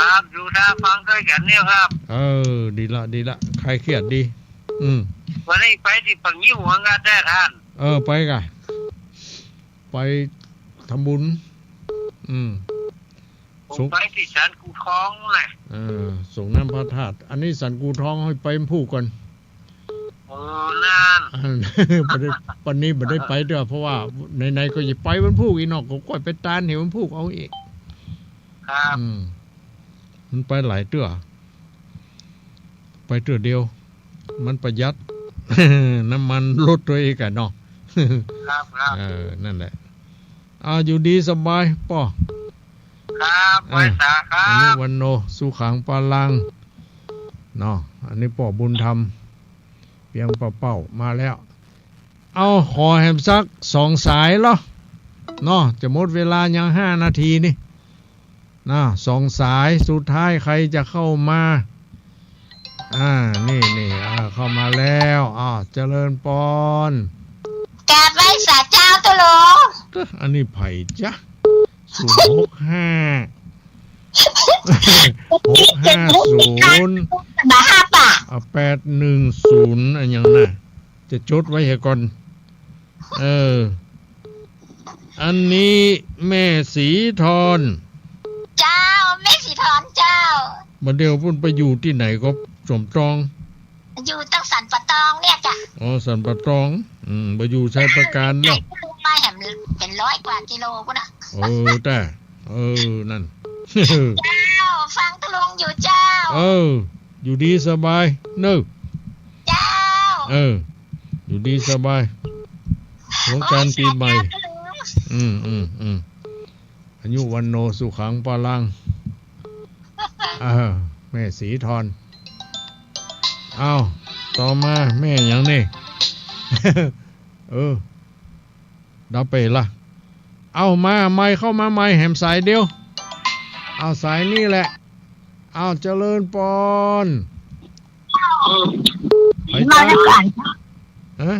ครับ อยู่ท่าฟังด้วยกั๋นเนี่ยครับ เออ ดีละ ดีละ คลายเครียดดี อืม วันนี้ไปตี้ป่างิ้วเหมือนกั๋นแต๊ท่าน เออ ไปก่ะ ไปทำบุญ อืม ผมไปตี้สันกู่ทองแหละ เออ ส่งน้ำพระธาตุ อันนี้สันกู่ทองหื้อไปวันพูกก่อน เออ นั่น อัน บ่ได้ วันนี้บ่ได้ไปเตื้อ เพราะว่าไหนๆ ก็จะไปวันพูกอีกเนาะ ก็ก้อยไปตานเหียวันพูกเอาอีก ครับ อืม มันไปหลายเตื้อ ไปเตื้อเดียว มันประหยัด น้ำมันรถตวยอีกอะเนาะ ครับ ครับ เออ นั่นแหละ อ่า อยู่ดีสบายป้อ ครับ อ่า ไหว้สาครับ อายุวัณโณ สุขัง พลัง เนาะ อันนี้ป้อบุญธรรม เวียงป่าเป้ามาแล้ว เอา ขอแหมสักสองสายเนาะ เนาะ จะหมดเวลายังห้านาทีนี่ นะ สองสายสุดท้ายใครจะเข้ามา อ่า นี่ นี่ อ่า เข้ามาแล้ว อ่า เจริญปอน กราบไหว้สาเจ้าตุ๊ลุง เอ๊ะ อันนี้ใผจ๊ะ ศูนย์หกห้า หกห้าศูนย์ บ่าห้าปะ อ่ะ แปดหนึ่งศูนย์ อะหยังน่ะ จะจดไว้เหียก่อน เออ อันนี้แม่ศรีทอน เจ้า แม่ศรีทอนเจ้า บ่าเดี่ยวปุ้นไปอยู่ตี้ไหนก็ สมปอง อยู่ตังสันป่าตองเนี่ยจ้ะ อ๋อ สันป่าตอง อืม บ่าอยู่ชัยปราการเนาะ ไก๋ตุ๊ลุงมาแหมเป๋นร้อยกว่ากิโลปุ้นนะ เออ แต่ เออ นั่น เจ้า ฟังตุ๊ลุงอยู่เจ้า เออ อยู่ดีสบายเน่อ เจ้า เออ อยู่ดีสบาย สงกรานต์ปี๋ใหม่ โอ้ย สาธุ อืม อืม อืม อายุวัณโณ สุขัง พลัง อ่า แม่ศรีทอน อ้าว ต่อมาแม่หยังนี่ เออ ดับไปละ เอามาใหม่ เข้ามาใหม่ แหมสายเดียว เอาสายนี่แหละ เอาเจริญปอน เออ ใผจ๊ะ นมัสก๋าน ฮะ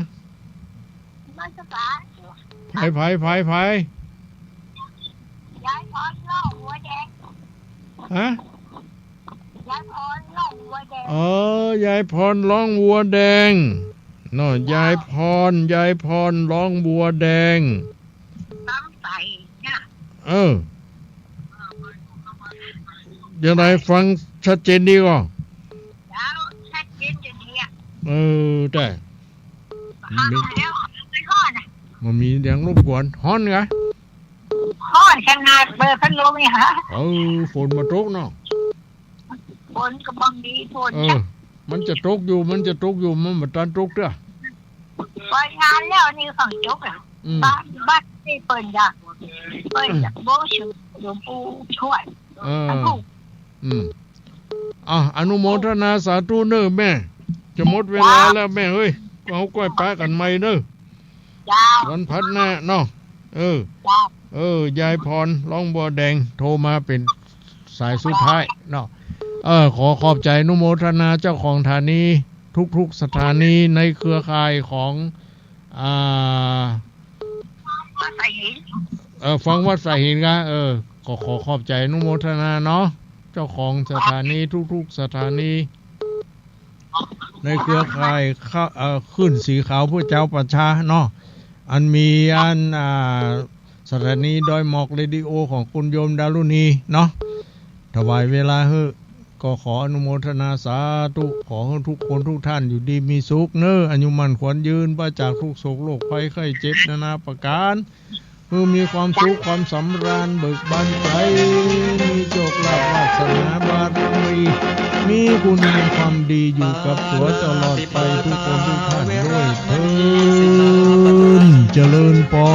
นมัสก๋าน ใผ ใผ ใผ ใผ ยายพรร้องวัวแดง ฮะ ยายพรร้องวัวแดง เออ ยายพรร้องวัวแดง เนาะ ยายพร ยายพรร้องวัวแดง น้ำใสเนี่ย เออ ยังไง ฟังชัดเจนดีก่อ เจ้า ชัดเจนอยู่เนี่ย เออ แต่ ฮ้อนแล้ว มันฮ้อนอะ มันมีเสียงรบกวน ฮ้อนไง ฮ้อนขนาดเปิดพัดลมเนี่ยฮะ เออ ฝนมาตกเนาะ ฝนก็บ่มี ฝน เออ จะ มันจะตกอยู่ มันจะตกอยู่ มันบ่ตันตกเตื้อ ไปงานแล้วนี่ฝนตกอะ อืม บ้าน บ้านนี่เปิ้นอยาก เปิ้นอยาก อืม บูชาหลวงปู่ทวด เออ อืม อ่ะ อนุโมทนาสาธุเน่อแม่ จะหมดเวลาแล้วแม่เอ้ย เอาก้อยปะกั๋นใหม่เน่อ เจ้า วันพัดหน้าเนาะ เออ เจ้า เออ ยายพรร้องวัวแดง โทรมาเป๋นสายสุดท้ายเนาะ เออ ขอขอบใจ๋อนุโมทนาเจ้าของสถานี ทุกๆ สถานีในเครือข่ายของ อ่า วัดสายหิน เออ ฟังวัดสายหินกะ เออ ขอ ขอขอบใจ๋อนุโมทนาเนาะ เจ้าของสถานีทุกๆสถานี ในเครือข่ายขะ เอ่อ คลื่นสีขาวเพื่อจาวป่าช้าเนาะ อันมีอัน อ่า สถานีดอยหมอกเรดิโอของคุณโยมดารุณีเนาะ ถวายเวลาหื้อ ก็ขออนุโมทนาสาธุ ขอหื้อทุกคนทุกท่านอยู่ดีมีสุขเน้อ อายุมั่นขวัญยืน ปราศจากทุกข์โศกโรคภัยไข้เจ็บนานาประการ หื้อมีความสุขความสำราญเบิกบานใจ๋ มีโชคลาภวาสนาบารมี มีคุณงามความดีอยู่กับตั๋วตลอดไปทุกคนทุกท่านด้วยเทอญ เจริญปอ